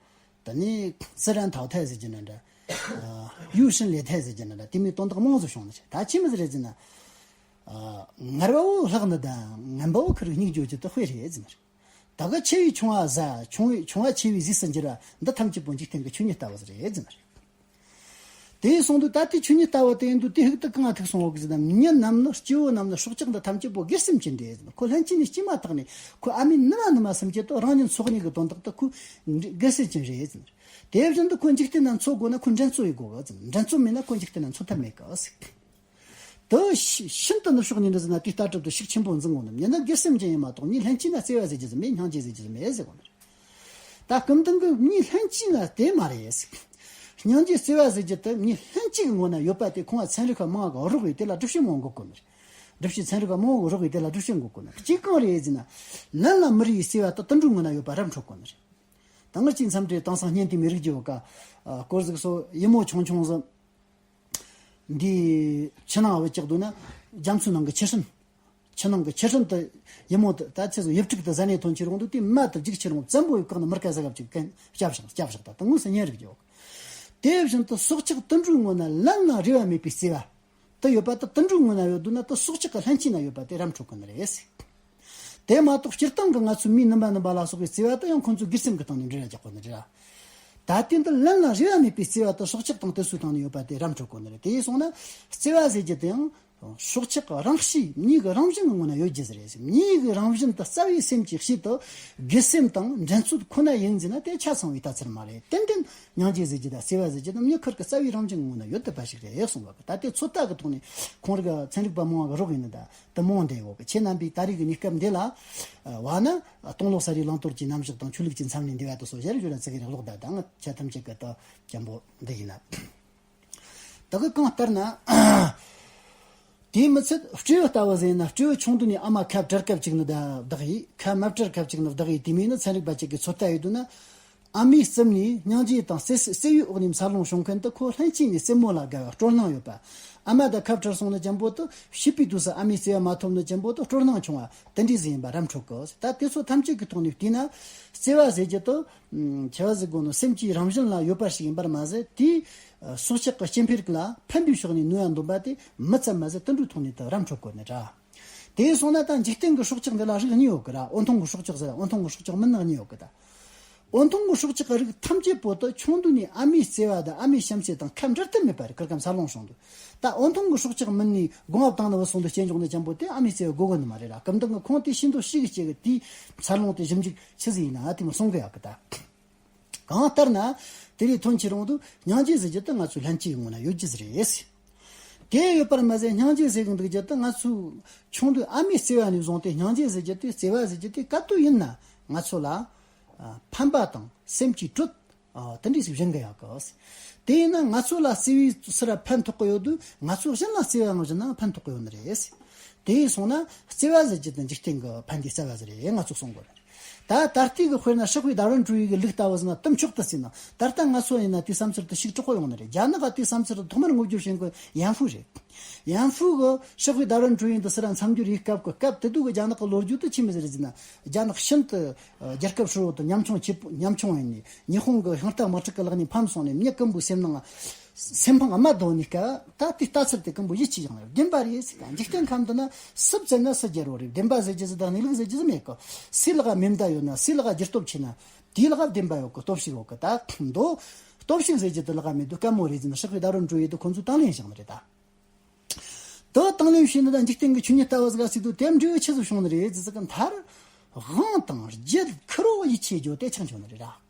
ད་ནི་自然淘汰ཟེར་གྱི་ན་འདྲ། ཨ་优胜劣汰ཟེར་གྱི་ན་འདྲ། དེ་མོའི་དོན་དག་མང་ཟིག་བྱུང་ནི་རེད། ད་ཆི་མོ་ཟིག་རེད་ཟེར་ན། ཨ་ངར་བ་བོ་ལྷག་ནི་དང་ངན་པ་བོ་ཁུར་སྙིགས་འགྱོ་རྒྱུ་དེ་དཔེ་རེད་ཟེར་ནི་རེད། ད་ ད་ག་ཆེ་བའི་ཆུང་བ་ཟད། ཆུང་བའི་ཆུང་བ་ཆེ་བའི་ཟས་སུ་འགྱུར་བ་འདི་ཐམས་ཅད་པོ་འཇིག་རྟེན་གྱི་ཆོས་ཉིད་ལྟ་བུ་ཟིག་རེད་ཟེར་ནི་རེད། དེ་ཡིན་སོང་དུས་ད་ལྟའི་ཆོས་ཉིད་ལྟ་བུ་དེ་ཡིན་དུས་དེ་ཧུག་ཏུ་གང་ང་ཐུག་སོང་བ་གི་ཟེར་ན། མྱི་རྣམས་ནི། སྐྱེ་བོ་རྣམས་ནི། སྲོག་ཆགས་འདི་ཐམས་ཅད་པོ་སྒེར་སེམས་ཅན་རེད་ཟེར་ནི། ཁོ་ལྷན་སྐྱེས་ནས་སྐྱེས་མ་ཐག་ནས་ཁོ་ཨ་མའི་ནུ་མ་ནུ་མ་སུམ་ཅུ་དང་རང་ཉིད་འཚོ་གནས་ཀྱི་དོན་དག་ཏུ་ཁོ་སྒེར་སེམས་ཅན་རེད་ཟེར་ནི་རེད། དེ་བཞིན་དུ་ཁོ་འཇིག་རྟེན་ན་འཚོ་དགོས་ན་ཁོ་འགྲན་རྩོད་ཡེད་དགོས་གི་ཟེར་ནི། འགྲན་རྩོད་མེད་ན་ཁོ་འཇིག་རྟེན་ན་འཚོ་ཐབས་མེད་གི་ཟེར། དེ་ཤིན་ཏུ་ནུབ་ཕྱོགས་ཉིད་འདྲ་ཟེར་ན་དེའི་ལྟ་གྲུབ་ཏུ་ཤུགས་ཆེན་པོ་འཛིན་འོང་ནམ། མྱི་ནི་སྒེར་སེམས་ཅན་ཡིན་མ་གཏོགས་མྱིའི་ལྷན་སྐྱེས་ན་བརྩེ་བ་ཟེར་རྒྱུ་ཟིག་མེད། སྙིང་རྗེ་ཟེར་རྒྱུ་ཟིག་མེད་ཟེར་གོ་ནི། ད་སྐུ་མདུན་གྱི་མྱིའི་ལྷན་སྐྱེས་ན་དེ་མ་རེད་ཟེར། སྙིང་རྗེ་བརྩེ་བ་ཟེར་རྒྱུ་དེ་མྱིའི་ལྷན་སྐྱེས་ཀྱི་ངོ་ན་ཡོད་པ་དེ་ཁོང་བ་ཚན་རིག་པ་མང་བ་གི་རོགས་ཡིས་དེ་ལ་སྒྲུབ་བྱེད་མང་བོ་འགོད་གོ་ནི་རེད། སྒྲུབ་བྱེད་ཚན་རིག་པ་མང་བོ་གི་རོགས་ཡིས་དེ་ལ་སྒྲུབ་བྱེད་འགོད་གོ་ནི་རེད། གཅིག་གང་རེད་ཟེར་ན། ལན་ལ་མི་རེ་ཡི་བརྩེ་བ་དེ་དུད་འགྲོའི་ངོ་ན་ཡོད་པ་ར་འཕྲོད་གོ་ནི་རེད། ད་སྔར་གྱི་མཚམས་རེ་དེང་སང་བརྙན་དེ་མི་རིགས་ཀྱི་འོག་ག་སྐོར་ཟིག་སོ་ཡི་མོ་ཆུང་ཆུང་ཟིག་འདི་ཕྱི་ནང་བུད་ཀྱག་འདུག་ན། རྒྱ་མཚོའི་ནང་གི་ཆུ་ཧྲིན། ཆུ་ནང་གི་ཆུ་ཧྲིན་དུ་ཡི་མོ་དུ་ད་ཚེ་སོ་ཡིབ་ཀྲུག་ཏུ་ཟ་ནས་ཐོན་ཁྱེར་འོང་དུས་དེ་མ་དུ་རྒྱུག་ཁྱེར་འོང་། བཙན་པོ་ཡི་བཀག་ནི་མི་དཀའ་ས་གབ་ཅིག་གན་སྐྱབས་བཞག་སྐྱབས་བཞག་ད་དུང་ངོས་སུ་ཉན་རིགས་ཀྱི་འོག་དེ་བཞིན་དུ་སྲོག་ཆགས་དུད་འགྲོའི་ངོ་ན་ལན་ལ་རེ་བ་མེད་པའི་བརྩེ་བ། དུ་ཡོད་པ་དུ་དུད་འགྲོའི་ངོ་ན་ཡོད་འདུག་ན་དུ་སྲོག་ཆགས་ཀྱི་ལྷན་སྐྱེས་ན་ཡོད་པ་དེ་ར་འཕྲོད་གོ་ནི་རེད། དེ་མ་གཏོགས་སྤྱིར་བཏང་གི་ང་ཚོའི་མིའི་ནུ་མ་ནུ་མ་ལ་སོགས་པའི་བརྩེ་བ་དེ་ཡང་ཁོང་ཚོའི་སྒེར་སེམས་ཀྱི་སྟེང་ནས་འབྲེལ་བ་རྒྱག་གོ་ནི་རེད། ད་དེ་འདི་ལན་ལ་རེ་བ་མེད་པའི་བརྩེ་བ་དེ་སྲོག་ཆགས་དང་དུད་སོའི་སྟེང་ནས་ཡོད་པ་དེ་ར་འཕྲོད་གོ་ནི་རེད། དེ་ཡིན་སོང་ན་བརྩེ་བ་ཟེར་རྒྱུ་དེ་ཡང་སྲོག་ཆགས་རང་གཤིས་མྱིའི་གི་རང་བཞིན་གྱི་ངོ་ན་ཡོད་རྒྱུ་ཟིག་རེད་ཟེར། མྱིའི་གི་རང་བཞིན་དུ་རྩ་བའི་སེམས་ཀྱི་གཤིས་དེ་སྒེར་སེམས་དང་འགྲན་རྩོད་ཁོ་ན་ཡིན་ཟེར་ན་དེ་ཆ་ཚང་བའི་ལྟ་ཚུལ་མ་རེད། ཏན་ཏན་སྙིང་རྗེ་ཟེར་རྒྱུ་དང་བརྩེ་བ་ཟེར་རྒྱུ་དེ་མྱི་ཁུར་གི་རྩ་བའི་རང་བཞིན་ངོ་ན་ཡོད་བསྡད་པ་ཞིག་རེད་གསུངས་པ་གི། ད་ལྟའི་ཚོད་ལྟ་གི་ཐོག་ནས་ཁོང་རིགས་ཚན་རིག་པ་མང་བ་གི་རོགས་ཡིན་ནི་ད་དུ་མང་འདྲ་ཡོད་གི། ཁྱེད་རྣམ་པས་ད་རེས་ཀྱི་གནས་སྐབས་འདི་ལ་བ་ན་སྟོང་ལོ་ས་རའི་བླང་དོར་གྱི་རྣམ་གཞག་དང་ཆོས་ལུགས་ཀྱི་མཚམས་ནས་འདས་པ་དུ་སོགས་ཞལ་བཞུགས་ལ་ཚིག་གི་རེག་ལོག་ད་དང་ཆ་ཐམས་ཅད་ཀྱི་ད་འཇམ་པོ་འདི་ཡིན་ན། ད་གི་གང་ལྟར་ན། དེའི་མི་ཚད་སྤྲེའུ་ལྟ་བུ་ཟེར་ན་སྤྲེའུ་ཆུང་དུས་ནས་ཨ་མ་ཁ་བྲལ་སྐབས་གཅིག་ནི་བདག་ཡིས། ཁ་མ་བྲལ་སྐབས་གཅིག་ནི་བདག་ཡིས། དེ་མིན་ནི་ཚན་རིག་པ་གཅིག་གིས་ཚོད་ལྟ་ཡོད་དུས་ན། ཨ་མའི་རྩིབས་ནས་སྙིང་རྗེ་དང་བརྩེ་བརྩེ་བའི་འོག་ནས་འཚར་ལོངས་བྱུང་མཁན་དུ་ཁོ་ལྷན་སྐྱེས་ནས་རྩེད་མོ་ལ་དགའ་བ་སྤྲོ་སྣང་ཡོད་པ། ཨ་མ་དང་ཁ་བྲལ་སོང་ན་ཅན་པོ་དུ་བྱིས་པའི་དུས་སུ་ཨ་མའི་བརྩེ་བ་མ་ཐོབ་ན་ཅན་པོ་དུ་སྤྲོ་སྣང་ཆུང་བ་དེ་འདྲའི་ཟིག་ཡིན་པ་ར་འཕྲོད་གི། ད་དེ་ཚོ་ཐམས་ཅད་ཀྱི་ཐོག་ནས་བལྟས་ན་བརྩེ་བ་ཟེར་རྒྱུ་དུ། ཆེ་བ་ཟེར་དགོས་ནོ་སེམས་ཀྱི་རང་བཞིན་ལ་ཡོད་པ་ཞིག་ཡིན་པར་མ་ཟད་དེས་སྲོག་ཆགས་ཀྱི་སྐྱེ་འཕེལ་རིགས་ལ་ཕན་པའི་ཕྱོགས་ནས་ནུས་པ་འདོན་པ་དེ་མི་ཙམ་མ་ཟད་དུད་འགྲོའི་ཐོག་ནས་དུ་ར་འཕྲོད་དགོས་ནི་འདྲ། དེ་སོང་ན་ད་འཇིག་རྟེན་གྱི་སྲོག་ཆགས་འདི་ལ་རིགས་གཉིས་ཡོད་གི་ར། འོད་མཐོང་གི་སྲོག་ཆགས་ཟེར་འོད་མཐོང་གི་སྲོག་ཆགས་མིན་ནི་གཉིས་ཡོད་གི་ད། འོད་མཐོང་གི་སྲོག་ཆགས་ཀྱི་རིགས་ཐམས་ཅད་པོ་དུ་ཆུང་དུས་ནས་ཨ་མའི་བརྩེ་བ་དང་ཨ་མའི་བྱམས་བརྩེ་དང་ཁ་འབྲལ་ཐབས་མེད་པ་རེད། ཁིར་ཀ་འཚར་ལོངས་བྱུང་དུས་ད་འོད་མཐོང་གི་སྲོག་ཆགས་མིན་ནི་སྒོ་ང་བཏང་ནི་བུད་སོང་དུས་སྐྱེ་འཇོག་ནི་ཅན་པོ་དེ་ཨ་མའི་བརྩེ་བ་དགོས་གི་ནི་མ་རེད་ར། སྐབས་འདི་ངི་ཁོང་དེ་ཤིན་ཏུ་ཤི་གི་སྐྱེ་གི་དེའི་འཚར་ལོངས་དེ་ཞིབ་འཇུག་ཆི་ཟིག་ཡིན་ན་དེ་མི་གསུང་གི་ཡོད་གི་ད། གང་ལྟར་ན་དེ་ལས་ཐོན་ཁྱེར་འོང་དུས་སྙིང་རྗེ་ཟེར་རྒྱུ་དེ་ང་ཚོའི་ལྷན་སྐྱེས་ངོ་ན་ཡོད་རྒྱུ་ཟིག་རེད། དེ་ཡོད་པར་མ་ཟད་སྙིང་རྗེ་ཟེར་གི་འདུག་རྒྱུ་དེ་ང་ཚོའི་ཆུང་དུས་ཨ་མའི་བརྩེ་བ་ནས་བཟུང་སྟེ་སྙིང་རྗེ་ཟེར་རྒྱུ་དེ་བརྩེ་བ་ཟེར་རྒྱུ་དེ་ག་དུས་ཡིན་ན་ང་ཚོ་ལ་ཕན་པ་དང་སེམས་ཀྱི་དྲོད་དེ་འདྲ་ཞིག་སྦྱིན་གི་ཡོད་གི། དེ་ཡིན་ན་ང་ཚོ་ལ་བརྩེ་བའི་ཕྱིར་ཕན་ཐོགས་གི་ཡོད་དུས་ང་ཚོ་གཞན་ལ་བརྩེ་བ་ཡང་བྱིན་ན་ཕན་ཐོགས་གི་ཡོད་ནི་རེད། དེ་ཡིན་སོང་ན་བརྩེ་བ་ཟེར་རྒྱུ་དེ་འཇིག་རྟེན་གྱི་ཕན་བདེའི་རྩ་བ་ཟིག་རེད། ང་ཚོ་གསུང་དགོས་རེད། ད་ད་ལྟའི་གི་དཔེར་ན་ཧྲི་ཧྥི་ཌཱར་ཝིན་ཀྲུའུ་ཡི་གི་ལུགས་ལྟ་བུ་ཟིན་ན་དུམ་མཆོག་ཏུ་ཟིན་ན་ད་ལྟ་ང་ཚོ་ཡིན་ན་དེའི་བསམ་ཚུལ་དུ་ཞིག་དྲག་པོ་ཡོང་ནི་རེད། རྒྱ་ནག་ག་དེའི་བསམ་ཚུལ་དུ་ཐོག་མར་ངོ་སྦྱོར་བྱེད་མཁན་ཡན་ཧྥུ་རེད། ཡན་ཧྥུ་གི་ཧྲི་ཧྥི་ཌཱར་ཝིན་ཀྲུའུ་ཡི་འདི་སི་ར་མཚམས་སྦྱོར་ཡེད་སྐབས་གི་སྐབས་དེ་དུས་གི་རྒྱ་ནག་གི་ལོ་རྒྱུས་དུ་ཆི་མོ་ཟིག་རེད་ཟེར་ན། རྒྱ་ནག་ཤིན་ཏུ་རྒྱལ་ཁབ་ཧྲིལ་བོ་དང་ཉམ་ཆུང་ཆེ་ཉམ་ཆུང་ཡིན་ནས་ཉི་ཧོང་གི་ཤིང་རྟ་དམག་འཁྲུག་གི་ལག་ནས་ཕམ་སོང་ནས་མྱི་ཀུན་པོའི་སེམས་ནང་སེམས་ཕངས་མ་དོ་ནི་སྐབས་ད་དེ་ལྟ་ཚུལ་དེ་ཀུན་པོ་ཡིད་ཆེས་ཡོང་ནི་རེད། བདེན་པ་རེད་ཟེར། ད་འཇིག་རྟེན་ཁམས་འདི་ན་སུ་བཙལ་ན་སུ་རྒྱལ་བོ་རེད། བདེན་པ་ཟེར་རྒྱུ་ཟིག་དང་གནས་ལུགས་ཟེར་རྒྱུ་ཟིག་མེད་གི། སུའི་ལག་ག་མེ་མདའ་ཡོད་ན་སུའི་ལག་ག་རྒྱུ་སྟོབས་ཆེ་ན་དེའི་ལག་ག་བདེན་པ་ཡོད་གི། སྟོབས་ཤུགས་ཡོད་གི། ད་མདོ་སྟོབས་ཤུགས་ཟེར་རྒྱུ་དེ་ལག་ག་མེད་དུས་དཀའ་མོ་རེད་ཟེར་ན་ཧྲི་ཧྥི་ཌཱར་ཝིན་ཀྲུའུ་ཡི་དེ་ཁོང་ཚོས་དང་ལེན་བྱུང་ནི་རེད་ད། དེ་དང་ལེན་བྱས་ནས་ད་འཇིག་རྟེན་གྱི་ཆོས་ཉིད་ལྟ་བུ་ཟིག་ག་ཟེར་དུས་དེ་འབྲས་བུ་ཆི་ཟིག་བྱུང་ནི་རེད་ཟེར་ཟིག་གི་མཐར་དབང་དང་རྒྱུད་ཁུར་བོ་ཡིད་ཆེས་རྒྱུ་དེ་ཆགས་བྱུང་ནི་རེད་ར།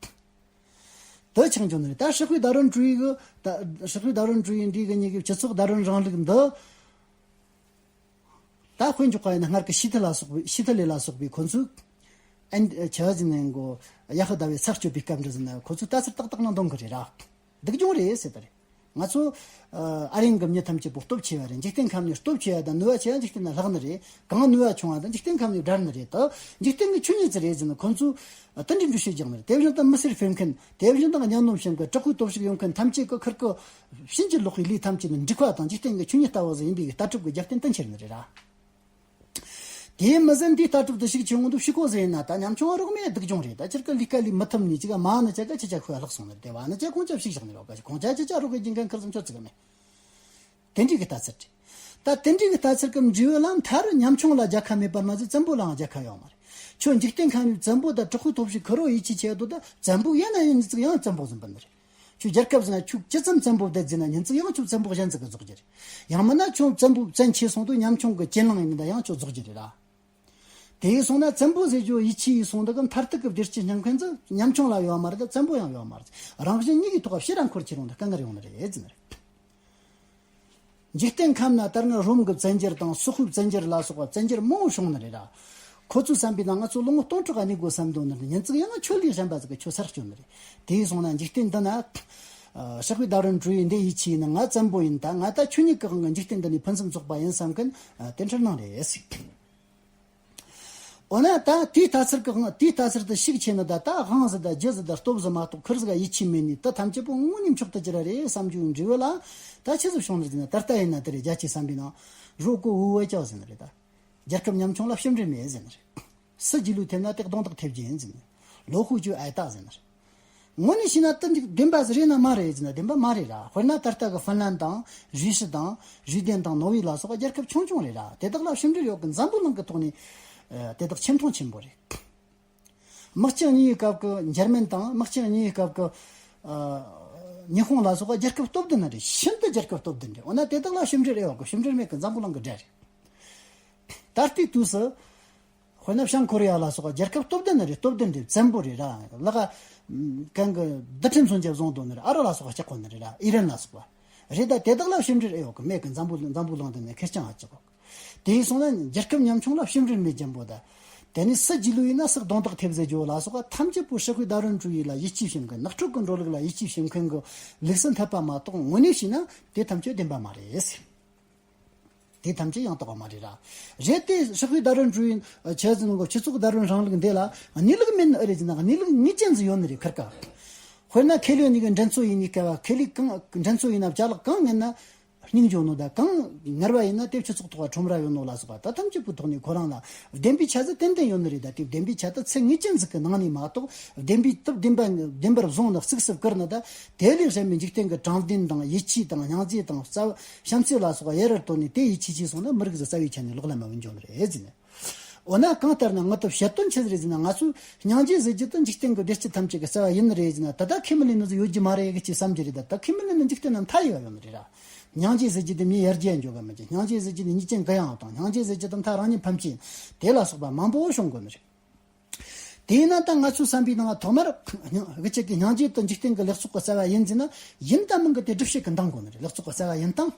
དེ་ཆགས་བྱུང་ནི་རེད། ད་ཧྲི་ཧྥི་ཌཱར་ཝིན་ཀྲུའུ་ཡི་གི་ད་ཧྲི་ཧྥི་ཌཱར་ཝིན་ཀྲུའུ་ཡི་འདི་གི་ཉིད་ཀྱི་སྤྱི་ཚོགས་ཌཱར་ཝིན་རིང་ལུགས་འདི། ད་དཔེ་འཇོག་པ་ཡིན་ན་སྔར་གྱི་ཤི་ཐི་ལ་སོགས་པའི་ཤི་ཐི་ལེ་ལ་སོགས་པའི་ཁོ་ཚོས་ཨན་ཆ་ཟིན་ནས་གོ་ཡ་ཧུ་དཱ་བའི་ཚར་གཅོད་པའི་སྐབས་འདྲ་ཟིན་ན་ཁོ་ཚོས་ལྟ་ཚུལ་ཏག་ཏག་ནང་འདོན་གི་རེད་ར། སྡུག་སྦྱོང་རེད་ཟེར་ད་རེད། ང་ཚོ་ཨ་རིང་གི་མྱི་ཐམས་ཅད་པོ་སྟོབས་ཆེ་བ་རེད། འཇིག་རྟེན་ཁམས་ནས་སྟོབས་ཆེ་བ་དང་ནུས་པ་ཆེ་བ་འཇིག་རྟེན་ན་ལྷག་ནི་རེད། གང་ནུས་པ་ཆུང་བ་དང་འཇིག་རྟེན་ཁམས་ནས་བྲལ་ནི་རེད། ད་འཇིག་རྟེན་གྱི་ཆོས་ཉིད་ཅི་རེད་ཟེར་ན་ཁོ་ཚོས་དེ་འདྲའི་འགྲེལ་བཤད་རྒྱག་ནི་རེད། དེ་བཞིན་དུ་མི་སེར་ཕེབས་མཁན་དེ་བཞིན་དུ་གཉའ་གནོན་བྱེད་མཁན་དྲག་པོའི་སྟོབས་ཤུགས་ཡོད་མཁན་ཐམས་ཅད་ཀྱི་ཁུར་གི་ཕྱིན་ཅི་ལོག་གི་ལས་ཐམས་ཅད་ནི་འགྲིག་པ་དང་འཇིག་རྟེན་གྱི་ཆོས་ཉིད་ལྟ་བུ་ཟིག་ཡིན་པའི་ལྟ་གྲུབ་ཀྱི་རྒྱབ་རྟེན་དུ་འཁྱེར་ནི་རེད་ར། དེ་མི་ཟད་འདིའི་ལྟ་གྲུབ་དུ་ཞུགས་ཆེ་འོང་དུས་ཕྱི་ཁོག་ཟེར་ན་ད་ཉམ་ཆུང་བ་རོགས་མེད་སྡུག་སྦྱོང་རེད། ད་ཁྱེད་ཀ་ལས་ཀ་ལས་མི་ཐུབ་ནས་ཅིག་མ་ནི་ཅག་ག་ཅི་ཅག་ཁོས་ལྷག་སོང་ནི་རེད། དེ་བ་ནི་ཅག་ཁོང་ཅག་ཕྱུག་བཞག་ནི་རོགས་ག་ཁོང་ཅག་ཅི་ཅག་རོགས་གི་རྒྱུན་གན་ཁུར་སོང་ཆོག་ཅིག་མེད། དེ་འདྲའི་གི་ལྟ་ཚུལ་རེད། ད་དེ་འདྲའི་གི་ལྟ་ཚུལ་གི་འབྲས་བུ་ལ་མཐར་ཉམ་ཆུང་ལ་རྒྱལ་ཁ་མེད་པར་མ་ཟད་བཙན་པོ་ལའང་རྒྱལ་ཁ་ཡོད་མ་རེད། ཁྱོད་འཇིག་རྟེན་ཁམས་ནས་བཙན་པོ་དང་དྲག་པོའི་ཐོབ་ཤེས་ཁུར་རོ་ཡིད་ཆེས་བྱེད་དོ་ད་བཙན་པོ་ཡིན་ན་ཡང་ཉིན་ཙིག་ཡང་བཙན་པོ་ཟིན་པ་ནི་རེད། ཁྱོད་རྒྱལ་ཁབ་ཟིན་ན་ཁྱོད་ཇི་ཙམ་བཙན་པོ་བསྡད་ཟིན་ན་ཉིན་ཙིག་ཡང་ཁྱོད་བཙན་པོ་གཞན་ཙིག་གི་རྫོགས་རྒྱུ་རེད། ཡང་མིན་ན་ཁྱོད་བཙན་པོ་བཙན་ཆེ་སོང་དུས་ཉམ་ཆུང་གི་གྱེན་ལངས་ཡིན་ད་ཡང་ཁྱོད་རྫོགས་རྒྱུ་རེད་ར། དེ་ཡིན་སོང་ན་བཙན་པོ་ཟེར་རྒྱུ་ཡིད་ཆེས་ཡིན་སོང་འདི་གི་མཐར་ཐུག་གི་བདེ་སྐྱིད་སྙམ་མཁན་ཚོ་ཉམ་ཆུང་ལ་ཡོད་མ་རེད་ད་བཙན་པོ་ཡང་ཡོད་མ་རེད། རང་བཞིན་གཉིས་ཀྱི་ཐོག་ཕྱིར་ར་འཁོར་ཁྱེར་ཡོང་ད་དཀའ་ངལ་ཡོང་ནི་རེད་ཟེར་ནི་རེད། འཇིག་རྟེན་ཁམས་ན་ད་སྔ་རོམ་གྱི་བཙན་འགྱུར་དང་སོག་པོའི་བཙན་འགྱུར་ལ་སོགས་པ་བཙན་འགྱུར་མང་བོ་བྱུང་ནི་རེད་ར། ཁོ་ཚོའི་བསམ་པའི་ནང་ང་ཚོ་ལོ་ངོ་སྟོང་ཕྲག་ག་གནས་དགོས་བསམ་འདུག་ནི་རེད། ཉིན་ཙིག་ཡང་ན་ཁྱོད་ལས་གཞན་པ་ཟིག་གི་ཁྱོད་སར་སྐྱོད་ནི་རེད། དེ་ཡིན་སོང་ན་འཇིག་རྟེན་འདི་ན། ཨ། ཤག་པའི་ཟླ་རིན་འགྲོ་ཡི་འདི་ཡིད་ཆེས་ཡིན་ན་ང་བཙན་པོ་ཡིན་ད་ང་ད་ཁྱོད་ཉིད་ཀྱི་དབང་གིས་འཇིག་རྟེན་འདི་ནས་ཕུན་སུམ་ཚོགས་པ་ཡིན་བསམ་མཁན་དེ་འཕྲལ་སྣང་རེད། འོ་ན་ད་དེའི་ལྟ་ཚུལ་གྱི་དབང་དེའི་ལྟ་ཚུལ་དུ་ཤུགས་ཆེ་ནི་ད་ད་དབང་ཟིག་ད་རྒྱུ་ཟིག་ད་སྟོབས་ཟིག་མ་གཏོགས་ཁུར་ཟིག་ག་ཡིད་ཆེས་མེད་ནི་ད་ཐམས་ཅད་པོ་དངོས་གནས་མཆོག་ཏུ་གྱུར་ར་རེད་བསམ་རྒྱུའི་འབྲས་བུ་ལ་ད་ཆི་ཟིག་བྱུང་ནི་ཟེར་ན་ད་ལྟ་ཡིན་ན་དེ་རེད། རྒྱ་ཆེ་བསམ་པའི་ནང་རོ་ཀོ་འུ་བ་ཅག་ཟེར་ནི་རེད་ད། རྒྱལ་ཁབ་ཉམ་ཆུང་ལ་ཕྱི་འབྲེལ་མེད་ཟེར་ནི་རེད། སྲིད་ཇུས་ལུགས་ཐེབས་ན་དེ་གདོང་ཐག་ཐེབས་རྒྱུ་ཡིན་ཟེར་ནི། ལོ་ཧུ་ཅུ་ཨའི་ཏ་ཟེར་ནི་རེད། དངོས་གནས་བྱས་ན་དེ་འདི་བདེན་པ་ཟིག་རེད་ན་མ་རེད་ཟེར་ན་བདེན་པ་མ་རེད་ར། དཔེར་ན་ད་ལྟ་གི་ཧྥིན་ལན་དང་རུས་ཤི་དང་རུས་ལྡན་དང་ནོར་ཝེ་ལ་སོགས་པ་རྒྱལ་ཁབ་ཆུང་ཆུང་རེད་ར། དེ་དག་ལ་ཕྱི་འབྲེལ་ཡོད་གི་འཛམ་བུ་གླིང་གི་ཐོག་ནས་ཨ་དེ་དག་ཆེ་མཐོང་ཆེན་པོ་རེད། དམག་ཆེན་གཉིས་པའི་སྐབས་ཀྱི་འཇར་མན་དང་དམག་ཆེན་གཉིས་པའི་སྐབས་ཀྱི་ཨ་ཉི་ཧོང་ལ་སོགས་པ་རྒྱལ་ཁབ་སྟོབས་ལྡན་རེད། ཤིན་ཏུ་རྒྱལ་ཁབ་སྟོབས་ལྡན་རེད། འོ་ན་དེ་དག་ལ་ཕྱི་འབྲེལ་ཨེ་ཡོད་གི། ཕྱི་འབྲེལ་མེད་གི། འཛམ་བུ་གླིང་གི་འདྲ་རེད། ད་ལྟའི་དུས་སུ་དཔེར་ན་བྱང་ཁོ་རེ་ཡ་ལ་སོགས་པ་རྒྱལ་ཁབ་སྟོབས་ལྡན་རེད། སྟོབས་ལྡན་རེད། བཙན་པོ་རེད་ར། ལ་ག་གང་གི་རྡུལ་ཕྲན་མཚོན་ཆ་བཟུང་འདུག་ནི་རེད། ཨ་རི་ལ་སོགས་པ་ལྕགས་ཁོ་ནི་རེད་ར། ཨི་རན་ལ་སོགས་པ། རེད། ད་དེ་དག་ལ་ཕྱི་འབྲེལ་ཨེ་ཡོད་གི། མེད་གི། འཛམ་བུ་འཛམ་བུ་གླིང་འདི་ནས་ཁེར་རྐྱང་ཨ་ཅག་གོ། དེ་ཡིན་སོང་ན་རྒྱལ་ཁབ་ཉམ་ཆུང་ལ་ཕྱི་འབྲེལ་མེད་ཅན་པོ་ད། དེ་ནས་སྲིད་ཇུས་ལུགས་ཡིན་ན་སྲིད་གདོང་ཐག་ཐེབས་ཟེར་རྒྱུ་ལ་སོགས་པ་ཐམས་ཅད་པོ་ཤག་པའི་ཟླ་རིན་འགྲོ་ཡི་ལ་ཡིད་ཆེས་བྱེད་མཁན། ནག་ཕྲུག་གི་འགྲོ་ལུགས་ལ་ཡིད་ཆེས་བྱེད་མཁན་གི་ལུགས་སུ་འཐད་པ་མ་གཏོགས་དངོས་གནས་བྱས་ན་དེ་ཐམས་ཅད་བདེན་པ་མ་རེད། དེ་ཐམས་ཅད་ཡང་དག་པ་མ་རེད་ར། རེད་དེ་ཤག་པའི་ཟླ་རིན་འགྲོ་ཡི་ཆི་ཟེར་ནོ་གི་སྤྱི་ཚོགས་ཟླ་རིན་རིང་ལུགས་འདི་ལ་གནས་ལུགས་མེད་ནི་ཨེ་རེད་ཟེར་ན་གནས་ལུགས་ངེས་ཅན་ཟིག་ཡོད་ནི་རེད་ཁེར་ཀ། དཔེར་ན་ཁེ་ལས་གཉིས་ཀྱི་འགྲན་རྩོད་ཡིན་ནི་སྐབས་ཁེ་ལས་གང་འགྲན་རྩོད་ཡིན་ན་ཅ་ལག་གང་ངན་ན། སྙིང་རྗེ་ནོ་ད་གང་ངར་བ་ཡིན་ན་དེ་སྤྱི་ཚོགས་ཐོག་ཁྲོམ་ར་ཡོད་ནོ་ལ་སོགས་པ་ད་ཐམས་ཅད་པོའི་ཐོག་ནས་ཁོ་རང་ལ་བདེན་པའི་ཆ་ཟིག་ཏན་ཏན་ཡོད་ནི་རེད། ད་དེ་བདེན་པའི་ཆ་ད་ཚད་ངེས་ཅན་ཟིག་གི་ནང་ནས་མ་གཏོགས་བདེན་པའི་སྟོབས་བདེན་པ་བདེན་པར་བཟུང་ནས་གཙིགས་སུ་བཀུར་ནི་ད་དེ་ལས་གཞན་པའི་འཇིག་རྟེན་གྱི་དྲང་བདེན་དང་ཡིད་ཆེས་དང་སྙིང་རྗེ་དང་རྩ་བ་བྱམས་བརྩེ་ལ་སོགས་པ་ཡར་ར་བཏོན་ནས་དེ་ཡིད་ཆེས་བྱས་སོང་ན་མི་རིགས་ཟིག་རྩ་བའི་ཆ་ནས་ལོག་ལམ་མ་འོན་འཇོག་ནི་རེད་ཟེར་ནས། འོ་ན་གང་ལྟར་ན་ངི་ཏོ་བཤད་དོན་ཆི་ཟིག་རེད་ཟེར་ན་ང་ཚོས་སྙིང་རྗེ་ཟེར་རྒྱུ་དེ་འཇིག་རྟེན་གྱི་བདེ་སྐྱིད་ཐམས་ཅད་ཀྱི་རྩ་བ་ཡིན་ནི་རེད་ཟེར་ན་ད་ལྟ་ཁས་མི་ལེན་ནི་ཟིག་ཡོད་རྒྱུ་མ་རེད་གི་ཅེས་བསམ་རྒྱུ་རེད། ད་ལྟ་ཁས་མི་ལེན་ནི་འཇིག་རྟེན་ན་མཐའ་ཡས་པ་ཡོད་ནི་རེད་ར། སྙིང་རྗེ་ཟེར་རྒྱུ་དེ་མྱི་ཡར་རྒྱས་འགྱོ་གི་མི་འཇིག་སྙིང་རྗེ་ཟེར་རྒྱུ་དེ་ཉེས་ཅན་གུ་ཡངས་དང་། སྙིང་རྗེ་ཟེར་རྒྱུ་དེ་མཐའ་རང་ཉིད་ཕམ་ཆེན། དེ་ལ་སོགས་པ་མང་པོ་བྱུང་དགོས་ནི་རེད། དེས་ན་ད་ང་ཚོའི་བསམ་པའི་ནང་ཐོག་མར་སྙིང་གི་ཅིག་གི་སྙིང་རྗེ་དེ་འཇིག་རྟེན་གྱི་ལེགས་ཚོགས་ཀྱི་རྩ་བ་ཡིན་ཟེར་ན་ཡིན་དང་མིན་གྱི་དེ་སྒྲུབ་བྱེད་ཀྱི་འདང་དགོས་ནི་རེད། ལེགས་ཚོགས་ཀྱི་རྩ་བ་ཡིན་དང་།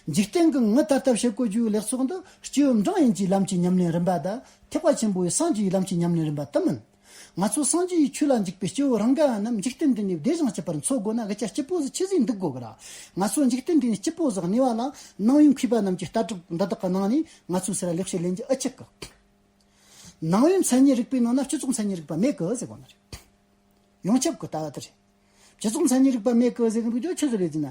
འཇིག་རྟེན་གྱི་ངི་ད་ལྟ་བྱེད་དགོས་རྒྱུའི་ལེགས་ཚོགས་འདི་སྐྱེས་བུ་འབྲིང་ཡིན་གྱི་ལམ་གྱི་ཉམས་ལེན་རིམ་པ་དང་ཐེག་པ་ཆེན་པོའི་སངས་རྒྱས་ཀྱི་ལམ་གྱི་ཉམས་ལེན་རིམ་པ་དེ་མིན། ང་ཚོ་སངས་རྒྱས་ཀྱི་ཆོས་ལ་འཇུག་པའི་སྐྱེ་བོ་རང་ག་རྣམས་འཇིག་རྟེན་འདི་ནས་བདེ་ཞིང་སྐྱིད་པར་འཚོ་དགོས་ན་གི་ཅག་སྐྱིད་པོ་ཟིག་ཆི་ཟིག་འདུག་དགོས་གི་ར། ང་ཚོ་འཇིག་རྟེན་འདི་ནས་སྐྱིད་པོ་ཟིག་གནས་པ་ལ་ནང་ཡོད་མཁས་པ་རྣམས་ཀྱི་ལྟ་གྲུབ་འདི་དག་གི་ནང་ནས་ང་ཚོས་ཟེར་ལེགས་བཤད་ལེན་རྒྱུ་ཨེ་ཆོག་གི། ནང་ཡོད་མཚན་ཉིད་རིག་པའི་ནང་ན་སྤྱི་ཚོགས་མཚན་ཉིད་རིག་པ་མེད་གི་ཟེར་གོ་ནི་རེད། ཡོངས་ཁྱབ་ཀྱི་ལྟ་བ་དེ་རེད། སྤྱི་ཚོགས་མཚན་ཉིད་རིག་པ་མེད་གི་ཟེར་གི་འདུག་རྒྱུ་ཆི་ཟིག་རེད་ཟེར་ན།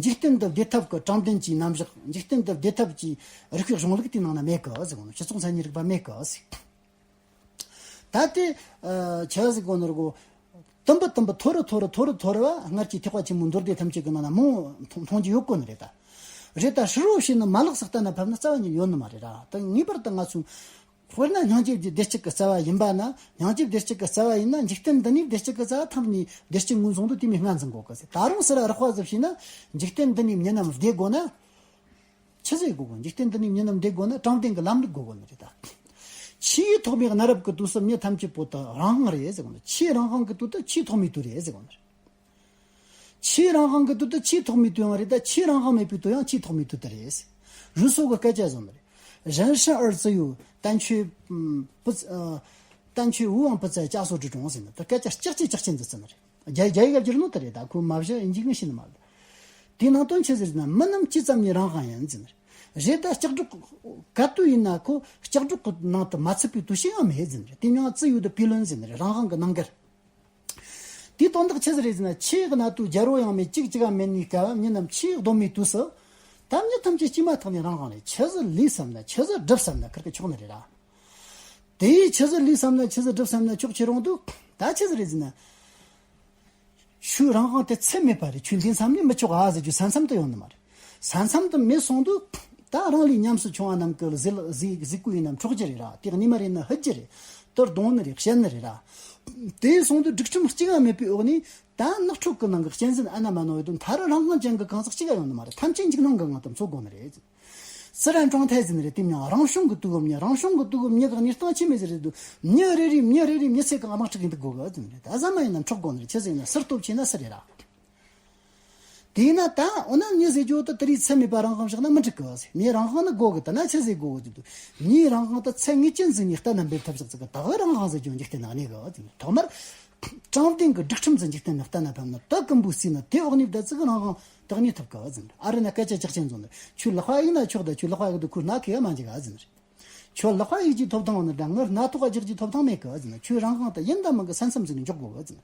འཇིག་རྟེན་དུ་བདེ་ཐབས་ཀྱི་དྲང་བདེན་གྱི་རྣམ་གཞག་འཇིག་རྟེན་དུ་བདེ་ཐབས་ཀྱི་རིག་པའི་གཞུང་ལུགས་དེའི་ནང་ན་མེད་གི་ཟེར་གོ་ནི། སྤྱི་ཚོགས་མཚན་ཉིད་རིག་པ་མེད་གི་ཟེར། ད་དེ་ཆི་ཟིག་གོ་ནི་རེད་གོ། དུམ་བུ་དུམ་བུ་མཐོ་རུ་མཐོ་རུ་མཐོ་རུ་མཐོ་རུ་བ་སྔར་གྱི་ཐེག་པ་ཆེན་པོའི་མདོ་སྡེ་ཐམས་ཅད་ཀྱི་ནང་ན་མང་མཐོང་མཐོང་རྒྱུ་ཡོད་གོ་ནི་རེད་ད། རེད་ད་ཧྲི་རོ་ཞེས་ནི་མ་ལགས་སུ་ལྟ་ན་ཕབ་ན་རྩ་བ་ཉིད་ཡོད་ནི་མ་རེད་ར། ད་ངེས་པར་དུ་ང་ཚོས་དཔེར་ན་སྙིང་རྗེ་བདེ་སྐྱིད་ཀྱི་རྩ་བ་ཡིན་པ་ན། སྙིང་རྗེ་བདེ་སྐྱིད་ཀྱི་རྩ་བ་ཡིན་ན་འཇིག་རྟེན་འདི་ནས་བདེ་སྐྱིད་ཀྱི་རྩ་བ་ཐམས་ནས་བདེ་སྐྱིད་ངོས་བཟུང་དུ་དེ་མོ་ང་འཛིན་དགོས་གི་ཟེར། ད་རུང་ཟེར་ར་རགས་པ་ཟིག་བྱས་ན་འཇིག་རྟེན་འདི་ནས་མྱི་རྣམས་བདེ་དགོས་ན། ཆི་ཟིག་དགོས་གོ། འཇིག་རྟེན་འདི་ནས་མྱི་རྣམས་བདེ་དགོས་ན་དྲང་བདེན་གྱི་ལམ་ལུགས་དགོས་གོ་ནི་རེད་ད། ཆེས་ཐོག་མའི་གནའ་རབས་ཀྱི་དུས་སུ་མྱི་ཐམས་ཅད་པོ་དེ་རང་དབང་རེད་ཟེར་གོ་ནི། ཆེས་རང་དབང་གི་དུས་དེ་ཆེས་ཐོག་མའི་དུས་རེད་ཟེར་གོ་ནི་རེད། ཆེས་རང་དབང་གི་དུས་དེ་ཆེས་ཐོག་མའི་དུས་ཡང་རེད་ད། ཆེས་རང་དབང་མེད་པའི་དུས་ཡང་ཆེས་ཐོག་མའི་དུས་དེ་རེད། རུ་སོ་གི་སྐད་ཆ་བཟོ་ནི་རེད། 人生而自由，但却，嗯，不，呃，但却无往不在枷锁之中 ཟེར་ནི། ད་སྐད་ཆ་ལྕགས་ཀྱི་ལྕགས་ཀྱི་འཛིན་ཟེར་ནི་རེད། རྒྱ་རྒྱ་ཡིག་ག་བསྒྱུར་ནོ་དེ་རེད་ད། ཁོ་མ་བཞག་ཡིན་གཅིག་ངས་ཤེས་ནི་མ་རེད། དེའི་ནང་དོན་ཆི་ཟེར་ན། མི་རྣམས་ཇི་ཙམ་ནས་རང་དབང་ཡིན་ཟེར་ནི་རེད་ད། ལྕགས་སྒྲོག་ག་དུས་ཡིན་ན་ཁོ་ལྕགས་སྒྲོག་གི་ནང་དུ་མ་ཚུད་པའི་དུས་ཤིག་ཡང་མེད་ཟེར་ནི་རེད། དེ་མྱིང་ང་自由的悖论 ཟེར་ནི་རེད། རང་དབང་གི་རྣམ་འགལ། དེའི་དོན་དག་ཆི་ཟིག་རེད་ཟེར་ན། ཆོས་ཀྱི་གནའ་དུས་རྒྱལ་པོ་ཡང་མེད་གཅིག་གཅིག་ག་མེད་ནི་སྐབས་མྱི་རྣམས་ཆོས་གདོད་མའི་དུས་སུ། ད་མྱི་ཐམས་ཅད་དཀྱུས་མ་ཐག་ནས་རང་དབང་རེད། ཆི་ཟིག་ལས་བསམ་ན་ཆི་ཟིག་སྒྲུབ་བསམ་ན་ཁེར་གི་ཆོག་ནི་རེད་ར། དེ་ཡིས་ཆི་ཟིག་ལས་བསམ་ན་ཆི་ཟིག་སྒྲུབ་བསམ་ན་ཆོག་ཁྱེད་རང་འདུག་ད་ཆི་ཟིག་རེད་ཟེར་ན། ཆོས་རང་དབང་དེ་ཚད་མེད་པ་རེད། ཆོས་འདི་མཚམས་ནས་མི་ཆོག་ཨ་ཟེར་རྒྱུ་ས་མཚམས་དུ་ཡོང་ནི་མ་རེད། ས་མཚམས་དུ་མེད་སོང་དུས་ད་རང་ལས་ཉམས་སུ་བྱུང་བ་རྣམས་ཀྱི་ཟིལ་ཟིལ་ཟིལ་གོས་ཡིན་ནམ་འཕྲོག་རྒྱུ་རེད་ར། དེ་གཉིས་མ་རེད་ན་ཧུད་རྒྱུ་རེད། དུ་གཏོང་ནི་རེད། བཤད་ནི་རེད་ར། དེ་སོང་དུས་སྒྲིག་ཁྲིམས་གཅིག་ཡང་མེད་པའི་འོག་ནས་ད་ནགས་ཁྲོད་ཀྱི་ནང་གི་གཅན་གཟན་ཨ་ན་མ་ན་ཡོད་དོ། མཐའ་རུ་རང་དབང་ཅན་གྱི་གང་ཟག་གཅིག་ཡང་ཡོང་ནི་མ་རེད། ཐམས་ཅད་འཇིགས་སྣང་གི་ངང་དུ་འཚོ་དགོས་ནི་རེད། 自然状态 ཟེར་ནི་རེད། དེ་མྱིང་རང་བྱུང་གི་དུས་བབ་མྱི། རང་བྱུང་གི་དུས་བབ་མྱི་གི་གནས་སྟངས་ཆི་མོ་ཟིག་རེད་འདུག་མྱི་རེ་རེ་མྱི་རེ་རེ་མྱི་ཚེ་གང་དམག་འཁྲུག་གི་འདུག་དགོས་གི་ཟེར་ནི་རེད། ད་ཟ་མ་ཡིན་ན་འཕྲོག་དགོས་ནི་རེད། ཆི་ཟིག་ཡིན་ན་སུར་སྟོབས་ཆེ་ན་སུ་རེད་ར། དེས་ན་ད་འོ་ན་མྱི་ཟེར་རྒྱུ་དེ་དེ་རིགས་ཚད་མེད་པ་རང་དབང་བཞག་ན་མི་འགྲིག་གི་ཟེར། མྱི་རང་དབང་ནི་དགོས་གི། ད་ན་ཆི་ཟིག་དགོས་གི་ཟེར་དུས་མྱིའི་རང་དབང་དེ་ཚད་ངེས་ཅན་ཟིག་ནས་གཏན་ན་འབེབས་ཐབས་ཟིག་ཟིག་གི། ད་གི་རང་དབང་ཟེར་རྒྱུ་འཇིག་རྟེན་ན་གནས་གི་ཟེར། ཐོག་མར་དྲང་བདེན་གྱི་སྒྲིག་ཁྲིམས་ཟིག་འཇིག་རྟེན་ན་གཏན་ན་ཕབ་ན། དེ་ཀུན་པོ་བརྩིས་ན་དེ་འོག་ནས་བསྡད་ཚིག་གི་རང་དབང་དེ་གནས་ཐུབ་གི་ཟེར། ཨ་རི་ན་སྐད་ཆ་ཅག་ཅན་བཟོ་ནི། ཁྱོད་ལག་པ་གཡུག་ན་ཆོག། ད་ཁྱོད་ལག་པ་གཡུག་དུས་ཁོའི་སྣ་ཁ་ཡ་མ་འཇིག་ག་ཟེར་ནི་རེད། ཁྱོད་ལག་པ་གཡུག་རྒྱུའི་ཐོབ་ཐང་ཡོད་ནི་འདྲ། ངའི་སྣ་ཐོག་རྒྱག་རྒྱུའི་ཐོབ་ཐང་མེད་གི་ཟེར་ན། ཁྱོད་རང་དབང་དེ་ཡིན་དང་མིན་གི་ས་མཚམས་ཟིག་ནས་འཇོག་དགོས་གི་ཟེར་ན།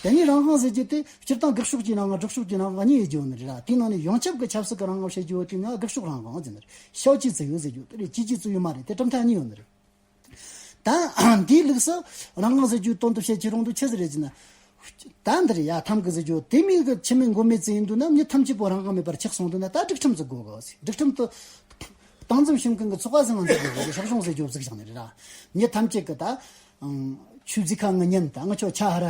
དེ་ནས་རང་དབང་ཟེར་རྒྱུ་དེ་སྤྱིར་བཏང་སྒེར་ཕྱོགས་ཀྱི་རང་དབང་། སྒྲིག་ཕྱོགས་ཀྱི་རང་དབང་གཉིས་ཡོད་རྒྱུ་ཡོད་ནི་རེད་ར། དེའི་ནང་ནས་ཡོངས་ཁྱབ་ཀྱི་ཆབ་སྲིད་ཀྱི་རང་དབང་བཤད་རྒྱུ་ཡོད་དུས་ན་སྒེར་ཕྱོགས་རང་དབང་ཟེར་ནི་རེད། 消极自由 ཟེར་རྒྱུ་དེ་རེད། 积极自由 མ་རེད། དེ་གྲུབ་མཐའ་གཉིས་ཡོད་ནི་རེད། ད་འདིའི་ལུགས་སུ་རང་དབང་ཟེར་རྒྱུའི་དོན་དུ་བཤད་ཀྱི་རུང་དུ་ཆི་ཟིག་རེད་ཟེར་ན། ད་འདིར་ཡ་ཐམ་གི་ཟེར་རྒྱུ་དེ་མིན་གི་ཆི་མེད་མགོ་མེད་ཟིག་ཡིན་དུས་ན་མྱི་ཐམས་ཅད་པོ་རང་དབང་མེད་པར་ཆགས་སོང་དུས་ན། ད་སྒྲིག་ཁྲིམས་ཟིག་དགོས་གི་ཟེར། སྒྲིག་ཁྲིམས་དེ་སྟངས་འཛིན་བྱེད་མཁན་གྱི་ཚོགས་པ་ཟིག་ང་འཛུགས་དགོས་གི་ཟེར། 实行 ཟེར་རྒྱུ་བཙུགས་བཞག་ནི་རེད་ར། མྱི་ཐམས་ཅད་ཀྱི་ད། ཨང་། ཆོས་རྫིག་ཁ་ངི་ཉན་དང་ང་ཆོ་ཆ་ཧ་ར་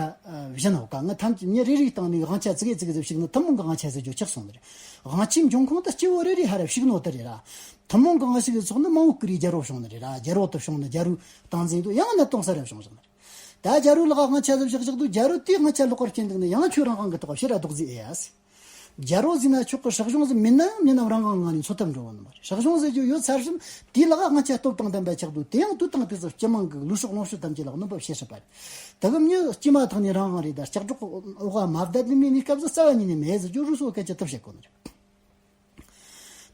བཞིན་ཧོ་ཀ། ང་ཐམས་ཅད་མྱི་རེ་རེའི་སྟེང་ནས་དབང་ཆ་ཙི་གེ་ཙི་གེ་ཟིག་ཞུགས་ན་ཐུན་མོང་གི་དབང་ཆ་ཟེར་རྒྱུ་ཆགས་སོང་ནི་རེད། དབང་ཆའི་འབྱུང་ཁུངས་དེ་སྐྱེ་བོ་རེ་རེ་ཧ་ར་ཞུགས་ནོ་དེ་རེད་ར། ཐུན་མོང་གི་དབང་ཆ་གི་ཚོགས་ནི་མང་བོ་ཀི་རེ་རྒྱལ་པོ་བྱུང་ནི་རེད་ར། རྒྱལ་པོ་དེ་བྱུང་ནི་རྒྱལ་པོའི་སྟངས་འཛིན་དུ་ཡང་ན་སྟོང་ས་ར་བྱུང་བཞག་ནི་རེད། ད་རྒྱལ་པོའི་ལག་དབང་ཆ་ཟིག་བཞག་བཞག་དུས་རྒྱལ་པོ་དེའི་དབང་ཆ་ལོག་པར་སྐྱེས་འདུག་ན་ཡང་ཁྱོད་རང་དབང་གི་ཐོག་ཕྱིར་ར་རྡོག་རྫིས་ཨེ་ཡ་ཟེར། རྒྱལ་པོ་ཟེར་ན་ཆོག་གི། 实行 ཟིག་མིན་ན་མྱི་རྣམས་རང་དབང་ངང་ནས་འཚོ་ཐབས་འགྲོ་བ་ནི་མ་རེད། 实行 ཟེར་རྒྱུ་ཡོད་ཚར་ཞིང་དེའི་ལག་དབང་ཆ་སྟོབས་དང་ལྡན་པ་ཆགས་དུས་དེ་ཡང་དུས་དང་དུས་སུ་སྤྱི་དམངས་ཀྱི་ལུས་སྲོག་ལོངས་སྤྱོད་ཐམས་ཅད་ལ་གནོད་པ་བྱེད་སྲིད་པ་རེད། དེ་གི་མྱི་སྐྱེས་མ་ཐག་ནས་རང་དབང་རེད། ད་ལྕགས་སྒྲོག་འོག་མ་བསྡད་དུས་མི་གནས་སྐབས་སུ་རྩ་བ་ཉིད་ནས་མེད་ཟེར་རྒྱུ་རུ་སོ་སྐད་ཆ་ཐབས་བཤད་དགོས་ནི་རེད།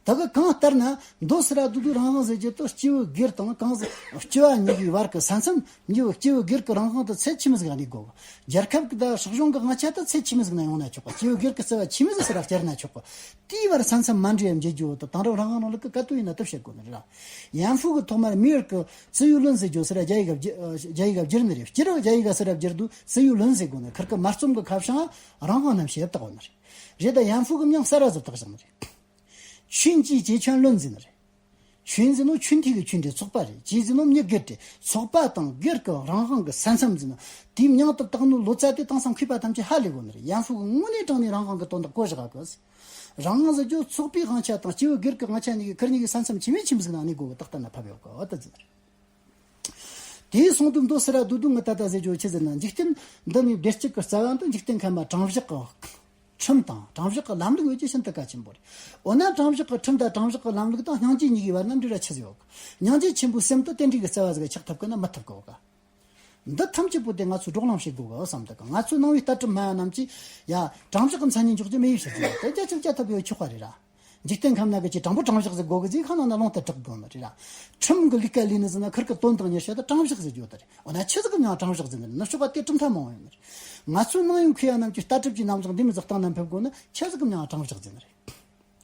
ད་གི་གང་ལྟར་ན་མདོ་སི་ར་བདུད་བདུད་རང་དབང་ཟེར་རྒྱུ་དེ་སྐྱེས་བུ་སྒེར་དང་གང་ཟག་སྐྱེ་བ་གཉིས་ཀྱི་བར་གྱི་ས་མཚམས་མྱི་བོ་སྐྱེས་བུ་སྒེར་གྱི་རང་དབང་དེ་ཚད་ཆི་མོ་ཟིག་གནས་དགོས་གི། རྒྱལ་ཁབ་ཀྱི་ད་སྲིད་གཞུང་གི་དབང་ཆ་དེ་ཚད་ཆི་མོ་ཟིག་ན་ཡོང་ན་ཆོག་གི། སྐྱེས་བུ་སྒེར་གྱི་རྩ་བ་ཆི་མོ་ཟིག་སི་ར་བསྐྱར་ན་ཆོག་གི། དེའི་བར་ས་མཚམས་མ་འདྲེས་པ་འབྱེད་རྒྱུ་བོ་དེ་དེང་རབས་རང་དབང་རིང་ལུགས་ཀྱི་ག་དུས་ཡིན་ན་དེ་བཤད་དགོས་ནི་རེད་ལ། ཡན་ཧྥུ་གི་ཐོག་མར་མི་ཡུལ་གྱི་自由论 ཟེར་རྒྱུ་སི་ར་རྒྱ་ཡིག་ག་བསྒྱུར་རྒྱ་ཡིག་ག་བསྒྱུར་ནི་རེད། སྤྱིར་རྒྱ་ཡིག་ག་སི་ར་བསྒྱུར་དུས་自由论 ཟེར་དགོས་ནི། ཁིར་གི་མ་རྩོམ་གི་ཁ་བྱང་རང་དབང་རྣམ་བཤད་བཏགས་ཡོད་ནི་རེད། རེད། ད་ཡན་ཧྥུ་གི་མྱིང་གསར་བ་ཟིག་བཏགས་བཞག་ནི་རེད། 群集集权论 ཟེར་ནི་རེད། 群 ཟེར་ནོ་群体 གི་群 རེད། ཚོགས་པ་རེད། 集 ཟེར་ནོ་མྱི་སྒེར་རེད། ཚོགས་པ་དང་སྒེར་གྱི་རང་དབང་གི་ས་མཚམས་ཟེར་ནོ་དེའི་མྱིང་དེ་བཏགས་ནོ་ལོ་ཙཱ་དེ་དེང་སང་མཁས་པ་ཐམས་ཅད་ཧ་ལས་གོ་ནི་རེད། ཡན་ཧྥུ་གི་དངོས་གནས་དྲང་ནས་རང་དབང་གི་དོན་དག་གོ་བཞག་གི། རང་དབང་ཟེར་རྒྱུ་ཚོགས་པའི་དབང་ཆ་དང་སྐྱེ་བོ་སྒེར་གྱི་དབང་ཆ་གཉིས་ཀྱི་ཁིར་གཉིས་ཀྱི་ས་མཚམས་ཆི་མོ་ཆི་མོ་ཟིག་ན་གནས་དགོས་གི། ད་གཏན་ན་ཕབ་ཡོད་གི། འོ་ད་ཟེར་ནི་རེད། དེའི་གསུང་དུ་མདོ་སི་ར་བདུད་བདུད་ངི་ད་ལྟ་ཟེར་རྒྱུ་ཆི་ཟེར་ན། འཇིག་རྟེན་འདི་ནས་བདེ་སྐྱིད་ཀྱི་རྩ་བ་འདི་འཇིག་རྟེན་ཁམས་མ་དྲང་གཞག་གི་ཁྲིམས་དང་དྲང་གཞག་གི་ལམ་ལུགས་ཡོད་རྒྱུ་ཤིན་ཏུ་གལ་ཆེན་པོ་རེད། འོ་ན་དྲང་གཞག་གི་ཁྲིམས་དང་དྲང་གཞག་གི་ལམ་ལུགས་དང་སྙིང་རྗེ་གཉིས་ཀྱི་བར་ན་འབྲེལ་བ་ཆི་ཟིག་ཡོད་གི། སྙིང་རྗེ་ཆེན་པོའི་སེམས་དེ་དེ་འདྲའི་གི་རྩ་བ་ཟིག་ཆགས་ཐུབ་གི་ན་མི་ཐུབ་གི་ཡོད་ག། འདི་ཐམས་ཅད་པོ་དེ་ང་ཚོས་བགྲོ་གླེང་བྱེད་དགོས་གི་བསམ་འདུག་གི། ང་ཚོའི་ནང་པའི་ལྟ་གྲུབ་སྨྲ་བ་རྣམས་ཀྱིས་ཡ་དྲང་གཞག་གི་མཚན་ཉིད་འཇོག་རྒྱུ་མེད་ཡོད་ཟེར་གི། དེ་རྒྱ་ཆེར་རྒྱ་ཐུབ་ཡོད་ཆོག་པ་རེད་ར། འཇིག་རྟེན་ཁམས་ན་གི་ཅི་དྲང་པོ་དྲང་གཞག་ཟེར་དགོས་གི་ཟེར་ཁ་ནང་ན་ལུང་དེ་གྲགས་དགོས་ནི་རེད་ར། ཁྲིམས་གི་ལུགས་ཀ་ལས་ནི་ཟེར་ན་ཁིར་གི་དོན་དང་ཉེར་བཤད་དེ་དྲང་གཞག་ཟེར་རྒྱུ་དེ་རེད། འོ་ན་ཆི་ཟིག་གི་མྱིང་དྲང་གཞག་ཟེར་ནི་རེད། ནུབ་ཕྱོགས་པ་དེ་གྲུབ་མཐའ་མང་བོ་ཡོད་ནི་རེད། ང་ཚོའི་ནང་ཡོད་མཁས་པ་རྣམས་ཀྱིས་ལྟ་གྲུབ་ཀྱི་རྣམ་གཞག་འདི་མོ་ཟིག་གཏན་ན་ཕབ་དགོས་ན་ཆི་ཟིག་གི་མྱིང་དྲང་གཞག་ཟེར་ནི་རེད།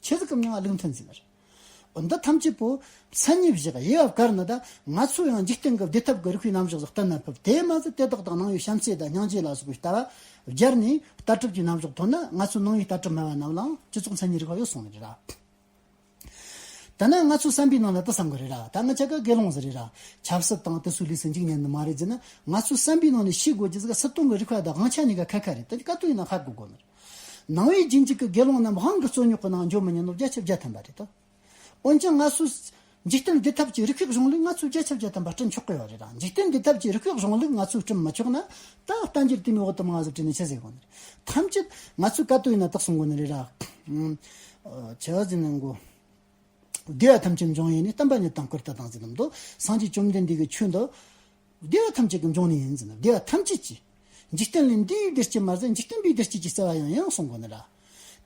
ཆི་ཟིག་གི་མྱིང་ལུགས་མཐུན་ཟེར་ནི་རེད། འོ་འདི་ཐམས་ཅད་པོ་མཚན་ཉིད་བཞག་དབྱེ་བ་བཀར་ནི། ད་ང་ཚོ་ཡང་འཇིག་རྟེན་གྱི་བདེ་ཐབས་ཀྱི་རིགས་པའི་རྣམ་གཞག་ཟིག་གཏན་ན་ཕབ། དེ་མ་ཟད་དེ་དག་དང་ནང་པའི་བྱམས་བརྩེ་དང་སྙིང་རྗེ་ལ་སོགས་པའི་ལྟ་བ་སྦྱར་ནས་ལྟ་གྲུབ་ཀྱི་རྣམ་གཞག་ཐོན་ན། ང་ཚོའི་ནང་པའི་ལྟ་གྲུབ་སྨྲ་བ་རྣམས་ལའང་སྤྱི་ཚོགས་མཚན་ཉིད་རིག་པ་ཡོད་གསུངས་ནི་རེད་ར། ད་ནི་ང་ཚོའི་བསམ་པའི་ནང་ལ་དེ་བསམ་གི་རེད་ར། ད་ང་ཅག་གི་དགེ་སློང་ཟིག་རེད་ར། ཆབ་སྲིད་དང་དེ་ཚོའི་ལས་སུ་འཇུག་ཉན་ནི་མ་རེད་ཟེར་ན། ང་ཚོའི་བསམ་པའི་ནང་ནས་ཤེས་དགོས་རྒྱུ་ཟིག་སྲིད་དོན་གྱི་རིགས་པ་དང་དབང་ཆ་གཉིས་ཀ་ཁ་ཁ་རེད། དེ་ག་དུས་ཡིན་ན་ཧ་གོ་དགོས་ནི་རེད། ནང་པའི་རྗེས་འཇུག་གི་དགེ་སློང་རྣམས་དབང་གི་རྩོད་རྙོག་གི་ནང་འགྱོ་མི་ཉན་ནོ་བརྒྱ་ཆ་བརྒྱ་ཐམ་པ་རེད་དོ། འོན་ཀྱང་ང་ཚོས་འཇིག་རྟེན་བདེ་ཐབས་ཀྱི་རིགས་པའི་གཞུང་ལུགས་ང་ཚོས་བརྒྱ་ཆ་བརྒྱ་ཐམ་པ་བསྐྲུན་ཆོག་གི་ཡོད་རེད་ར། འཇིག་རྟེན་བདེ་ཐབས་ཀྱི་རིགས་པའི་གཞུང་ལུགས་ང་ཚོས་བསྐྲུན་མི་ཆོག་ན། ད་བསྟན་འགྱུར་དེ་མོ་འོག་ཏུ་མང་ཟིག་བྲིས་ནས་ཆི་ཟེར་དགོས་ནི་རེད། ཐམས་ཅད་ང་ཚོས་ག་དུས་ཡིན་ན་དག་གསུང་དགོས་ནི་རེད་ར། ཨུམ། ཆི་ཟེར་ནི་འགོ། བདེ་བ་ཐམས་ཅད་འབྱུང་ཡུལ་ནི། བསྟན་པ་ཉིད་དང་བཀུར་སྟི་དང་ཟེར་ནི་འདུག་སངས་རྒྱས་བཅོམ་ལྡན་འདས་ཀྱི་ཆོས་འདི་བདེ་བ་ཐམས་ཅད་ཀྱི་འབྱུང་གནས་ཡིན་ཟེར་ན། བདེ་བ་ཐམས་ཅད་ཀྱི། འཇིག་རྟེན་ལས་འདས་པའི་བདེ་སྐྱིད་མ་ཟད་འཇིག་རྟེན་པའི་བདེ་སྐྱིད་ཀྱི་རྩ་བ་ཡང་ཡང་གསུང་དགོས་ནི་ར།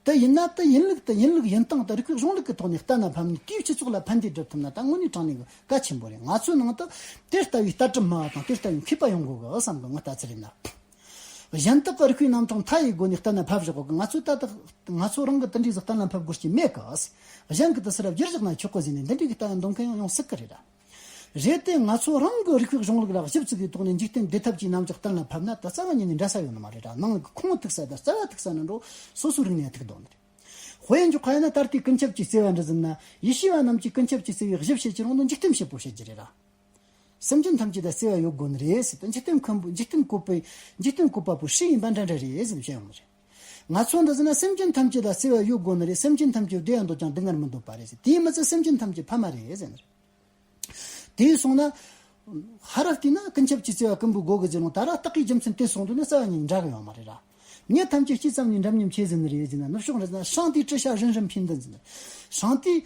དེ་ཡིན་ན་དེ་ཡིན་ལུགས་དེ་ཡིན་ལུགས་ཡིན་སྟངས་དེ་རིགས་པའི་གཞུང་ལུགས་ཀྱི་ཐོག་ནས་གཏན་ལ་ཕབ་ནས་དེའི་སྤྱི་ཚོགས་ལ་ཕན་བདེ་སྒྲུབ་ཐུབ་ན་ད་དངོས་གནས་དྲང་གནས་ཀྱི་གལ་ཆེན་པོ་རེད། ང་ཚོའི་ནང་དུ་དེ་ལྟ་བུའི་ལྟ་གྲུབ་སྨྲ་བ་དང་དེ་ལྟ་བུའི་མཁས་པ་ཡོང་དགོས་གི་བསམ་གི། ངའི་ལྟ་ཚུལ་ཡིན་ན། གཞན་དག་གི་རིགས་པའི་རྣམ་གྲངས་མཐའ་ཡས་སྒོ་ནས་གཏན་ལ་ཕབ་བཞག་གི། ང་ཚོས་ད་ལྟ་ང་ཚོ་རང་གི་དེ་འདྲའི་ཟིག་གཏན་ལ་ཕབ་དགོས་རྒྱུ་མེད་གི། གཞན་གྱིས་དེ་སི་ར་བསྒྱུར་བཞག་ན་ཆོག་གི་ཟེར་ནས་འདི་འདྲའི་གི་ལྟ་བ་འདོན་མཁན་ཡང་ཡོང་སྲིད་གི་རེད་ར། རེད་དེ། ང་ཚོ་རང་གི་རིགས་པའི་གཞུང་ལུགས་ལ་གཞི་བཙུགས་པའི་ཐོག་ནས་འཇིག་རྟེན་བདེ་ཐབས་ཀྱི་རྣམ་གཞག་གཏན་ལ་ཕབ་ན་ད་རྩ་བ་ཉིད་ནས་འདྲ་ས་ཡོད་ནི་མ་རེད་ར། ནང་གི་ཁུངས་ཐུག་ས་དང་རྩ་བ་ཐུག་ས་ནི་འགྲོ་སོ་སོའི་རིག་གནས་ཐུག་འདུག་ནི་རེད། དཔེ་འཇོག་ཁ་ཡིན་ན་ད་ལྟའི་ཀུན་ཁྱབ་ཀྱི་བརྩེ་བ་འདྲ་ཟེར་ན། ཡེ་ཤུ་བ་རྣམས་ཀྱིས་ཀུན་ཁྱབ་ཀྱི་བརྩེ་བའི་གཞི་བྱེད་ཀྱི་རུང་དུ་འཇིག་རྟེན་བྱེད་པོ་བྱེད་ཀྱི་རེད་ར། སེམས་ཅན་ཐམས་ཅད་ལ་བརྩེ་བ་ཡོད་དགོས་ནི་རེད་ཟེར་ཏེ། འཇིག་རྟེན་མཁན་པོ་འཇིག་རྟེན་བཀོད་པའི་འཇིག་རྟེན་བཀོད་པ་པོ་སུ་ཡིན་པ་འདྲ་འདྲ་རེད་ཟེར་ནས་བཤད་ཡོང་ནི་རེད། ང་ཚོ་འདི་ཟེར་ན་སེམས་ཅན་ཐམས་ཅད་ལ་བརྩེ་བ་ཡོད་དགོས་ནི་རེད། སེམས་ཅན་ཐམས་ཅད་བདེ་བ་འདོད་ཀྱང་སྡུག་བསྔལ་མི་འདོད་པ་རེད་ཟེར། དེས་མི་ཚད་སེམས་ཅན་ཐམས་ཅད་ཕ་མ་རེད་ཟེར་ནི་རེད། དེ་སོང་ན། ཧ་ར་བལྟས་ན་ཀུན་ཁྱབ་ཀྱི་བརྩེ་བ་ཀུན་པོའི་སྒོ་གི་ཟེར་རུང་། ད་ར་རྟགས་ཀྱི་རྒྱུ་མཚན་དེ་སོང་དུས་ནི་རྩ་བ་ཉིད་ནས་འདྲ་གི་ཡོད་མ་རེད་ར། མྱི་ཐམས་ཅད་གཅིག་ཙམ་ནི་འདྲ་མཉམ་ཆེ་ཟེར་ནི་རེད་ཟེར་ན། ནུབ་ཕྱོགས་རེད་ཟེར་ན། 上帝之下，人人平等 ཟེར་ནི། 上帝།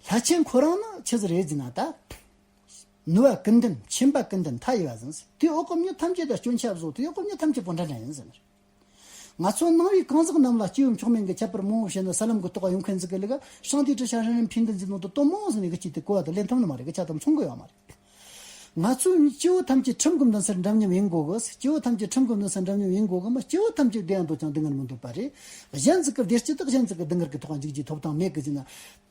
ལྷ་ཆེན་ཁོ་རང་ནི་ཆི་ཟིག་རེད་ཟེར་ན་ད། ནུས་པ་ཀུན་ལྡན། མཁྱེན་པ་ཀུན་ལྡན། མཐའ་ཡས་པ་ཟེར་ནི། དེའི་འོག་གི་མྱི་ཐམས་ཅད་ད་སྐྱོན་ཆ་བཟོ། དེའི་འོག་གི་མྱི་ཐམས་ཅད་པོ་འདྲ་འདྲ་ཡིན་ཟེར་ནི། ང་ཚོ་ནང་པའི་གང་ཟག་རྣམས་ལ་སྐྱེས་བུ་མཆོག་དམན་གྱི་ཁྱད་པར་མང་བོ་བཤད་ན། ས་ལམ་གྱི་ཐོག་ཡོང་མཁན་ཟིག་གི་ལུགས། 上帝之下，人人平等 ཟེར་ནོ་དེ་དོན་མང་ཟིག་ནས་གི་ཅིག་དེ་གོ་བ་དེ་ལེན་ཐུབ་ནི་མ་རེད། གི་ཆ་དང་མཚུངས་གི་ཡོད་མ་རེད། ང་ཚོ་སྐྱེ་བོ་ཐམས་ཅད་ཁྲིམས་ཀྱི་འདུན་སར་འདྲ་མཉམ་ཡིན་དགོས་གི། སྐྱེ་བོ་ཐམས་ཅད་ཁྲིམས་ཀྱི་འདུན་སར་འདྲ་མཉམ་ཡིན་དགོས་གི། མི་སྐྱེ་བོ་ཐམས་ཅད་བདེ་བ་འདོད་ཀྱང་སྡུག་བསྔལ་མི་འདོད་པ་རེད། གཞན་ཟིག་གི་བདེ་སྐྱིད་དང་གཞན་ཟིག་གི་སྡུག་བསྔལ་གྱི་ཐོག་འཇིགས་རྒྱུའི་ཐོབ་ཐང་མེད་གི་ཟེར་ན།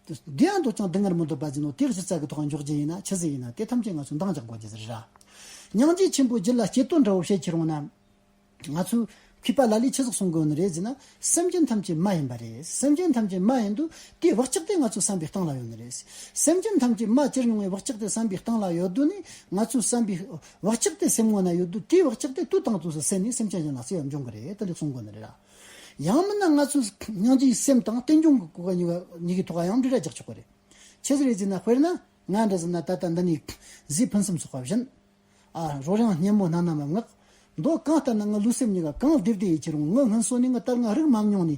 བདེ་བ་འདོད་ཀྱང་སྡུག་བསྔལ་མི་འདོད་པ་ཟེར་ནོ་དེ་གཞི་རྩ་གི་ཐོག་འཇོག་རྒྱུ་ཡིན་ན་ཆི་ཟིག་ཡིན་ན། དེ་ཐམས་ཅད་ང་ཚོ་འདང་རྒྱག་དགོས་རྒྱུ་ཟིག་རེད་ར། སྙིང་རྗེ་ཆེན་པོའི་རྒྱུད་ལ་སྐྱེ་དོན་འདྲ་བོ་བཤད་ཁྱེར་འོང་ན། ང་ཚོས་མཁས་པ་ལ་ལས་ཆི་ཟིག་གསུང་གི་ཡོད་ནི་རེད་ཟེར་ན། སེམས་ཅན་ཐམས་ཅད་མ་ཡིན་པ་རེད། སེམས་ཅན་ཐམས་ཅད་མ་ཡིན་དུས་དེའི་བག་ཆགས་དེ་ང་ཚོའི་བསམ་པའི་སྟེང་ལ་ཡོད་ནི་རེད། སེམས་ཅན་ཐམས་ཅད་མ་གྱུར་མྱོང་བའི་བག་ཆགས་དེ་བསམ་པའི་སྟེང་ལ་ཡོད་དུས་ནི། ང་ཚོའི་བསམ་པའི་བག་ཆགས་དེ་སེམས་ངོ་ན་ཡོད་དུས། དེའི་བག་ཆགས་དེ་དུས་དང་དུས་སུ་སེལ་ནས་སེམས་ཅན་གཞན་ལ་བརྩེ་བ་འབྱུང་གི་རེད། དེ་འདྲ་གསུང་གི་ཡོད་ནི་རེད་ར། ཡང་མིན་ན་ང་ཚོས་སྙིང་རྗེའི་སེམས་དང་རྟེན་འབྱུང་གི་གོ་སྐབས་གཉིས་ཀ་གཉིས་ཀའི་ཐོག་ཡང་འབྲེལ་བ་རྒྱག་ཆོག་གི་རེད། ཆི་ཟིག་རེད་ཟེར་ན། དཔེར་ན་ང་འདྲ་ཟེར་ན། ད་ལྟ་འདི་ནས་ཟས་ཕུན་སུམ་ཚོགས་པ་བཞིན། ཨ། རོལ་དབྱངས་སྙན་མོ་སྣ་ནས་མ་མངགས། མདོ་གང་ལྟར་ན་ངའི་ལུས་སེམས་གཉིས་ཀ་གང་བདེ་བདེ་ཡིན་ཁྱེར་འོང་། ངའི་སྔོན་སོ་ནས་ངའི་ལྟར་ང་རིག་མ་མྱོང་ནི་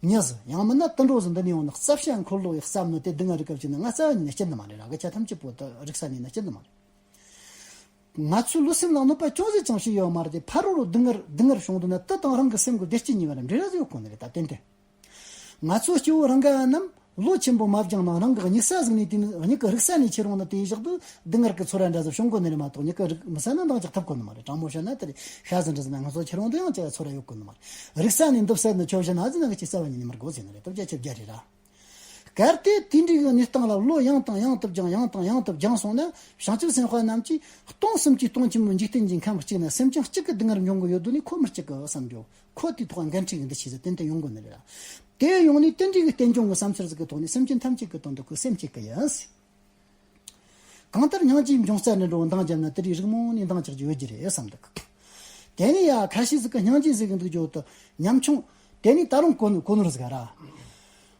མྱི་ཟིག། ཡང་མིན་ན་དུད་འགྲོ་ཟིག་འདི་ནས་ཡོང་ན་རྩྭ་ཤ་འཁོར་ལོ་ཡི་བསམ་ནོ་དེ་སྡུག་བསྔལ་རིག་སྐབས་ཅིག་ན་ང་རྩ་བ་ཉིད་ནས་སྐྱིད་ནི་མ་རེད་ར། གི་ཆ་ཐམས་ཅད་པོ་དེ་རིག་ས་ནས་ན་སྐྱིད་ནི་མ་རེད། ང་ཚོའི་ལུས་སེམས་ལ་གནོད་པ་ཅུང་ཟད་ཀྱང་བྱས་ཡོད་མ་རེད་དེ། ཕ་རོལ་རུ་སྡུག་བསྔལ་སྡུག་བསྔལ་བྱུང་དུས་ན། དེ་དང་རང་གི་སེམས་ཀྱི་བདེ་སྐྱིད་གཉིས་བར་འབྲེལ་བ་ཟིག་ཡོད་གོ་ནི་རེད། ད་ཏན་ཏན། ང་ཚོ་སྐྱེ་བོ་རང་ག་རྣམས་བློ་ཆེན་པོ་མ་སྦྱངས་ན། རང་གི་སྙིགས་ས་ཟིག་ནས་དེ་ནི་མྱིག་གི་རིག་ས་ནས་ཁྱེར་འོང་ན། དེའི་ཞག་ཏུ་སྡུག་བསྔལ་གྱི་ཚོར་བ་འདྲ་ཟིག་བྱུང་གོ་ནི་རེད་མ་གཏོགས། མྱིག་གི་རིག་མི་ས་ན་འདང་རྒྱག་ཐུབ་གོ་ནི་མ་རེད། དྲང་མོ་བཤད་ན་དེ་རེད། ཤ་ཟིག་འདྲ་ཟིག་ན་ང་ཚོ་ཁྱེར་འོང་དུས་ཡང་ཅི་ཡང་ཚོར་བ་ཡོད་གོ་ནི་མ་རེད། རིག་ས་ནས་འདི་བསད་ནི་ཁྱོད་བཞིན་ཨ་ཟིག་ན་གི་ཅི་རྩ་བ་ཉིད་ནས་མི་དགོས་ཟེར་ནི་རེད། དེ་བརྒྱ་ཆ་བརྒྱ་རེད་ར། གལ་ཏེ་དེ་འདྲའི་གི་གནས་སྟངས་ལ་བློ་ཡང་དང་ཡང་དུ་སྦྱངས། ཡང་དང་ཡང་དུ་སྦྱངས་སོང་ན། བྱང་ཆུབ་སེམས་དཔའ་རྣམས་ཀྱིས་སྟོང་གསུམ་གྱི་སྟོང་ཆེན་མོའི་འཇིག་རྟེན་གྱི་ཁམས་གཅིག་ན་སེམས་ཅན་གཅིག་གི་སྡུག་བསྔལ་འབྱུང་གི་ཡོད་དུས་ནི་ཁོ་མི་གཅིག་གི་བསམ་རྒྱུ། ཁོ་དེའི་ཐོག་འགན་འཁྲི་གི་འདུ་ཤེས་ཟིག་ཏན་ཏན་ཡོང་དགོས་ནི་རེད་ར། དེ་ཡོང་ནས་དེ་འདྲའི་གི་རྟེན་འབྱུང་གི་བསམ་ཚུལ་ཟིག་གི་ཐོག་ནས་སེམས་ཅན་ཐམས་ཅད་ཀྱི་དོན་དུ་ཁོའི་སེམས་གཅིག་གི་ཡིན། གང་ལྟར་སྙིང་རྗེའི་འབྱུང་རྩ་འདྲ་འདྲ་བོ་འདང་བརྒྱབ་ན། དེ་རིགས་རིགས་མང་ནས་འདང་རྒྱག་རྒྱུ་ཡོད་རྒྱུ་རེད་བསམ་འདུག། དེ་ནས་ཡ་ཁ་ཤས་ཟིག་གིས་སྙིང་རྗེ་ཟེར་གི་འདུག་རྒྱུ་དེ་ཉམ་ཆུང་། དེ་ནས་ད་རུང་གོ་ནོར་གོ་ནོར་ཟིག་ར།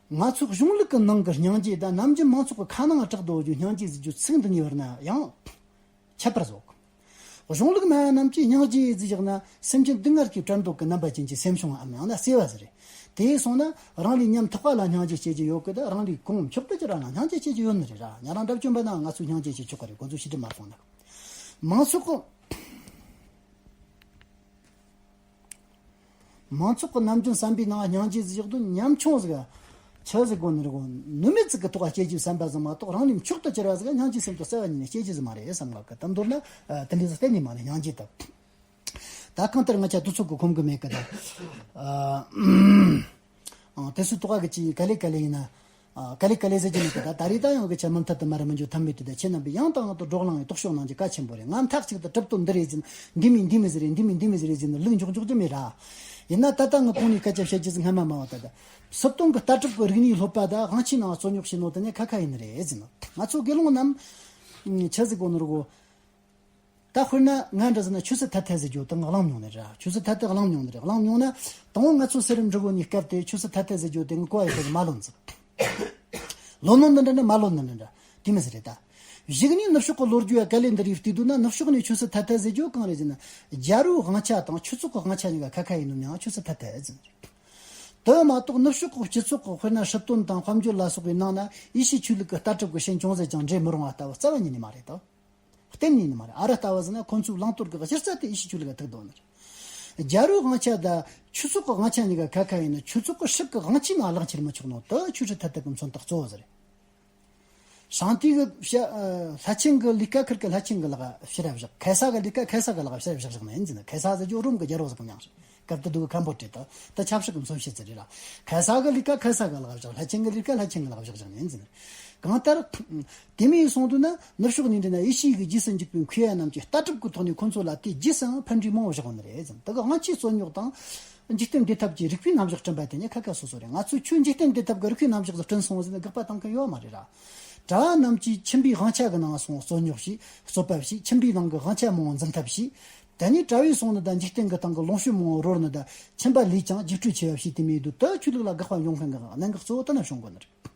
ང་ཚོ་གཞུང་ལུགས་ཀྱི་ནང་གི་སྙིང་རྗེ་དང་ནམ་རྒྱུན་མང་ཚོགས་ཀྱི་ཁ་ནང་གྲགས་འདུག་རྒྱུ་སྙིང་རྗེ་ཟེར་རྒྱུ་ཚིག་འདི་གཉིས་བར་ན་ཡང་ཁྱད་པར་ཟིག། གཞུང་ལུགས་སྨྲ་བ་རྣམས་ཀྱིས་སྙིང་རྗེ་ཟེར་བཞག་ན་སེམས་ཅན་སྡུག་བསྔལ་གྱི་བྲན་གཡོག་གི་རྣམ་པ་ཅན་གྱི་སེམས་བྱུང་ངམ། ཡང་ན་བརྩེ་བ་ཟེར་རེད། དེ་སོང་ན་རང་ལས་ཉམ་ཐག་པ་ལ་སྙིང་རྗེ་སྐྱེ་རྒྱུ་ཡོད་གི། ད་རང་ལས་གོང་མཆོག་ཏུ་གྱུར་བ་ལ་སྙིང་རྗེ་སྐྱེ་རྒྱུ་ཡོད་ནི་རེད་ར། ཉན་རང་འདྲ་བཅོམ་པ་ན་ང་ཚོས་སྙིང་རྗེ་སྐྱེ་ཆོག་གི་རེད། ཁོ་ཚོས་ཤེས་སྒྲིབ་མ་སྤངས་ན། མང་ཚོགས་ཀྱི། མང་ཚོགས་ཀྱི་ནམ་རྒྱུན་བསམ་པའི་ནང་སྙིང་རྗེ་ཟེར་བཞག་དུས་ཉམ་ཆུང་ཟིག་ག་ཆི་ཟིག་གོ་ནི་རེད་གོ། ནུས་མེད་ཟིག་གི་ཐོག་ག་སྐྱེ་རྒྱུའི་བསམ་པ་ཟིག་མ་གཏོགས། རང་ལས་མཆོག་ཏུ་གྱུར་བ་ཟིག་ག་སྙིང་རྗེའི་སེམས་དེ་རྩ་བ་ཉིད་ནས་སྐྱེ་རྒྱུ་ཟིག་མ་རེད་བསམ་གི། དེ་མདོར་ན་དེ་འདྲ་ཟིག་གཏན་ནས་མ་རེད། སྙིང་རྗེ་དེ། ད་གང་ལྟར་ང་ཅག་དུས་ཚོད་ཀྱིས་ཁོམ་གི་མེད་གི། ད་ཨ་ཨང་། དེ་སུ་ཐོག་ག་གི་ཅི་ག་ལེ་ག་ལེ་ཡིན་ན། ཨ། ག་ལེ་ག་ལེ་ཟེར་གྱི་མེད་གི། ད་ད་རེས་ད་ཡང་གི་ཆ་མུ་མཐུད་དུ་མར་མི་འགྱོ་ཐབས་མེད་དུ། ད་ཁྱེད་རྣམ་པས་ཡང་དང་ཡང་དུ་བགྲོ་གླེང་གི་རྟོག་ཞིབ་གནང་རྒྱུ་གལ་ཆེན་པོ་རེད། ང་མཐའ་གཅིག་ཏུ་གྲུབ་དོན་འདི་རེད་ཟེར་ན། འདི་མིན་འདི་མིན་ཟེར་རེད། འདི་མིན་འདི་མིན་ཟེར་རེད་ཟེར་ན་ལུགས་འཇོག་འཇོག་རྒྱུ་མེད་ར། ཡིན་ན་ད་ལྟ་ངས་གོང་ནས་སྐད་ཆ་བཤད་རྒྱུ་ཟིག་སྔ་མ་མ་བ་ད་ད། སྲིད་དོན་གྱི་ལྟ་གྲུབ་ཀྱི་རིག་གནས་སློབ་པ་དང་དབང་ཆའི་ནང་རྩོད་རྙོག་བྱེད་ནོ་དེ་ནི་ཁ་ཁ་ཡིན་ནི་རེད་ཟེར་ན། ང་ཚོ་དགེ་སློང་རྣམས་ཆི་ཟིག་གོ་ནོ་རེད་གོ། ད་དཔེར་ན་ང་འདྲ་ཟེར་ན་ཆོས་སྲིད་ཐ་དད་ཟེར་རྒྱུ་དེ་ང་གླེང་མྱོང་ནི་རེད། ཆོས་སྲིད་ཐ་དད་གླེང་མྱོང་ནི་རེད། གླེང་མྱོང་ན་དང་པོ་ང་ཚོ་སེ་ར་འབྲི་གུང་ནས་སྐབས་དེ་ཆོས་སྲིད་ཐ་དད་ཟེར་རྒྱུ་དེ་ངས་གོ་ཡ་ཡོད་པ་མ་ལོན་ཟིག། ལོན་ནོ་འདི་འདྲ་འདྲ་མ་ལོན་ནི་འདྲ་འདྲ་དེ་མི་ཟེར་རེད་ད། གཞུག་ནས་ནུབ་ཕྱོགས་ཀྱི་ལོ་རྒྱུས་ཡ་ག་ལེ་འདི་རིགས་བལྟས་དུས་ན། ནུབ་ཕྱོགས་ནས་ཆོས་སྲིད་ཐ་དད་ཟེར་རྒྱུ་གང་རེད་ཟེར་ན། རྒྱལ་པོའི་དབང་ཆ་དང་ཆོས་ཚོགས་ཀྱི་དབང་ཆ་གཉིས་ཀ་ཁ་ཁ་ཡིན་ནོ་མྱང་ཆོས་སྲིད་ཐ་དད་ཟེར་ནི་རེད། དེ་མ་གཏོགས་ནུབ་ཕྱོགས་ཀྱི་སྤྱི་ཚོགས་ཀྱི་དཔེར་ན་སྲིད་དོན་དང་དཔལ་འབྱོར་ལ་སོགས་པའི་ནང་ན་ཡེ་ཤུའི་ཆོས་ལུགས་ཀྱི་ལྟ་གྲུབ་ཀྱི་ཤན་ཅུང་ཟད་ཀྱང་འདྲེས་མི་རུང་བ་ལྟ་བུ་རྩ་བ་ཉིད་ནས་མ་རེད་དོ། གཏན་ནས་ནི་མ་རེད། ཨ་རི་ལྟ་བུ་ཟེར་ན་ཁོ་ཚོའི་བླང་དོར་གྱི་གཞི་རྩ་དེ་ཡེ་ཤུའི་ཆོས་ལུགས་ལ་ཐུག་འདུག་ནི་རེད། རྒྱལ་པོའི་དབང་ཆ་དང་ཆོས་ཚོགས་ཀྱི་དབང་ཆ་གཉིས་ཀ་ཁ་ཁ་ཡིན་ན། ཆོས་ཚོགས་ཀྱི་སྲིད་ཀྱི་དབང་ཆའི་ནང་ལངས་ཁྱེར་མི་ཆོག་ནོ་དེ་ཆོས་སྲིད་ཐ་དད་ཀྱི་མཚོན་རྟགས་གཙོ་བོ་ཟིག་རེད། 上帝 གི་བཤད། ལྷ་ཆེན་གྱི་ལས་ཀ་ཁུར་གི་ལྷ་ཆེན་གྱི་ལག་ཕྱིར་བཞག། གེ་སར་གྱི་ལས་ཀ་གེ་སར་གྱི་ལག་ཕྱིར་བཞག་བཞག་ནི་ཡིན་ཟེར་ན། གེ་སར་ཟེར་རྒྱུ་རོམ་གྱི་རྒྱལ་པོ་ཟིག་གི་མྱིང་རེད། སྐབས་དེ་དུས་ཀྱི་ཁམ་བུ་ཊ་དེ་ད་ཆབ་སྲིད་ཀྱི་མཚོན་བྱེད་ཟིག་རེད་ལ། གེ་སར་གྱི་ལས་ཀ་གེ་སར་གྱི་ལག་བཞག། ལྷ་ཆེན་གྱི་ལས་ཀ་ལྷ་ཆེན་གྱི་ལག་བཞག་བཞག་ནི་ཡིན་ཟེར་ན། གང་ལྟར། དེ་མིན་སོང་དུས་ན་ནུབ་ཕྱོགས་ནས་འདྲི་ན་ཡེ་ཤུ་གི་རྗེས་སུ་འཇུག་པའི་མཁས་པ་རྣམས་ཀྱིས་ལྟ་གྲུབ་ཀྱི་ཐོག་ནས་ཁོ་ཚོ་ལ་དེ་རྗེས་སུའང་ཕན་འབྲས་མང་བོ་བཞག་ནི་རེད་ཟེར། དེ་གི་དབང་ཆའི་རྩོད་རྙོག་དང་། འཇིག་རྟེན་བདེ་ཐབས་ཀྱི་རིགས་པའི་རྣམ་གཞག་བསྐྲུན་པ་དེ་ནི་ཁ་ཁ་སོ་སོ་རེད། ང་ཚོས་ཁྱོད་འཇིག་རྟེན་བདེ་ཐབས་ཀྱི་རིགས་པའི་རྣམ་གཞག་ཟིག་བསྐྲུན་སོང་ཟེར་ནས་དགག་པ་བཏང་མཁན་ཡོད་མ་རེད་ར། གྲྭ་བ་རྣམས་ཀྱིས་ཁྱིམ་པའི་དབང་ཆ་གི་ནང་སོང་རྩོད་རྙོག་བྱས། རྩོད་པ་བྱས། ཁྱིམ་པའི་ནང་གི་དབང་ཆ་མང་བོ་འཛིན་ཐབས་བྱས། དེ་ནས་གྲྭ་བས་སོང་ནི་དང་འཇིག་རྟེན་གྱི་སྟེང་གི་ལོངས་སྤྱོད་མང་བོ་རོལ་ནི་དང་ཁྱིམ་པ་ལས་ཀྱང་འཇིགས་སྤྲོས་ཆེ་བ་བྱས་ཏེ་མེད་དུས། ད་ཆོས་ལུགས་ལ་དགག་པ་འབྱུང་མཁན་གྱི་གནད་འགག་གཙོ་བོ་དེ་ན་བྱུང་དགོས་ནི་རེད།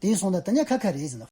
དེ་སོང་ན་དེ་ནས་ཁ་ཁ་རེད་ཟེར་ན།